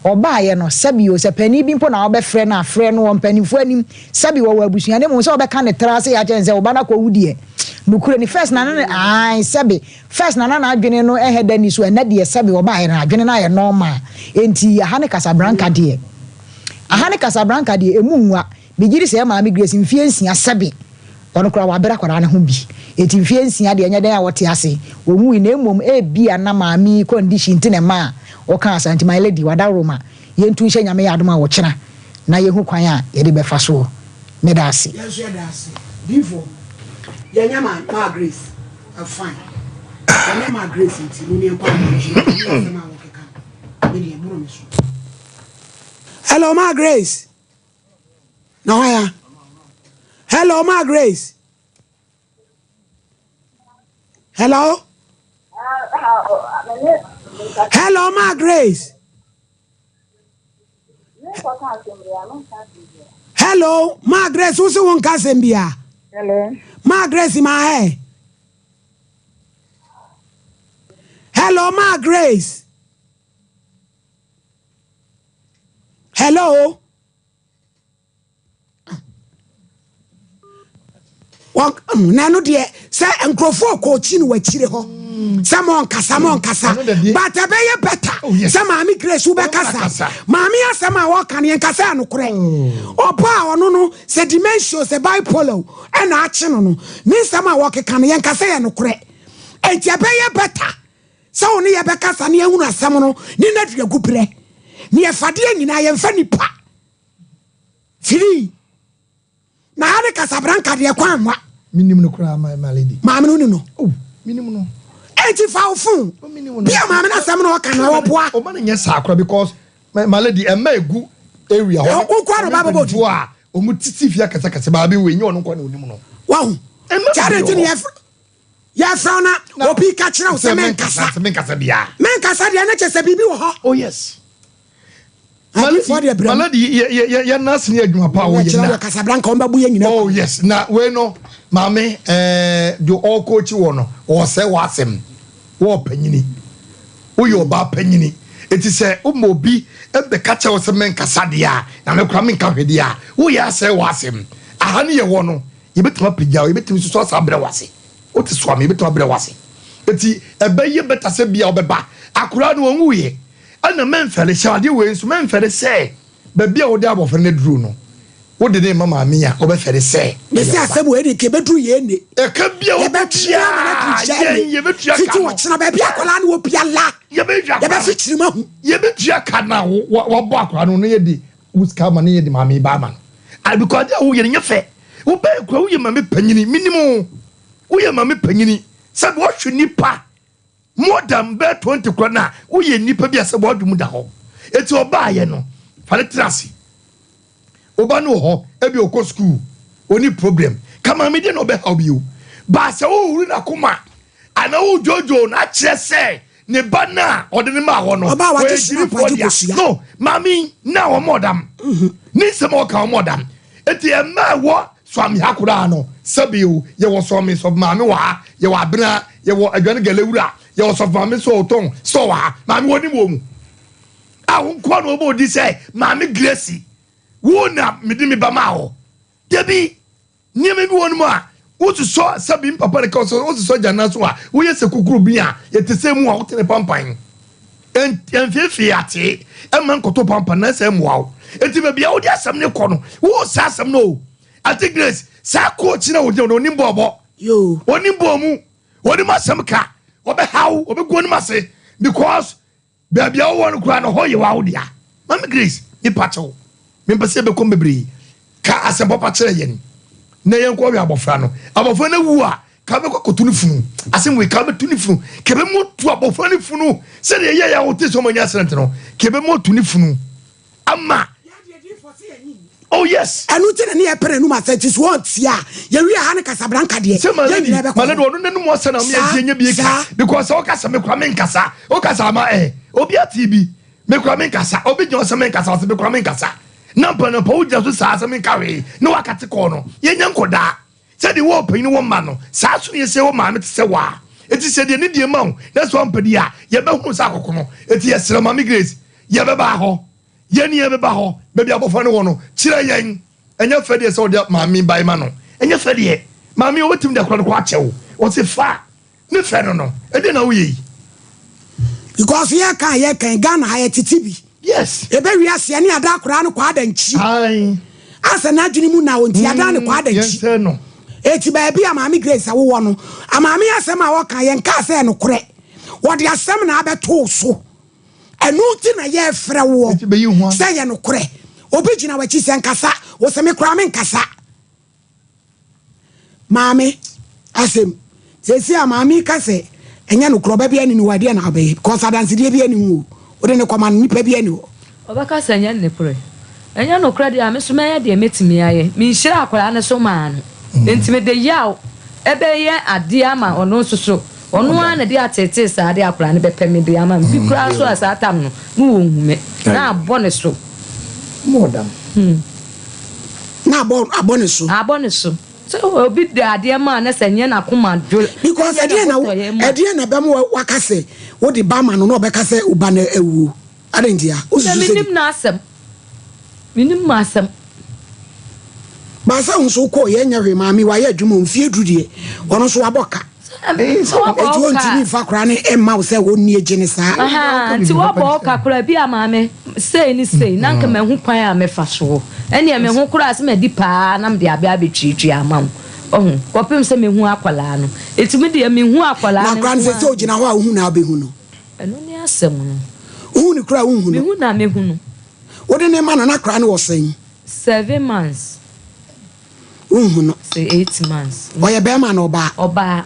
ɔbaeɛ no, sɛbi o, sɛ panin bi mpo na wobɛfrɛ no a, frɛ no wɔ mpanimfoɔ anim, sɛbi wɔwɔ abusua, na mmom sɛ wobɛka ne tra ase akyerɛ no sɛ wo ba no akɔwu deɛ, nokorɛ ni, first na na, ae, sɛbi, first na na n'adwene no ɛhɛ da nni so, ɛnnɛ deɛ sɛbi ɔbaeɛ no adwene no ayɛ normal, enti aha ne Casablanca deɛ, aha ne Casablanca deɛ, ɛmu nwa, megye di sɛ Maame Grace mfeɛ nsia sɛbi, ɔno koraa wabrɛ akwadaa no ho bi. Enti mfeɛ nsia deɛ ɛnyɛ dɛn a ɔte ase, ɔnwui na mmom ebia na maame yi condition nti na ɛmaa ɔkaa saa nti my lady wadaworoma yɛntu nhyɛ Nyame yɛ adom a ɔkyena na yɛhu kwan a yɛde bɛfa soɔ. Meda ase. Yɛn nso yɛda ase. Diifoɔ, yɛnyɛ ma maa Grace eh, fine. Yɛnyɛ maa Grace nti mo yɛnkɔ abɔnten ne asɛm a wɔkeka no, me deɛ ɛboro me so. Hello, maa Grace. Na hwan ya? Hello, maa Grace. Hello. Hello, maa Grace. Hello, maa Grace, wo se wo nka asɛm bia? Hello. Maa Grace, maa hɛ. Hello, maa Grace. Hello. Na ɛno deɛ sɛ nkurɔfoɔ kɔɔkyi no wakyire hɔ sɛ ma ɔnkasa ma ɔnkasa but ɛbɛyɛ bɛta oh, sɛ maame Grace wobɛkasa maame asɛm a wɔka no yɛnkasa ɛnokorɛ oh. ɔba a ɔno no sɛ dementia sɛ bipolar ɛna akye no no ne nsɛm a wɔkeka no yɛnkasa yɛ nokorɛ enti ɛbɛyɛ bɛta sɛ wo ne yɛbɛkasa ne yɛhunu asɛm no ne naduagu berɛ ne yɛfadeɛ nyinaa yɛmfa nipa Firii. Na ha ne Casablanca deɛ kwan nwa. Menim no koraa my my lady. Maame no ni no. Oh, menim no. Enti fa wo phone. Oh, menim no. Bia maame no asɛm na ɔka no ɔboa. Ɔma no nyɛ saa koraa because my my lady ɛma egu area hɔ. Wo nkoa na ɔba bɛbɔ odin. A ɔmo titi fie akɛse akɛse maame wei nyɛ ɔno nkoa na onim no. Wahu. Ɛma Kyɛ de bi nti wɔ ne hɔ. yɛfrɛ yɛfrɛ wo na obi ka kyerɛ wo sɛ menkasa. Menkasa bia. Menkasa deɛ ne kyɛ sɛ biribi wɔ hɔ. Oh yes. Maladi yɛ yɛ yɛ nurse ni adwuma pa a wɔyɛ na. Casablanca wɔn bɛ bu yɛ nyina. Oh yes na wei no maame ɛɛ deɛ ɔrekɔɔkyi wɔ no ɔsɛ w'asɛm wɔ panyini woyɛ ɔbaa panyini eti sɛ woma obi ɛbɛka kyerɛ wo sɛ mɛnkasa deɛ a na me kora menka hwɛ deɛ a woyɛ asɛ w'asɛm aha ne yɛ wɔ no yɛbɛtumi apagya wo yɛbɛtumi soso asa abrɛ w'ase wote soa me yɛbɛtumi abrɛ w'ase eti ɛbɛyɛ bɛta sɛ bia ɔbɛba akora no ɔnwuiɛ Ɛna mɛmfɛre, hyɛ adeɛ wei nso, mɛmfɛre sɛ baabi a wode abɔfra no aduru no, wode no rema maame a, wobɛfɛre sɛ Mese ɛyɛ wo ba. asɛm wei de nka ɛbɛduru yɛn nne. Ɛka bi a Yɛbɛtua ama no aduru wobɛtua, yɛn yɛn nne. yɛbɛtua Fiti ka no. ɔkyena baabi a akwadaa no wɔ biara, Yɛbɛtua akwadaa no. yɛbɛfikyiri mu ahu. Yɛbɛtua ka no a wo, wabɔ akwadaa no no yɛde wo sika ama no yɛde maame ba ama no. Ah, because adeɛ a woyɛ no nyɛ fɛ. Wobɛyɛ kura woyɛ maame panyini, menim o. Woyɛ maame panyini. Sɛbi wɔhwɛ nipa More than bɛyɛ 20 kora no a woyɛ nnipa bi a sɛ wɔadwe mu da hɔ. Eti ɔbaayɛ no fa no tena ase. Woba no wɔ hɔ ebi ɔkɔ school ɔni problem. Ka maame deɛ na ɔbɛhaw bio. Ba sɛ wohuri n'akoma anaa wodwoodwoo no akyerɛ sɛ ne ba no a ɔde no maa hɔ no Ɔbaa wagye ɔyɛ hyena gyimifoɔ agye dea. kosua. No maame na wɔn ɔdam. Ne nsɛm a ɔka wɔn ɔdam. Eti ɛmma ɛwɔ Suame ha koraa no, sɛbi o, yɛwɔ Suame sɔfo maame wɔ ha, yɛwɔ Abena, yɛwɔ Aduane Gɛlɛ wura, yɛwɔ sɔfo maame nso a ɔtɔn store wɔ ha. Maame wɔnim wɔn mu. A wo nkoa na wɔbɔ odi sɛ Maame Grace, wo na mede me ba maa hɔ. Dabi, nneɛma bi wɔ no mu a, wososɔ sɛbi mpapa ne ka sɛ wososɔ gya nan so a, woyɛ sɛ kukuru bi a yɛte sɛ mu a wote ne pampan. Ɛmfeefee atee, ɛmma nkɔtɔ pampan na ɛsɛ mmoa wo. Enti baabi a wode asɛm no kɔ no, wo saa asɛm no o. Ate Grace, saa coach na wogyina no, onim bɔɔbɔ. Onim bɔɔ mu, onim asɛm ka, ɔbɛha wo, ɔbɛgu onim ase because baabi a wowɔ no koraa no hɔ yɛ wo dea. Mame Grace, mepa kyɛw, mempɛ sɛ yɛbɛkɔm bebree. Ka asɛm papa kyerɛ yɛn na yɛnkɔ hwɛ abɔfra no. Abɔfra no awu a, ka bɛkɔ akɔto no funu. Asɛm wei, ka bɛto ne funu. Ka bɛmu atu abɔfra no funu. Sɛdeɛ ɛyɛ yɛ a wote sɛ ɔmanya accident no, ka bɛmu atu ne funu ama. Oh yes. Ɛno nti na ne yɛpɛ n'anum asɛm nti so ɔntie a yɛwie ha ne Casablanca deɛ Sɛ ma yɛn lady, nyinaa bɛkɔ ma lady hɔ. ɔno n'anum asɛm na ɔmo Saa, yɛn nyɛ bi ka saa. because sɛ ɔkasa me kora me nkasa ɔkasa ama ɛ obi ate bi me kora me nkasa obi gyina ɔsɛ me nkasa ɔsɛ me kora me nkasa na mpa na mpa wogyina so saa sɛ me nka hwee na wakate kɔɔ no yɛnyɛ nkɔdaa sɛdeɛ wɔ ɔpanyin wɔ mma no saa so na yɛsɛ wɔ maame te sɛ waa eti sɛ deɛ ne deɛ ma wo na sɛ ɔmpɛ deɛ a yɛbɛhunu sɛ akɔkɔ no eti yɛsrɛ maame Grace yɛbɛba hɔ Yɛn yɛbɛba hɔ, baabi abɔfra no wɔ no, kyerɛ yɛn. Ɛnyɛ fɛ deɛ sɛ ɔde maame ba ma no. Ɛnyɛ fɛ deɛ. Maame ɔbɛtumi de akora no kɔ akyɛ wo. Ɔse fa ne fɛ no no. Ɛdeɛ na woyɛ yi? Because yɛ kan yɛ kan Ghana ha yɛ tete bi. Yes. Ebe wi aseɛ ne ada akora no kɔ ada nkyi. Aye. Asɛ n'adwene mu na ɔnti ada ne kɔ ada nkyi. Yɛn sɛ no. Eti baabi a Maame Grace wowɔ no, amaame asɛm a ɔka yɛnkaa sɛ ɛnokorɛ. Wɔde asɛm na abɛto wo so. Ɛno nti na yɛrefrɛ woɔ sɛ yɛ nokorɛ. Obi gyina w'akyi sɛ nkasa, wo sɛ me koraa menkasa. Maame, asɛm. Seesei a maame yi ka sɛ ɛnyɛ nokorɛ ɔba biara nni ne hɔ a, ɛdeɛn na wobɛyɛ? Because adansedeɛ biara nni ho o. Wode no kɔma no, nipa biara nni hɔ. Ɔbɛka sɛ ɛnyɛ nokorɛ. Ɛnyɛ nokorɛ deɛ a, me nso mɛyɛ deɛ mɛtumi ayɛ. Menhyiraa akwadaa no so maa no. Enti mede yaw bɛyɛ adeɛ ama ɔno nso so. Ɔno ara na ɛde ateetee saa de akwadaa no bɛpɛ me de ama me. Bi koraa nso a saa tam no, na ɔnhu me. Na abɔ ne so. Na abɔ abɔ ne so. Abɔ ne so. Sɛ obi de adeɛ ma na sɛ ɛnyɛ n'akoma dwo. Because ɛdeɛn na ɛdeɛn na ɛbɛma waka sɛ wode ba ma no na ɔbɛka sɛ wo ba no awuo? Adɛn ntia? Wosusu sɛ. Menim n'asɛm. Menim m'asɛm. Baasa wo nso wokɔɔ yɛ nyɛ hwee maame wayɛ adwuma mfie du deɛ ɔno nso wabɔ ka. Eti wɔntumi nfa koraa ne mma wo sɛ wɔnni egye ne saa. Nti wɔbɔ ka koraa bi a maame sei ne sei na nka mahu kwan a mɛfa soɔ. Ɛneɛ me ho koraa sɛ madi paa na mede abɛ abɛtuatua ama wo. Ɔho kɔpem sɛ mehu akwadaa no. Eti me deɛ mehu akwadaa no. Na akwadaa no sɛ sɛ ogyina hɔ a wohu na wobɛhu no. Ɛno ne asɛm no. Wohu no koraa a wonhu no. Mehu na mehu no. Wode no ma no na akwadaa no wɔ sɛn? Seven months. Wonhu no. Sɛ eight months. Ɔyɛ bɛrima anaa ɔbaa? Ɔbaa.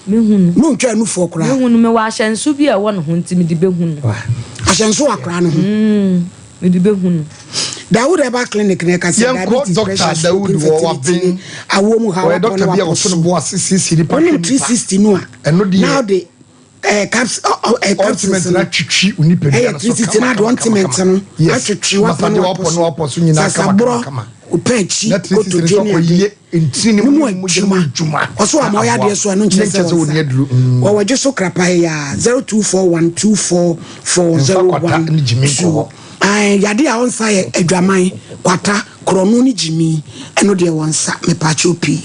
Mehu no. Na ontwaa nufoɔ koraa? Mehu no. Mewɔ ahyɛnso bi a ɛwɔ ne ho nti mede bɛhu no. Ahyɛnso wɔ akwadaa no ho? Mm, mede bɛhu no. Dawood Herbal Clinic na ɛka sɛ diabetes, pressure, stroke, infertility ne awoɔ mu haw apɔ ne wapɔ so. Wonom 360 no a, na wode ɛɛ caps ɔ ɛ capsules no atwitwi wo nipadua no so kama kama kama ointment no atwitwi wapɔ ne wapɔ so sasaborɔ wopɛ akyi kotodwe ne ade ne mu adwuma ɔso ama ɔyɛ adeɛ so ɛno nkyerɛ sɛ wɔn nsa wɔwɔ dwe so krapa yɛ a 0241244012 Ae yadeɛ a ɔnsa yɛ adwaman, kwata, korɔno ne gyimii ɛno deɛ wɔnsa mepaakyɛw pii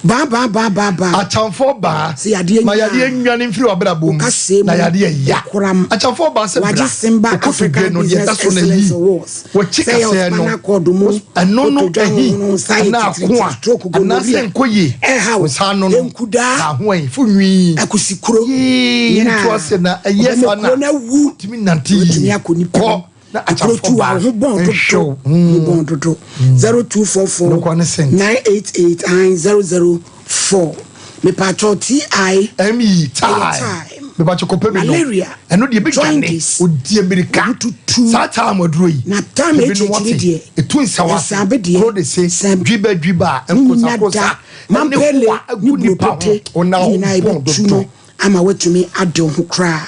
baa baa baa baa baa. Akyamfoɔ baa, Sɛ yadeɛ ma yadeɛ nnwane mfiri w'abrabɔ mu, Wokasɛɛ na mu yadeɛ ya. kokoram. Akyamfoɔ baa sɛ bra, Wagye Simba wokotodwe African no deɛ Business ɛda so na Excellence yi Awards w'akyi sɛ yɛ kasɛɛ no, spinal cord mu, ɛno no kotodwe ahi ahohono, nsa yɛ anaa titiritii, ako a, stroke, anaasɛ gonorrhea, nkɔ yie, ɛhaw, wo nsa ano no, nkudaa, na ho ayi, fo nwii, akusikuro, yee, nyinaa, to ase na ɛyɛ ɔbɛma saa na kuro no awu, wotumi nante na watumi yie, akɔ nipa kɔ mu. na Kuro akyamfoɔ tu a baa wo ho bɔn nhwɛ dodo, wo, ho bɔn dodo. 0244 Nokwa ne sent. 988 004. Mepatwɔ TI. ME Ɛyɛ time. time. Mepatwɔ kɔpɛ bi nom. Malaria, Ɛno deɛ ɛbɛdwane. jaundice, Ɔdi amirika. ohututu. Saa time aduro yi. Na time Ebi nom HH wate. ne deɛ, Ɛtu nsaw ase. ɛsan deɛ, Kuro de se. sɛ Dwiba dwiba a, ne nkosa nyina kosa. da, Ɛne mampele hoa ne agu nipa ho. burotote Ɔna ne ho nyinaa bɔn ɛbɛtu dodo. no ama woatumi ade wo ho koraa.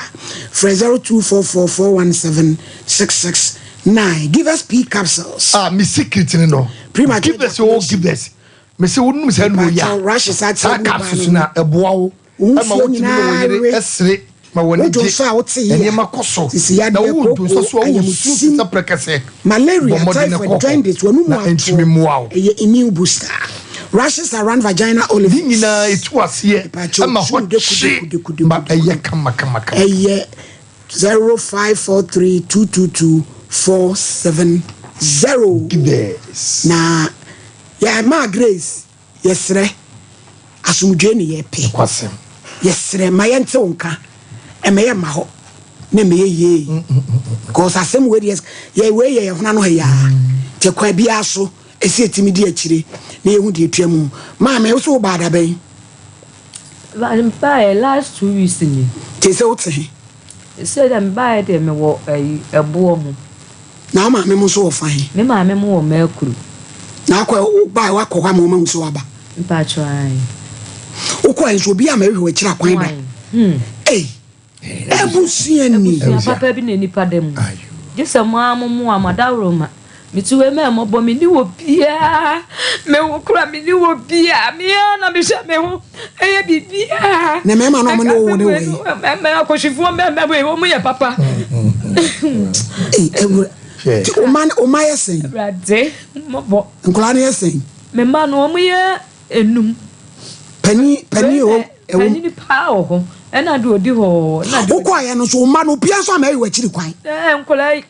Frɛ 0244 417 669. Give us P capsules. Ah, me secret ne no. Premature Give us oh, ejaculation. give us. Me se wonum saa nnuro yi a, Mepakyɛw, rashes ate saa agu baa capsules no no ho. a, ɛboa wo Wo ma nsuo wotumi ne wo nyinaa yere we. sere ma w'ani Wodwo gye, nso a wote yea. nneɛma kɔ so, Sisi na yadeɛ, wowɔ kooko, dwonsɔ so a wosu te ayamusim, sɛ prɛkɛsɛ. malaria, Bɔ mmɔden na typhoid, kɔ hɔ jaundice, w'anomu na ɛntumi atoɔ. mmoa wo. Ɛyɛ immune booster. Rashes around vagina Ne orifice. nyinaa ɛtu aseɛ Mepakyɛw, ma hɔ tum kye ma dekudeku ɛyɛ kamakamakama. Ɛyɛ 0543 222 470. Givers. Na yɛ maa Grace yɛsrɛ asomdwoe ne yɛpɛ. Nokwasɛm. Yɛsrɛ ma yɛnte wo nka ɛmɛ yɛ mma hɔ na ɛmɛ yɛ yie. Because asɛm wei deɛ yɛ wei yɛ yɛ hona no ha yaa. Nti kwan biara so ɛsi ɛtumi di akyire na yɛhu deɛ ɛtua mu. Maame wo so wo baa da bɛn? Mebaeɛ last 2 weeks ni. Nti sɛ wote he? Sɛ dɛ mebaeɛ deɛ mewɔ ayi ɛboɔ ho. Na wo maame mo nso wɔ fa he? Me maame mo wɔ Mɛkuru. Na akɔ wo baa wakɔ hɔ ama wɔn ahu sɛ waba? Mpakyɛw ae. Wokɔɛ nso obi ama ɛhwɛ w'akyiri akwan da. Hmm. Ei, abusua ni. Abusua papa bi na nipa da mu. Gye sɛ mo ara mo mmoa mo adaworo ma. Mete wei ma ɛmmɔbɔ me ni wɔ biara. Me wo kora me ni wɔ biara. Me ara na mehwɛ me ho. Ɛyɛ biribiara. Na mmarima no ɔmo ne wo wo ne wɔ yi. Mmarima akɔhwifoɔ mmarima wei wɔn yɛ papa. Ei, awura. Ti o ma o ma yɛ sɛn? Awurade mmɔbɔ. Nkwadaa no yɛ sɛn? Me mma no wɔn yɛ enum. Panin panin wɔ ɛwɔ. Panin paa wɔ hɔ ɛna deɛ odi hɔ ɛna deɛ. Wokɔ ayɛ no nso o mma no obiara nso ama ɛyɛ wɔ akyiri kwan. Ɛɛ nkwadaa yi.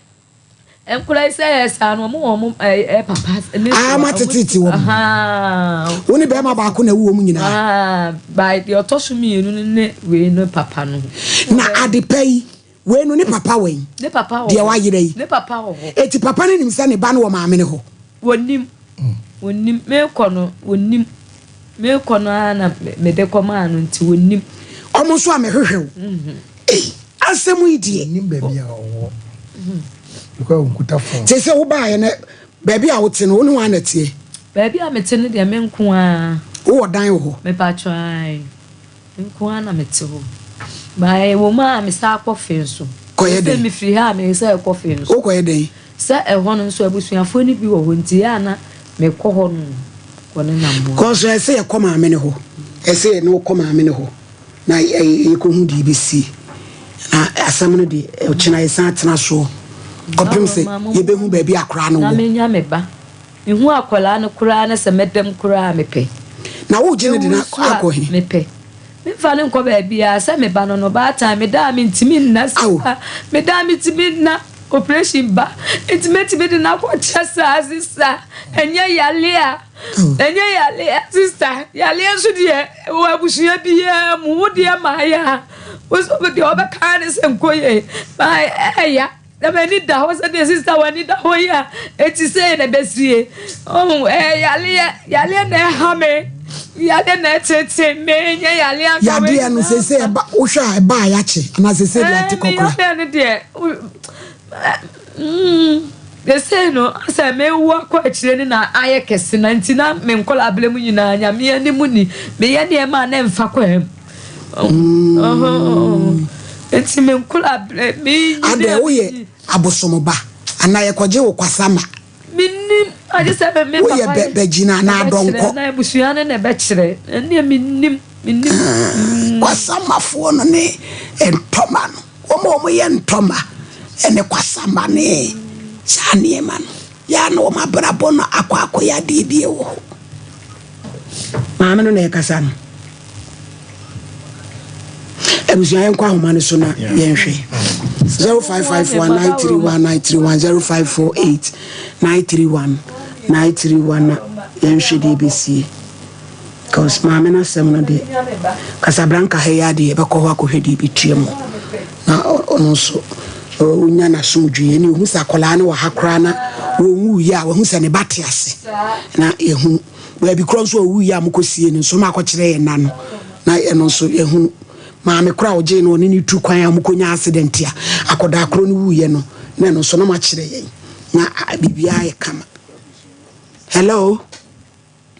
Nkwadaa yi sɛ ɛyɛ saa no, wɔn wɔ wɔn ɛɛ papa ne so. Aa ma tete wɔn. Wo ne bɛrima baako na ɛwɔ wɔn nyinaa. By deɛ ɔtɔ so mmienu no ne wei no papa no. Na ade pa yi, wei no ne papa wɛn? Ne papa wɔ hɔ. Deɛ wayera yi. Ne papa wɔ hɔ. Eti papa no nim sɛ ne ba no wɔ maame no hɔ? Wɔnim. Wɔnim. Mekɔ no, wɔnim. Mekɔ no ara na mede kɔmaa no nti wɔnim. Wɔn nso a mehwehwɛ wo. Ei, asɛm yi deɛ. Nim baabi a ɔwɔ. Because ɔnkuta phone. Te sɛ wobaeɛ no, baabi a wote no, wo ne hwan na ɛteɛ? Baabi a mete no deɛ, me nko ara. Wowɔ dan wɔ hɔ? Mepakyɛw, ae. Me nko ara na mete hɔ. But ɛwɔ mu a, mesan kɔ fe nso. Kɔyɛ dɛn? Sɛ mefiri ha a, mesan kɔ fe nso. Wokɔyɛ dɛn? Sɛ ɛhɔ no nso, abusuafoɔ no bi wɔ hɔ nti, ɛyɛ a na mekɔ hɔ nom kɔ nenam hɔ. Kɔ nso, ɛsɛ yɛkɔ maame no hɔ. Ɛsɛ yɛne wo kɔ maame no hɔ na yɛkɔhu deɛ ɛbɛsie. Na asɛm no deɛ, ɔkyena yɛsan atena soɔ kɔpem sɛ yɛbɛhu baabi a akwadaa no Na wɔ. menya me ba. Mehu akwadaa no koraa na sɛ mɛda mu koraa a, mepɛ. Na wogye no de no Mewu nso a, akɔ he? mepɛ. Memfa no nkɔ baabiara sɛ me ba no no, baatan, meda a mentumi nna saa, meda a mentumi nna, operation ba, nti mɛtumi de no akɔkyɛ saa sista, ɛnyɛ yale a, ɛnyɛ yale a sista, yaleɛ nso deɛ wɔ abusua biara mu, wo deɛ ma ayɛ a, wo nso deɛ ɔbɛka ne sɛ nkɔ yie, ma ɛya. Na m'ani da hɔ sɛdeɛ sista w'ani da hɔ yi a eti sei na ɛbɛsie. Ɔho ɛyɛ yareɛ yareɛ na ɛha me yareɛ na ɛtete me nyɛ yareɛ anka wei Yadeɛ no seesei ɛba wohwɛ a ɛba a yɛakye anaa seesei deɛ ate kɔ koraa. Yadeɛ no deɛ seesei no asɛ mewu akɔ akyire no na ayɛ kɛse na nti na me nkɔla abere mu nyinaa nyame anim ni meyɛ nneɛma a na ɛmfa kwan mu. Nti me nkura brɛ me nyini. Adɛ woyɛ abosom ba anaa yɛkɔgye wo kwasama. Mennim agye sɛ me me papa. Woyɛ bɛgyina anaa dɔnkɔ. Na abusua no na ɛbɛkyerɛ ɛnneɛ mennim mennim. Kwasamafoɔ no ne ntɔma no wɔn a wɔyɛ ntɔma ne kwasama ne saa nneɛma no yɛ a na wɔn abrabɔ no akɔ akɔyɛ adeɛ bi wɔ hɔ. Maame no na ɛkasa no. Abusua yɛnkɔ ahoma no so na yɛnhwɛ. 0554 931 931 0548 931 931 na yɛnhwɛ deɛ ɛbɛsie. Cause maame no asɛm no deɛ Casablanca ha yi adeɛ yɛbɛkɔ hɔ akɔhwɛ deɛ ɛbɛtua mu na ɔno nso ɔnya n'asomdwoeɛ ne ɔhu sɛ akwadaa no wɔ ha koraa na wɔnwuiɛ a wahu sɛ ne ba te ase na yɛhu Baabi korɔ nso a ɔwuiɛ a mokɔsiee no nso na akɔkyerɛ yɛn nna no, na ɛno nso yɛhunu. Maame korɔ a ɔgyee no ɔne no tu kwan a wɔkɔnya accident a akɔdaa korɔ no wuiɛ no, na ɛno nso na moakyerɛ yɛn. Na biribiara yɛ kama. Hello?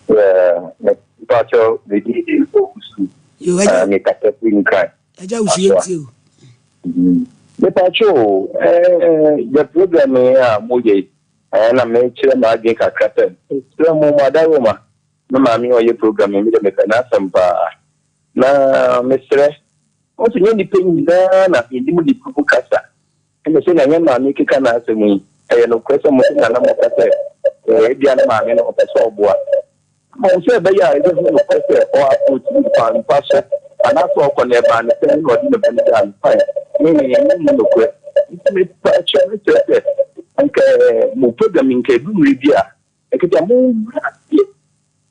Yeah, me mpakyɛw me din de Owusu. Yo, agya. Me kasa firi Nkran. Agya Owusu yɛn tie o. Mepakyɛw o, eh, the program yi a moyɛ yi, Ɛɛ na mekyerɛ m'adwene kakra sɛ mesrɛ mo mo adaworoma me maame a ɔyɛ program yi me deɛ mepɛ n'asɛm paa na mesrɛ mo sɛ nyɛ nnipa nyinaa na yɛnim nnipa mu kasa ɛna sɛ na yɛn maame keka n'asɛm yi ɛyɛ nokorɛ sɛ mo sɛ na na moka sɛ ɛɛ ebia na maame no ɔpɛ sɛ ɔboa Ma wo sɛ ɛbɛyɛ a yɛbɛhu nokorɛ sɛ ɔ approach no kwan pa so anaasɛ ɔkɔ na ɛbaa no sɛn na ɔde ne ba no gyaa no kwan ne yɛnnim nokorɛ nti mepa kyɛw mesrɛ sɛ anka mo program yi nka ɛdu mmerɛ bi a nka bia mo wura aseɛ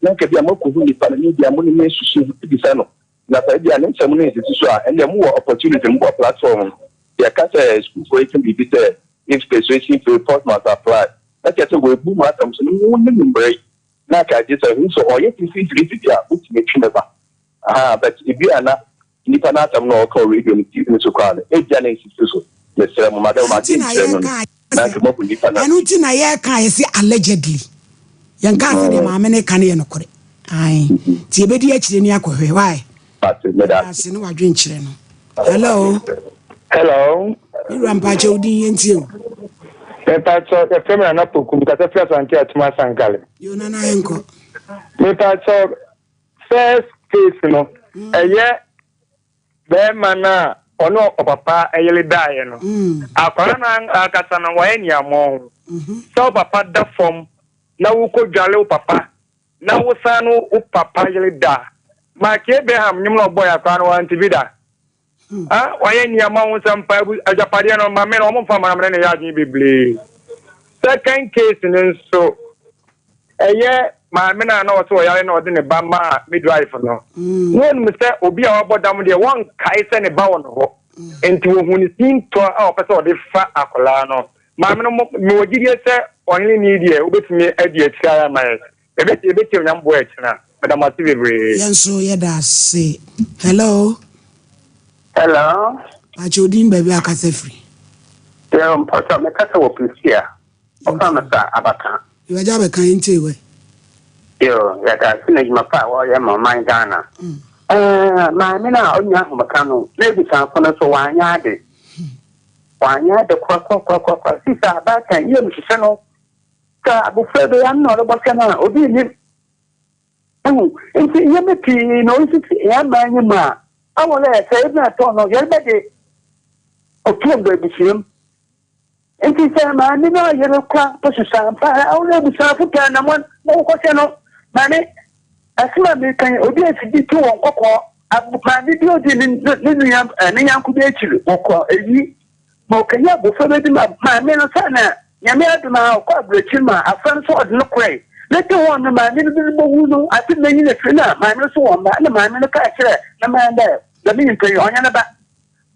na nka bia moakɔhu nipa no ne bia mo ne no asusu ho abisa no na sɛ bia ne nsɛm no nsisi so a ɛndeɛ mowɔ opportunity no mowɔ platform no yɛka sɛ sukuufoɔ yi ka biribi sɛ if persuasion fail force must apply na kyerɛ sɛ wɔabu mo asɛm so no mo nim mmara yi na aka gye sɛ hu sɛ ɔyɛ fififirifi bi a wotumi twe ne ba ahaa but ebi a na nipa n'asɛm na ɔka wɔ radio no TV no so koraa no ebia na nsisi so mesrɛ mo madam Ɛno ade nti na nkyerɛ no no yɛka na nka moahu nipa no ɛno nti na yɛka a yɛse allegedly yɛnkaa sɛ deɛ maame no ka no yɛ nokorɛ ae nti yɛbɛdi akyire ne akɔhwɛ why Mate, meda ase. Ase ne wadwenkyerɛ no. Hello. Hello. Me wura mpakyɛ wo din yɛntie o. Mepakyɛ yɛfrɛ me Nana Poku mekasa firi Asante Atum Asankale. Yo Nana yɛnkɔ. Mepakyɛ first case no ɛyɛ bɛrima no a ɔne ɔpapa yere daeɛ no. Akwadaa no ankasa no wayɛ nea mmɔ ho. Sɛ ɔpapa da fam na wokɔdwale wo papa Na wo san no wo papa yere da. Mark Abraham nwom na ɔbɔe akora no wante bi da. Ah, wayɛ nneɛma ho nsɛm pa abu agyapadeɛ no ma me no wɔn mfa mma na me ne no yɛ adwene bebree. Second case no nso, ɛyɛ maame no a na ɔsɛ ɔyare na ɔde ne ba maa midwife no. Na onim sɛ obi a wabɔ dam deɛ wɔnkae sɛ ne ba wɔ ne hɔ. Nti wɔhu ne sintɔ a ɔpɛ sɛ ɔde fa akwadaa no. Maame no, mewɔ gyidie sɛ ɔhene ni deɛ wobɛtumi adi akyire ara ama yɛn. Yɛbɛtie yɛbɛtie Onyame boa ɛkyena. Meda mo ase bebree. Yɛn nso yɛda ase. Hello. Hello. Pakyɛ odin baabi a kasa firi. Yo, mpakyɛ me kasa wɔ Prisia. Ɔfa me sa abaka. Yo, agya abɛka yɛn tie wɛ. Yo, yɛda ase na adwuma pa a wɔyɛ ma ɔman Ghana. Eh, maame no a ɔnya ahomeka no, n'abusuafo no so wɔanyɛ ade. Wɔanyɛ ade korakorakorakora. Sisa abaatan yam hyehyɛ no. Sɛ abofra bi ano na ɔrebɔhwɛ no a, obi nnim. Ehu, ntsi ndzɛmba pii na orisisi hɛn aman yi mu a, ɔwɔ dɛ sɛ ebɛn atɔ no, yɛrebɛgye otum do ebusua mu. Ntsi sɛ maame no yer kora mpo susu ampa a, ɔwɔ dɛ ebusuafo tu anamɔn na wɔkɔhwɛ no. Maame, asɛm a mereka yi, obi esi bi to wɔn kɔkɔɔ. Maame bi odzi ne ne nua ne nyɛnko bi ekyir, wɔkɔ eyi Ma ɔkɛyɛ abofra bi ma maame no sɛ na Nyame adom a ɔkɔ abrɛkyir ma afra no so ɔdze no kɔe. Metse hɔ no maame no rubowu no adze menyin efir na maame no so wɔ mba na maame no kaa kyerɛɛ ne mba no dɛ dɛm nyimpa yi ɔnnyɛ ne ba.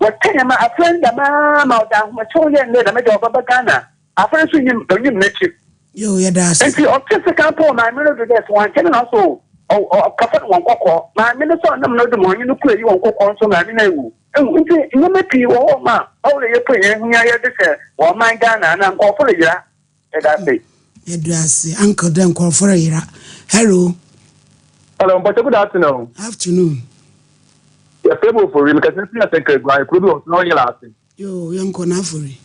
Wɔtwɛnee ma afra no dɛm ara ma ɔdze ahomakyew yɛɛ no dɛ dɛm dze ɔbɛba Ghana. Afra no so nyim onyim n'ekyir. Yoo yɛda ase. Ntsi ɔtwe sekan pɔw maame no do dɛ sɛ ɔannkɛ no na so ɔkɛfa no wɔ nkɔkɔɔ. Maame no so ɔnam no do ma ɔnye no kura yi wɔ nkɔkɔɔ nso maame no ewu. Ehu ntsi ndzɛmba pii wɔ hɔ ma ɔwɔ dɛ yɛpue hɛn ho na yɛdze hyɛ wɔ ɔman Ghana anaa nkorɔfo reyera. Yɛda ase. Yɛda ase uncle dɛ nkorɔfo reyera. Hello. Hello, mpakyɛ good afternoon. Afternoon. Yɛfrɛ me Ofori, mekasa firi Asankragua, ekuro bi wɔ so na ɔyera ase. Yoo, yɛnkɔ na Afori.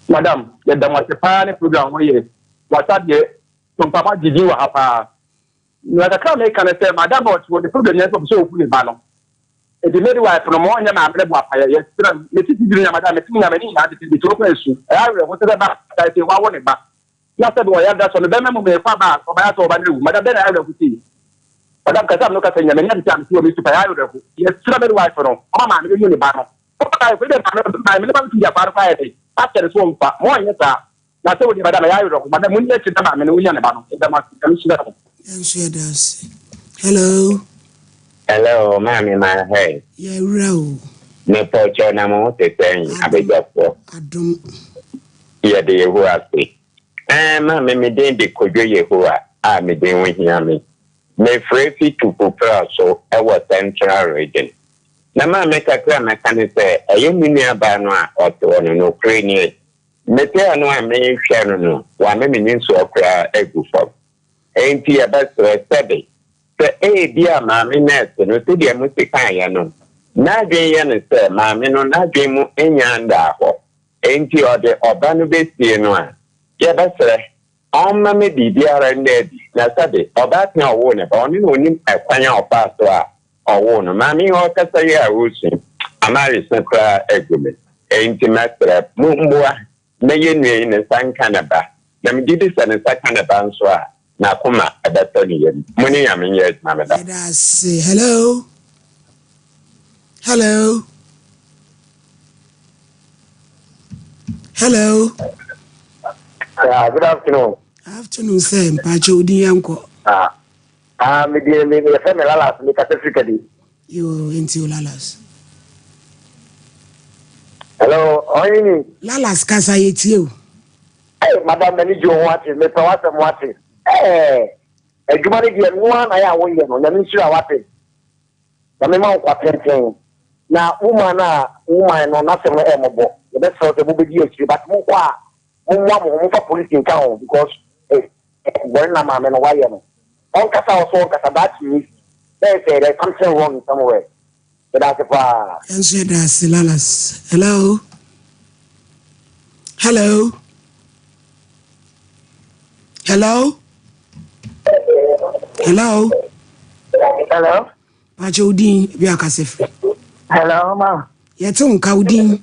Madam, yɛda mo ase paa ne program mo yɛ. Wasa deɛ, tompama gye din wɔ ha paa. Na kakra a meka ne sɛ, madam a ɔte hɔ ne program nyinaa sɛ ɔpɛ sɛ ɔku ne ba no. Enti midwife no ma ɔnyɛ maame no boapayɛ. Yɛsrɛ no, mete titiriw nya madam, mete nya m'ani nyinaa tete, mete hɔ kɔ asu. Ɛyɛ awerɛho sɛ sɛ ba dae sɛ wawo ne ba na sɛbe ɔyare da so no, bɛma mu mekɔ aba a, ɔbaeɛ sɛ ɔba no awu. Madam, dɛn na ɛyɛ awerɛho sei? Madam, kasa a me ne wo kasa nyinaa, m'ani atete a mete hɔ mesu pa, ɛyɛ awerɛho. Yɛsrɛ midwife no, ɔma maame no nhu ne ba no. Ɔba dae, maame no maame no ba bɛtumi de akwadaa no kɔ ayɛ dɛn? Ahyɛ no so ɔmfa. Ma ɔnyɛ saa. Na sɛ wode madam ɛyɛ awerɛho madam monni akyi na maame no wonya ne ba no yɛda mo ase nyame nhyira mo. Yɛn nso yɛda ase. Hello. Hello maame ma hey. Yɛ wura o. Mepɛ kyɛw na mo ho te sɛn abadwafoɔ. Adom. Yɛde Yehowa ase. Ɛɛ maame me din de Kojo Yehowa a me din ho hia me. Mefrɛ fi Tupu so ɛwɔ Central Region. Na maame kakra a mɛka ne sɛ ɛyɛ me nua baa no a ɔte hɔ no nokorɛ nie Mete ano a merehwɛ no no, wama me nisuo koraa agu fam. Enti yɛbɛsrɛ, sɛbe, sɛ ebia maame nɛɛse no, sɛdeɛ mosi kaeɛ no, n'adwene yɛ no sɛ maame no n'adwene mu nnya nnaa hɔ, enti ɔde ɔba no bɛsie no a, yɛbɛsrɛ, ɔmma me biribiara nna adi. Na sɛbe, ɔbaatan a ɔwoo ne ba, ɔno na ɔnim ɛkwan a ɔfaa so a ɔwoo no. Maame yi ɔrekasa yi a ɔresu yi, ama aweso koraa agu me. Enti mɛsrɛ, mommoa na yɛn nua yi ne nsa nka ne ba. Na megye di sɛ ne nsa ka ne ba nso a, n'akoma bɛtɔ ne yam. Mo ne Nyame nyɛ adwuma. Meda. Yɛda ase. Hello. Hello. Hello. Yeah, good afternoon. Afternoon, sir. Mpakyɛ odin yɛn kɔ. Ah, ah, me deɛ me yɛfrɛ me Lalas, me kasa firi Kadi. Yo, nti o Lalas. Hello, ɔhene. Lalas kasa yɛ tie o. Hey, madam m'ani gye wo ho ate, mepɛ w'asɛm wate. Eh, adwuma no deɛ noa na yɛ a woyɛ no, nyame nhyira wate. Nyame ma wo nkwa tenten. Na woman no a woman no n'asɛm no ɛmmɔbɔ. Yɛbɛsrɛ wo sɛ mobɛdi akyire but mokɔ a mommoa mo ho momfa police nka ho because eh, bɔne na maame no wayɛ no. Ɔnkasa a ɔsɛ ɔnkasa that means bɛyɛ sɛ there is something wrong somewhere. Yɛda ase paa. Yɛn nso yɛda ase Lalas. Hello. Hello. Hello. Hello. Hello. Pakyɛ wo din bi akasa firi. Hello ma. Yɛte wo nka wo din.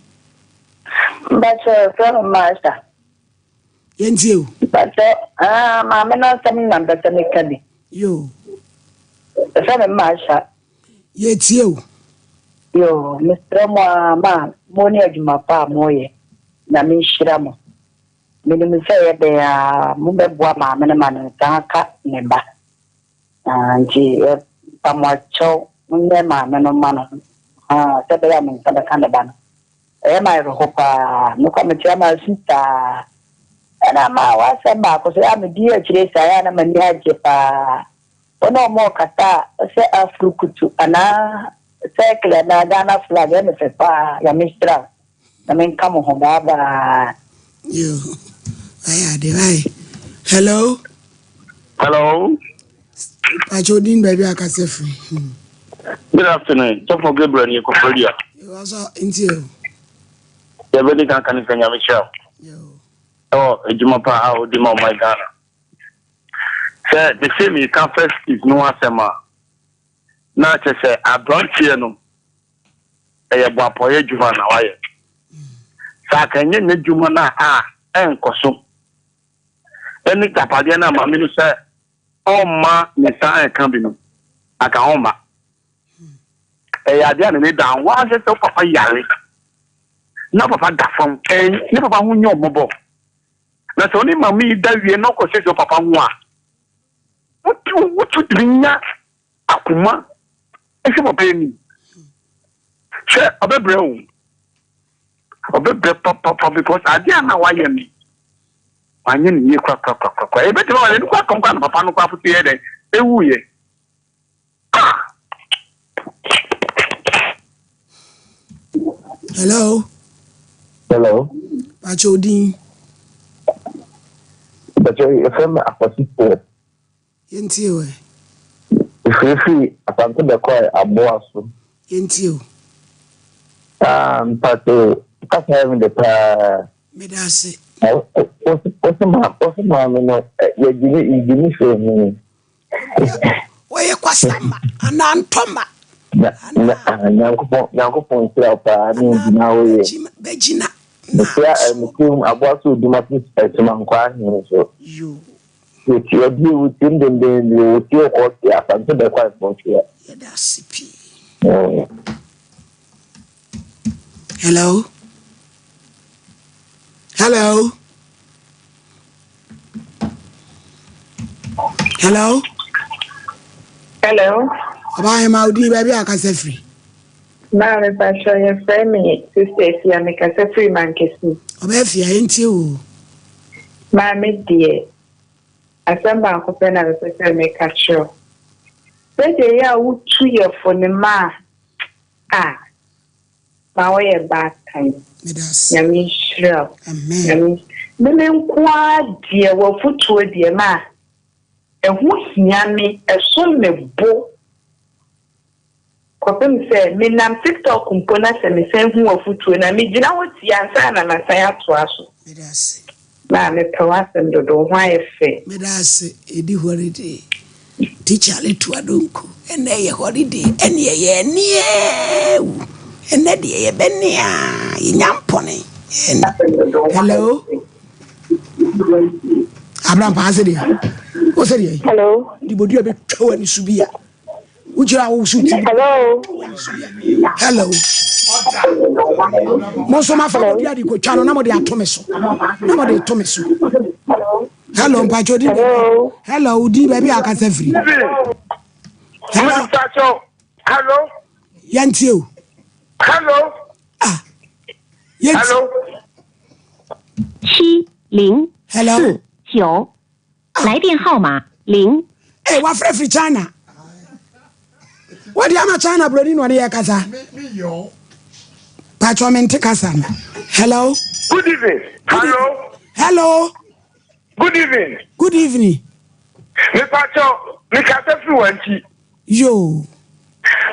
Mpakyɛ frɛ me Marsha. Yɛntie o. Mpakyɛ ah maame no asɛm na mpɛ sɛ meka bi. Yo. Frɛ me Marsha. Yɛtie o. Yo, mesrɛ mo a ma mo ne adwuma pa a moyɛ. Nyame nhyira mo. Menim sɛ ɛyɛ dɛn ara a, mobɛboa maame no ma ne nsa aka ne ba. Ah, nti yɛpa mo akyɛw, monyɛ maame no mma no ho, ah, sɛ ɛbɛyɛ a ne nsa bɛka ne ba no. Ɛyɛ me awerɛho paa. Mekɔ a mekyerɛ m'asu saa. Ɛna ma w'asɛm baako so, ɛyɛ a medi akyire saa, ɛyɛ a na m'ani agye paa. Wɔn a wɔrekasa a sɛ afrukutu anaa circle anaa Ghana flag, ɛyɛ me fɛ paa. Nyame nhyira wo. Nyame nka mo ho. Bye bye. Yo, wayɛ ade wayɛ. Hello. Hello. Pacho din baabi a kasa firi. Good afternoon. Sɔfo Gabriel ni Koforidua. Yo, aso nti o. Yɛbɛdi kan ka ne sɛ Nyame hyira wo. Ɛwɔ adwuma pa a wodi ma ɔman Ghana. Sɛ mese meka first kiss no ho asɛm a, na kyerɛ sɛ aberanteɛ no ɛyɛ boapɔyɛ adwuma na wayɛ. Sɛ anka ɛnyɛ n'adwuma no a ɛnkɔ so ɛne agyapadeɛ no a maame no sɛ ɔmma ne nsa nka bi no, anka ɔmma. Ɛyɛ adeɛ a n'ani da ho. Wahwɛ sɛ wo papa yare na papa da fam, ne papa ho nyɛ ɔmmɔbɔ. Na sɛ ɔne maame yi da wie na ɔkɔsiesie wo papa ho a, wotumi nya akoma hwɛ papa anim. Hwɛ, ɔbɛbrɛ o. Ɔbɛbrɛ papapa because adeɛ a na wayɛ no, wanyɛ no yie korakorakorakora. Ebɛtumi aba n'ani kora kɔm koraa na papa no koraa foto yɛ dɛn ewuiɛ. Ah! Hello. Hello. Pacho odin. Pacho yɛfrɛ me Akwasi Paul. Yɛntie o ɛ. Mefirifiri Asante Bɛkɔe Aboa so. Yɛntie o. Ah, mpacho, kasa yɛ me de paa. Meda ase. Na wo se maame no, yɛgye ne yɛgye ne firi he? Wɔyɛ kwasama anaa ntɔma. Na na ah, Nyankopɔn Nyankopɔn nhyira wo paa ne ngyina woyɛ. Bɛgyina. Mekyia mekyia aboa so oduma so Sumankwaa hene so. Yoo. Wotie ɔbie wotie mu dendenden wotie ɔkɔ ɔte asante bɛkɔ ayefo nhyira. Yɛda ase pii. Hello. Hello. Hello. Hello. Ɔbaa wo din baabi a akasa firi. Maame Patrɔ yɛfrɛ me Sister Afia mekasa firi Mankessim. Ɔbaa Afia yɛntie wo. Maame deɛ asɛm baako pɛ na mepɛ sɛ meka kyerɛ wo. Sɛdeɛ ɛyɛ a wotu yɛ fo no ma a ma woyɛ baatan. Nyame nhyira wo. Nyame me me nko ara deɛ w'afotuo deɛ ma ɛho hia me ɛsom me bo. Kɔpem sɛ menam tiktok mpo na sɛ mesan hu w'afotuo no a, megyina hɔ tie ansa na masan atoa so. Meda ase. Maa mepɛ w'asɛm dodo, wo ho ayɛ fɛ. Meda ase, ɛdi holiday. Teacher Litu Adonko, ɛnɛ yɛ holiday, ɛneɛ yɛ neɛ wu. Ɛnɛ deɛ yɛbɛ nea, yɛnya mpɔne. Hello? Abrampa ase deɛ, wo sɛ deɛ? Hello? Dibodua bɛtwa w'ani so bi a. wogyina a woso ti hello hello mo nso mafa mo dua de kotwa no na mo de ato me so na mo de to me so hello mpatsɔ di hello di baabi a akasa firi hello hello yɛntie o hello ah yɛntie hello 七零 hello 四九来电号码零。 Hey, wafrɛ firi China. Wɔde ama China buroni na ɔde yɛ kasa. Patro mente kasa no. Hello. Good evening. Hello. Hello. Good evening. Good evening. Me patro, me kasa firi wanti. Yo.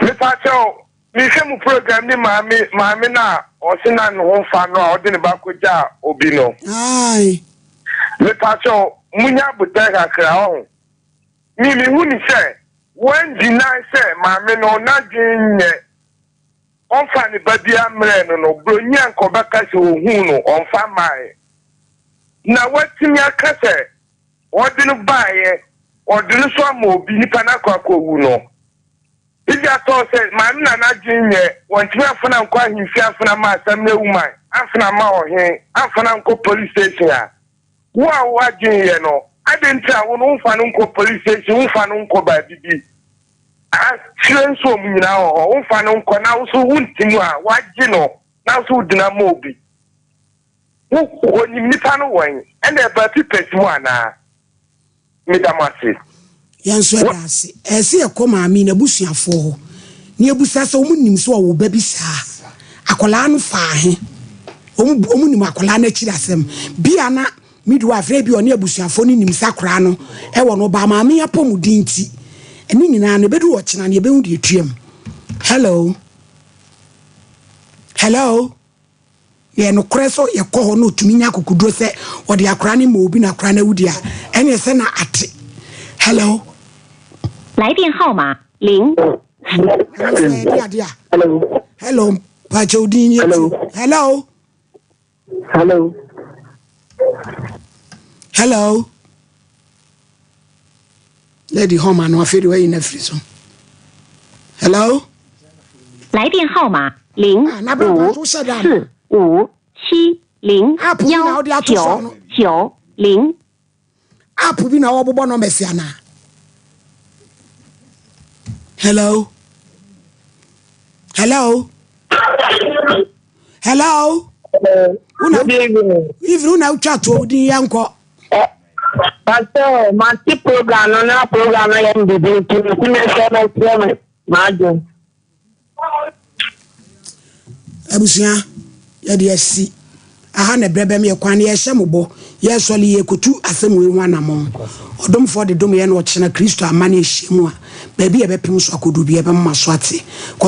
Me patro, Mehwɛ mo program ne maame maame no a ɔse na ne ho mfa no a ɔde ne ba kɔgyaa obi no. Aye. Mepakyɛw munya aboterɛ kakra ɔho. Me mehu ne sɛ wɔn deny sɛ maame no n'adwene nyɛ ɔmfa ne ba biara mmerɛɛ no no bronyi anka ɔbɛka sɛ ohuu no ɔmfa mmaeɛ na watumi aka sɛ ɔde no baeɛ ɔde no nso ama obi nipa no akɔ akɔwu no. Biribi atɔ sɛ maame na n'adwene nyɛ, wɔntumi amfa no ankɔ ahemfie amfa no amma assembly woman, amfa no amma ɔhen, amfa no ankɔ police station a. Wo a w'adwen yɛ no, adɛn nti a wo no womfa no nkɔ police station, womfa no nkɔ baabi bi? Ah, kyerɛ nso wɔn nyinaa wɔ hɔ, womfa no nkɔ na wo so wonte mu a, wagye no na wo so wogyina ma obi. Wo, wɔnim nipa no wɔn, ɛna ɛbaa pipɛs mu anaa? Meda mo ase. Yɛn nso yɛda ase. Ɛyɛ sɛ yɛkɔ maame yi n'abusuafoɔ hɔ na yɛbusa sɛ wɔn nim sɛ ɔwɔ ba bi saa. Akwadaa no faa he? Wɔn wɔn nim akwadaa no akyiri asɛm. Bia na midwife na ebi ɔne abusuafoɔ no nim sɛ akwadaa no ɛwɔ no ba maame yi apɔmuden nti. Ɛne nyinaa no ɛbɛduru ɔkyena no yɛbɛhu deɛ ɛtua mu. Hello. Hello. Ɛyɛ nokorɛ sɛ yɛkɔ hɔ na ɔtumi nya akokoduro sɛ ɔde akora no ma obi na akora no awu deɛ a, ɛneɛ sɛ na ate. Hello. 来电号码零。 Ɛno nso ɛyɛ de adeɛ a. Hello. Hello. Pàkyɛ odin yɛ ti. Hello. Hello. Hello. Lady Homa no afei de wayi no afiri so. Hello? 来电号码零五四五七零幺九九零。 App bi na wɔbobɔ numbers anaa? Hello? Hello? Hello? Hello. Good evening. Evening una wotwa to odin yɛ nkɔ. Pastor, mate program no na program no yɛ me bibi nti mesi me sɛ mɛkyerɛ me m'adwen. Abusua, yɛde asi aha na ɛbrɛ bɛm yɛ kwan na yɛhyɛ mo bɔ, yɛsɔle yɛkotu asɛm wei ho anamɔn. Ɔdomfoɔ de dom yɛn na ɔkyena Kristo ama ne ahyia mu a, baabi a yɛbɛpem so akɔduru bi yɛbɛmoma so ate. Kɔ so.